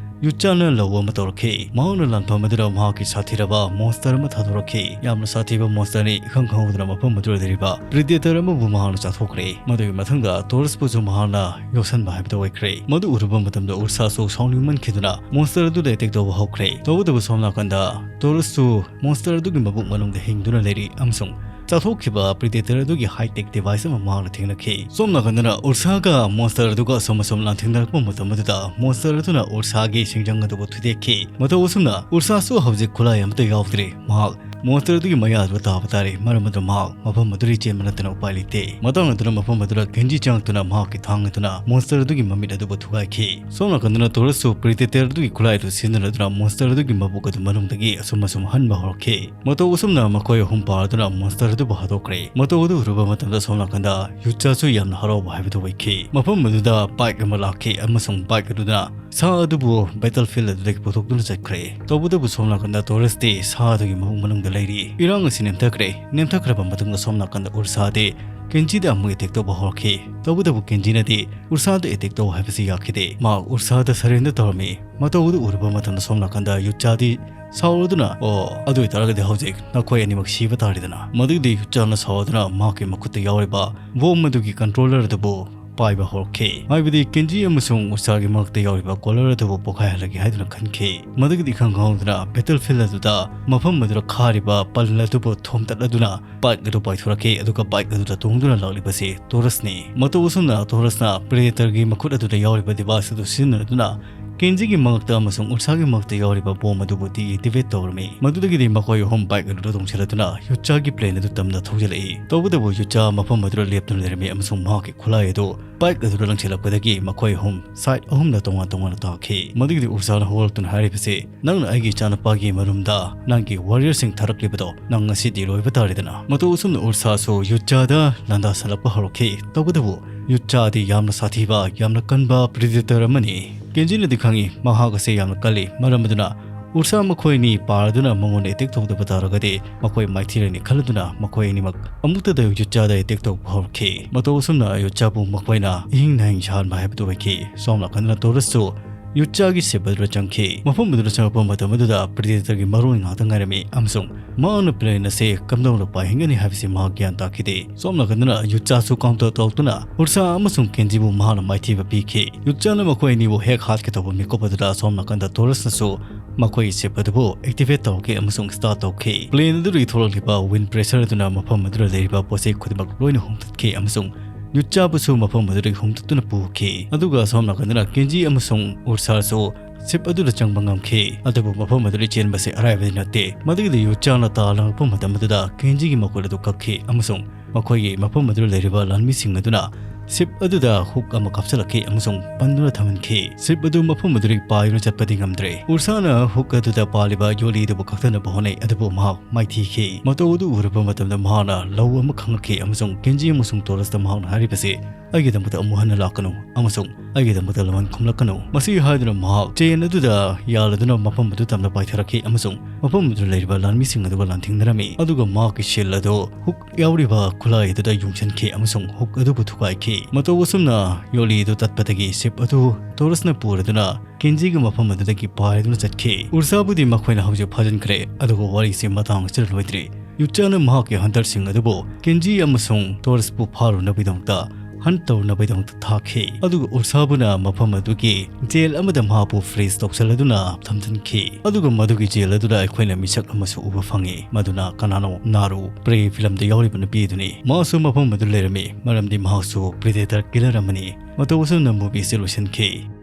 ꯌꯨꯆꯥꯅ ꯂꯧ ꯑꯃ ꯇꯧꯔꯛꯈꯤ꯫ ꯃꯍꯥꯛꯅ ꯂꯥꯟꯐꯝ ꯑꯗꯨꯗ ꯃꯍꯥꯛꯀꯤ ꯁꯥꯊꯤꯔꯕ monster ꯑꯃ ꯊꯥꯗꯣꯔꯛꯈꯤ꯫ ꯌꯥꯝꯅ ꯁꯥꯊꯤꯕ monsterꯅꯤ꯫ ꯏꯈꯪ ꯈꯪꯍꯧꯗꯅ ꯃꯐꯝ ꯑꯗꯨꯗ ꯂꯩꯔꯤꯕ predator ꯑꯃꯕꯨ ꯃꯍꯥꯛꯅ ꯆꯥꯊꯣꯛꯈ꯭ꯔꯦ꯫ ꯃꯗꯨꯒꯤ ꯃꯊꯪꯗ ꯇꯣꯔꯁꯄꯨꯁꯨ ꯃꯍꯥꯛꯅ ꯌꯣꯛꯁꯟꯕ ꯍꯥꯏꯕꯗꯨ ꯑꯣꯏꯈ꯭ꯔꯦ꯫ ꯃꯗꯨ ꯎꯔꯨꯕ ꯃꯇꯝꯗ ꯎꯔꯁꯥꯁꯨ ꯁꯥꯎꯅꯤꯡꯃꯟꯈꯤꯗꯨꯅ monster ꯑꯗꯨꯗ attack ꯇꯧꯕ ꯍꯧꯈ꯭ꯔꯦ꯫ ꯇꯧꯕꯇꯕꯨ ꯁꯣꯝ ꯅꯥꯀꯟꯗ ꯇꯣꯔꯁꯁꯨ monster ꯑꯗꯨꯒꯤ ꯃꯕꯨꯛ ꯃꯅꯨꯡꯗ ꯍꯤꯡꯗꯨꯅ ꯂꯩꯔꯤ ꯑꯃꯁꯨꯡ ꯆꯥꯊꯣꯛꯈꯤꯕ predator ꯑꯗꯨꯒꯤ high-tech device ꯑꯃ ꯃꯍꯥꯛꯅ ꯊꯦꯡꯅꯈꯤ꯫ ꯁꯣꯝ ꯅꯥꯀꯟꯗꯅ ꯎꯔꯁꯥꯒ monster ꯑꯗꯨꯒ ꯑꯁꯨꯝ ꯑꯁꯨꯝ ꯂꯥꯟꯊꯦꯡꯅꯔꯛꯄ ꯃꯇꯝ ꯑꯗꯨꯗ monster ꯑꯗꯨꯅ ꯎꯔꯁꯥꯒꯤ ꯁꯤꯡꯖꯪ ꯑꯗꯨꯕꯨ ꯊꯨꯗꯦꯛꯈꯤ꯫ ꯃꯇꯧ ꯑꯁꯨꯝꯅ ꯎꯔꯁꯥꯁꯨ ꯍꯧꯖꯤꯛ ꯈꯨꯠꯂꯥꯏ ꯑꯃꯠꯇ ꯌꯥꯎꯗ꯭ꯔꯦ꯫ ꯃꯍꯥꯛ monster ꯑꯗꯨꯒꯤ ꯃꯌꯥꯗꯨꯗ ꯇꯥꯕ ꯇꯥꯔꯦ꯫ ꯃꯔꯝ ꯑꯗꯨꯅ ꯃꯍꯥꯛ ꯃꯐꯝ ꯑꯗꯨꯗꯒꯤ ꯆꯦꯟꯕ ꯅꯠꯇꯅ ꯎꯄꯥꯏ ꯂꯩꯇꯦ꯫ ꯃꯇꯥꯡ ꯑꯗꯨꯅ ꯃꯐꯝ ꯑꯗꯨꯗ ꯀꯦꯟꯖꯤ ꯆꯪꯂꯛꯇꯨꯅ ꯃꯍꯥꯛꯀꯤ ꯊꯥꯡ ꯑꯗꯨꯅ monster ꯑꯗꯨꯒꯤ ꯃꯃꯤꯠ ꯑꯗꯨꯕꯨ ꯊꯨꯒꯥꯏꯈꯤ꯫ ꯁꯣꯝ ꯅꯥꯀꯟꯗꯅ ꯇꯣꯔꯁꯁꯨ predator ꯑꯗꯨꯒꯤ ꯈꯨꯠꯂꯥꯏ ꯑꯗꯨ ꯁꯤꯖꯤꯟꯅꯗꯨꯅ monster ꯑꯗꯨꯒꯤ ꯃꯕꯨꯛ ꯑꯗꯨ ꯃꯅꯨꯡꯗꯒꯤ ꯑꯁꯨꯝ ꯑꯁꯨꯝ ꯍꯟꯕ ꯍꯧꯔꯛꯈꯤ꯫ ꯃꯇꯧ ꯑꯁꯨꯝꯅ ꯃꯈꯣꯏ ꯑꯍꯨꯝ ꯄꯥꯔꯗꯨꯅ monster ꯑꯗꯨꯕꯨ ꯍꯥꯠꯇꯣꯛꯈ꯭ꯔꯦ꯫ ꯃꯇꯧ ꯑꯗꯨ ꯎꯔꯨꯕ ꯃꯇꯝꯗ ꯁꯣꯝ ꯅꯥꯀꯟꯗ ꯌꯨꯆꯥꯁꯨ ꯌꯥꯝꯅ ꯍꯔꯥꯎꯕ ꯍꯥꯏꯕꯗꯨ ꯑꯣꯏꯈꯤ꯫ ꯃꯐꯝ ꯑꯗꯨꯗ bike ꯑꯃ ꯂꯥꯛꯈꯤ ꯑꯃꯁꯨꯡ bike ꯑꯗꯨꯗ ꯁꯥ ꯑꯗꯨꯕꯨ battlefield ꯑꯗꯨꯗꯒꯤ ꯄꯨꯊꯣꯛꯇꯨꯅ ꯆꯠꯈ꯭ꯔꯦ꯫ ꯇꯧꯕꯇꯕꯨ ꯁꯣꯝ ꯅꯥꯀꯟꯗ ꯇꯣꯔꯁꯇꯤ ꯁꯥ ꯑꯗꯨꯒꯤ ꯃꯕꯨꯛ ꯃꯅꯨꯡꯗ ꯂꯩꯔꯤ꯫ ꯏꯔꯥꯡ ꯑꯁꯤ ꯅꯦꯝꯊꯈ꯭ꯔꯦ꯫ ꯅꯦꯝꯊꯈ꯭ꯔꯕ ꯃꯇꯨꯡꯗ ꯁꯣꯝ ꯅꯥꯀꯟꯗ ꯎꯔꯁꯥꯗꯤ ꯀꯦꯟꯖꯤꯗ ꯑꯃꯨꯛ attack ꯇꯧꯕ ꯍꯧꯔꯛꯈꯤ꯫ ꯇꯧꯕꯇꯕꯨ ꯀꯦꯟꯖꯤꯅꯗꯤ ꯎꯔꯁꯥꯗ attack ꯇꯧ ꯍꯥꯏꯕꯁꯤ ꯌꯥꯈꯤꯗꯦ꯫ ꯃꯍꯥꯛ ꯎꯔꯁꯥꯗ surrender ꯇꯧꯔꯝꯃꯤ꯫ ꯃꯇꯧ ꯑꯗꯨ ꯎꯔꯨꯕ ꯃꯇꯝꯗ ꯁꯣꯝ ꯅꯥꯀꯟꯗ ꯌꯨꯆꯥꯗꯤ ꯁꯥꯎꯔꯗꯨꯅ, "ꯑꯣ, ꯑꯗꯨ ꯑꯣꯏꯇꯥꯔꯒꯗꯤ ꯍꯧꯖꯤꯛ ꯅꯈꯣꯏ ꯑꯅꯤꯃꯛ ꯁꯤꯕ ꯇꯥꯔꯦꯗꯅ"꯫ ꯃꯗꯨꯒꯤꯗꯤ ꯌꯨꯆꯥꯅ ꯁꯥꯎꯗꯨꯅ ꯃꯍꯥꯛꯀꯤ ꯃꯈꯨꯠꯇ ꯌꯥꯎꯔꯤꯕ bomb ꯑꯗꯨꯒꯤ controller ꯑꯗꯨꯕꯨ ꯄꯥꯏꯕ ꯍꯧꯔꯛꯈꯤ꯫ ꯍꯥꯏꯕꯗꯤ ꯀꯦꯟꯖꯤ ꯑꯃꯁꯨꯡ ꯎꯔꯁꯥꯒꯤ ꯃꯔꯛꯇ ꯌꯥꯎꯔꯤꯕ collar ꯑꯗꯨꯕꯨ ꯄꯣꯈꯥꯏꯍꯜꯂꯒꯦ ꯍꯥꯏꯗꯨꯅ ꯈꯟꯈꯤ꯫ ꯃꯗꯨꯒꯤꯗꯤ ꯏꯈꯪ ꯈꯪꯍꯧꯗꯅ battlefield ꯑꯗꯨꯗ ꯃꯐꯝ ꯑꯗꯨꯗ ꯈꯥꯔꯤꯕ ꯄꯜ ꯑꯗꯨꯕꯨ ꯊꯣꯝꯇꯠꯂꯗꯨꯅ bike ꯑꯗꯨ ꯄꯥꯏꯊꯣꯔꯛꯈꯤ꯫ ꯑꯗꯨꯒ bike ꯑꯗꯨꯗ ꯇꯣꯡꯗꯨꯅ ꯂꯥꯛꯂꯤꯕꯁꯤ ꯇꯣꯔꯁꯅꯤ꯫ ꯃꯇꯧ ꯑꯁꯨꯝꯅ ꯇꯣꯔꯁꯅ Predatorꯒꯤ ꯃꯈꯨꯠ ꯑꯗꯨꯗ ꯌꯥꯎꯔꯤꯕ device ꯑꯗꯨ ꯁꯤꯖꯤꯟꯅꯗꯨꯅ ꯀꯦꯟꯖꯤꯒꯤ ꯃꯉꯛꯇ ꯑꯃꯁꯨꯡ ꯎꯔꯁꯥꯒꯤ ꯃꯉꯛꯇ ꯌꯥꯎꯔꯤꯕ bomb ꯑꯗꯨꯕꯨ deactivate ꯇꯧꯔꯝꯃꯤ꯫ ꯃꯗꯨꯗꯒꯤꯗꯤ ꯃꯈꯣꯏ ꯑꯍꯨꯝ bike ꯑꯗꯨꯗ ꯇꯣꯡꯁꯤꯜꯂꯗꯨꯅ ꯌꯨꯆꯥꯒꯤ plane ꯑꯗꯨ ꯇꯝꯅ ꯊꯧꯖꯤꯜꯂꯛꯏ꯫ ꯇꯧꯕꯇꯕꯨ ꯌꯨꯆꯥ ꯃꯐꯝ ꯑꯗꯨꯗ ꯂꯦꯞꯇꯨꯅ ꯂꯩꯔꯝꯃꯤ ꯑꯃꯁꯨꯡ ꯃꯍꯥꯛꯀꯤ ꯈꯨꯠꯂꯥꯏ ꯑꯗꯨ bike ꯑꯗꯨꯗ ꯂꯪꯁꯤꯜꯂꯛꯄꯗꯒꯤ ꯃꯈꯣꯏ ꯑꯍꯨꯝ side ꯑꯍꯨꯝꯗ ꯇꯣꯉꯥꯟ ꯇꯣꯉꯥꯟꯅ ꯇꯥꯈꯤ꯫ ꯃꯗꯨꯒꯤꯗꯤ ꯎꯔꯁꯥꯅ ꯍꯧꯒꯠꯂꯛꯇꯨꯅ ꯍꯥꯏꯔꯤꯕꯁꯤ, "ꯅꯪꯅ ꯑꯩꯒꯤ ꯏꯆꯥꯅꯨꯄꯥꯒꯤ ꯃꯔꯨꯝꯗ ꯅꯪꯒꯤ warriorꯁꯤꯡ ꯊꯥꯔꯛꯂꯤꯕꯗꯣ ꯅꯪ ꯉꯁꯤꯗꯤ ꯂꯣꯏꯕ ꯇꯥꯔꯦꯗꯅ"꯫ ꯃꯇꯧ ꯑꯁꯨꯝꯅ ꯎꯔꯁꯥꯁꯨ ꯌꯨꯆꯥꯗ ꯂꯥꯟꯗꯥꯁꯜꯂꯛꯄ ꯍꯧꯔꯛꯈꯤ꯫ ꯇꯧꯕꯇꯕꯨ ꯌꯨꯆꯥꯗꯤ ꯌꯥꯝꯅ ꯁꯥꯊꯤꯕ, ꯌꯥꯝꯅ ꯀꯟꯕ Predator ꯑꯃꯅꯤ꯫ ꯀꯦꯟꯖꯤꯅꯗꯤ ꯈꯪꯏ ꯃꯍꯥꯛ ꯑꯁꯤ ꯌꯥꯝꯅ ꯀꯜꯂꯤ꯫ ꯃꯔꯝ ꯑꯗꯨꯅ ꯎꯔꯁꯥ ꯃꯈꯣꯏ ꯑꯅꯤ ꯄꯥꯔꯗꯨꯅ ꯃꯉꯣꯟꯗ attack ꯇꯧꯗꯕ ꯇꯥꯔꯒꯗꯤ ꯃꯈꯣꯏ ꯃꯥꯏꯊꯤꯔꯅꯤ ꯈꯜꯂꯗꯨꯅ ꯃꯈꯣꯏ ꯑꯅꯤꯃꯛ ꯑꯃꯨꯛꯇꯗ ꯌꯨꯆꯥꯗ attack ꯇꯧꯕ ꯍꯧꯔꯛꯈꯤ꯫ ꯃꯇꯧ ꯑꯁꯨꯝꯅ ꯌꯨꯆꯥꯕꯨ ꯃꯈꯣꯏꯅ ꯏꯍꯤꯡ ꯅꯥꯍꯤꯡ ꯁꯥꯍꯟꯕ ꯍꯥꯏꯕꯗꯨ ꯑꯣꯏꯈꯤ꯫ ꯁꯣꯝ ꯅꯥꯀꯟꯗꯅ ꯇꯣꯔꯁꯁꯨ ꯌꯨꯆꯥꯒꯤ ship ꯑꯗꯨꯗ ꯆꯪꯈꯤ꯫ ꯃꯐꯝ ꯑꯗꯨꯗ ꯆꯪꯂꯛꯄ ꯃꯇꯝ ꯑꯗꯨꯗ Predatorꯒꯤ ꯃꯔꯣꯜ ꯉꯥꯛꯇ ꯉꯥꯏꯔꯝꯃꯤ ꯑꯃꯁꯨꯡ ꯃꯍꯥꯛꯅ plane ꯑꯁꯤ ꯀꯝꯗꯧꯅ ꯄꯥꯏꯍꯟꯒꯅꯤ ꯍꯥꯏꯕꯁꯤ ꯃꯍꯥꯛ ꯒ꯭ꯌꯥꯟ ꯇꯥꯈꯤꯗꯦ꯫ ꯁꯣꯝ ꯅꯥꯀꯟꯗꯅ ꯌꯨꯆꯥꯁꯨ counter ꯇꯧꯔꯛꯇꯨꯅ ꯎꯔꯁꯥ ꯑꯃꯁꯨꯡ ꯀꯦꯟꯖꯤꯕꯨ ꯃꯍꯥꯛꯅ ꯃꯥꯏꯊꯤꯕ ꯄꯤꯈꯤ꯫ ꯌꯨꯆꯥꯅ ꯃꯈꯣꯏ ꯑꯅꯤꯕꯨ ꯍꯦꯛ ꯍꯥꯠꯀꯦ ꯇꯧꯕ ꯃꯤꯀꯨꯞ ꯑꯗꯨꯗ ꯁꯣꯝ ꯅꯥꯀꯟꯗ ꯇꯣꯔꯁꯅꯁꯨ ꯃꯈꯣꯏꯒꯤ ship ꯑꯗꯨꯕꯨ activate ꯇꯧꯔꯛꯈꯤ ꯑꯃꯁꯨꯡ start ꯇꯧꯈꯤ꯫ Plane ꯑꯗꯨꯗꯒꯤ ꯊꯣꯛꯂꯛꯂꯤꯕ wind pressure ꯑꯗꯨꯅ ꯃꯐꯝ ꯑꯗꯨꯗ ꯂꯩꯔꯤꯕ ꯄꯣꯠ ꯆꯩ ꯈꯨꯗꯤꯡꯃꯛ ꯂꯣꯏꯅ ꯍꯨꯝꯊꯠꯈꯤ ꯑꯃꯁꯨꯡ ꯌꯨꯆꯥꯕꯨꯁꯨ ꯃꯐꯝ ꯑꯗꯨꯗꯒꯤ ꯍꯨꯝꯊꯠꯇꯨꯅ ꯄꯨꯈꯤ꯫ ꯑꯗꯨꯒ ꯁꯣꯝ ꯅꯥꯀꯟꯗꯅ ꯀꯦꯟꯖꯤ ꯑꯃꯁꯨꯡ ꯎꯔꯁꯥꯁꯨ ship ꯑꯗꯨꯗ ꯆꯪꯕ ꯉꯝꯈꯤ꯫ ꯑꯗꯨꯕꯨ ꯃꯐꯝ ꯑꯗꯨꯗ ꯆꯦꯟꯕꯁꯤ ꯑꯔꯥꯏꯕꯗꯤ ꯅꯠꯇꯦ꯫ ꯃꯗꯨꯒꯤꯗꯤ ꯌꯨꯆꯥꯅ ꯇꯥ ꯂꯪꯂꯛꯄ ꯃꯇꯝ ꯑꯗꯨꯗ ꯀꯦꯟꯖꯤꯒꯤ ꯃꯈꯨꯠ ꯑꯗꯨ ꯀꯛꯈꯤ ꯑꯃꯁꯨꯡ ꯃꯈꯣꯏꯒꯤ ꯃꯐꯝ ꯑꯗꯨꯗ ꯂꯩꯔꯤꯕ ꯂꯥꯟꯃꯤꯁꯤꯡ ꯑꯗꯨꯅ ship ꯑꯗꯨꯗ hook ꯑꯃ ꯀꯥꯞꯁꯤꯜꯂꯛꯈꯤ ꯑꯃꯁꯨꯡ ꯄꯟꯗꯨꯅ ꯊꯝꯍꯟꯈꯤ꯫ Ship ꯑꯗꯨ ꯃꯐꯝ ꯑꯗꯨꯗꯒꯤ ꯄꯥꯏꯗꯨꯅ ꯆꯠꯄꯗꯤ ꯉꯝꯗ꯭ꯔꯦ꯫ ꯎꯔꯁꯥꯅ hook ꯑꯗꯨꯗ ꯄꯥꯜꯂꯤꯕ ꯌꯣꯂꯤ ꯑꯗꯨꯕꯨ ꯀꯛꯊꯠꯅꯕ ꯍꯣꯠꯅꯩ, ꯑꯗꯨꯕꯨ ꯃꯍꯥꯛ ꯃꯥꯏꯊꯤꯈꯤ꯫ ꯃꯇꯧ ꯑꯗꯨ ꯎꯔꯕ ꯃꯇꯝꯗ ꯃꯍꯥꯛꯅ ꯂꯧ ꯑꯃ ꯈꯪꯂꯛꯈꯤ ꯑꯃꯁꯨꯡ ꯀꯦꯟꯖꯤ ꯑꯃꯁꯨꯡ ꯇꯣꯔꯁꯇ ꯃꯍꯥꯛꯅ ꯍꯥꯏꯔꯤꯕꯁꯤ, "ꯑꯩꯒꯤꯗꯃꯛꯇ ꯑꯃꯨꯛ ꯍꯟꯅ ꯂꯥꯛꯀꯅꯨ ꯑꯃꯁꯨꯡ ꯑꯩꯒꯤꯗꯃꯛꯇ ꯂꯃꯟ ꯈꯨꯝꯂꯛꯀꯅꯨ"꯫ ꯃꯁꯤ ꯍꯥꯏꯗꯨꯅ ꯃꯍꯥꯛ chain ꯑꯗꯨꯗ ꯌꯥꯜꯂꯗꯨꯅ ꯃꯐꯝ ꯑꯗꯨ ꯇꯝꯅ ꯄꯥꯏꯊꯔꯛꯈꯤ ꯑꯃꯁꯨꯡ ꯃꯐꯝ ꯑꯗꯨꯗ ꯂꯩꯔꯤꯕ ꯂꯥꯟꯃꯤꯁꯤꯡ ꯑꯗꯨꯒ ꯂꯥꯟꯊꯦꯡꯅꯔꯝꯃꯤ, ꯑꯗꯨꯒ ꯃꯍꯥꯛꯀꯤ shield ꯑꯗꯨ hook ꯌꯥꯎꯔꯤꯕ ꯈꯨꯠꯂꯥꯏ ꯑꯗꯨꯗ ꯌꯨꯡꯁꯤꯟꯈꯤ ꯑꯃꯁꯨꯡ hook ꯑꯗꯨꯕꯨ ꯊꯨꯒꯥꯏꯈꯤ꯫ ꯃꯇꯧ ꯑꯁꯨꯝꯅ ꯌꯣꯂꯤ ꯑꯗꯨ ꯇꯠꯄꯗꯒꯤ ship ꯑꯗꯨ ꯇꯣꯔꯁꯅ ꯄꯨꯔꯗꯨꯅ ꯀꯦꯟꯖꯤꯒꯤ ꯃꯐꯝ ꯑꯗꯨꯗꯒꯤ ꯄꯥꯏꯗꯨꯅ ꯆꯠꯈꯤ꯫ ꯎꯔꯁꯥꯕꯨꯗꯤ ꯃꯈꯣꯏꯅ ꯍꯧꯖꯤꯛ ꯐꯥꯖꯤꯟꯈ꯭ꯔꯦ, ꯑꯗꯨꯒ ꯋꯥꯔꯤꯁꯤ ꯃꯇꯥꯡ ꯑꯁꯤꯗ ꯂꯣꯏꯗ꯭ꯔꯤ꯫ ꯌꯨꯆꯥꯅ ꯃꯍꯥꯛꯀꯤ hunterꯁꯤꯡ ꯑꯗꯨꯕꯨ ꯀꯦꯟꯖꯤ ꯑꯃꯁꯨꯡ ꯇꯣꯔꯁꯄꯨ ꯐꯥꯔꯨꯅꯕꯒꯤꯗꯃꯛꯇ hunt ꯇꯧꯅꯕꯒꯤꯗꯃꯛꯇ ꯊꯥꯈꯤ, ꯑꯗꯨꯒ ꯎꯔꯁꯥꯕꯨꯅ ꯃꯐꯝ ꯑꯗꯨꯒꯤ jail ꯑꯃꯗ ꯃꯍꯥꯛꯄꯨ freeze ꯇꯧꯁꯤꯜꯂꯗꯨꯅ ꯊꯝꯖꯤꯟꯈꯤ꯫ ꯑꯗꯨꯒ ꯃꯗꯨꯒꯤ jail ꯑꯗꯨꯗ ꯑꯩꯈꯣꯏꯅ ꯃꯤꯁꯛ ꯑꯃꯁꯨ ꯎꯕ ꯐꯪꯉꯤ, ꯃꯗꯨꯅ ꯀꯅꯥꯅꯣ? ꯅꯥꯔꯨ, Prey ꯐꯤꯂꯝꯗ ꯌꯥꯎꯔꯤꯕ ꯅꯨꯄꯤ ꯑꯗꯨꯅꯤ꯫ ꯃꯥꯁꯨ ꯃꯐꯝ ꯑꯗꯨ ꯂꯩꯔꯝꯃꯤ, ꯃꯔꯝꯗꯤ ꯃꯍꯥꯛꯁꯨ predator killer ꯑꯃꯅꯤ꯫ ꯃꯇꯧ ꯑꯁꯨꯝꯅ movieꯁꯤ ꯂꯣꯏꯁꯤꯟꯈꯤ꯫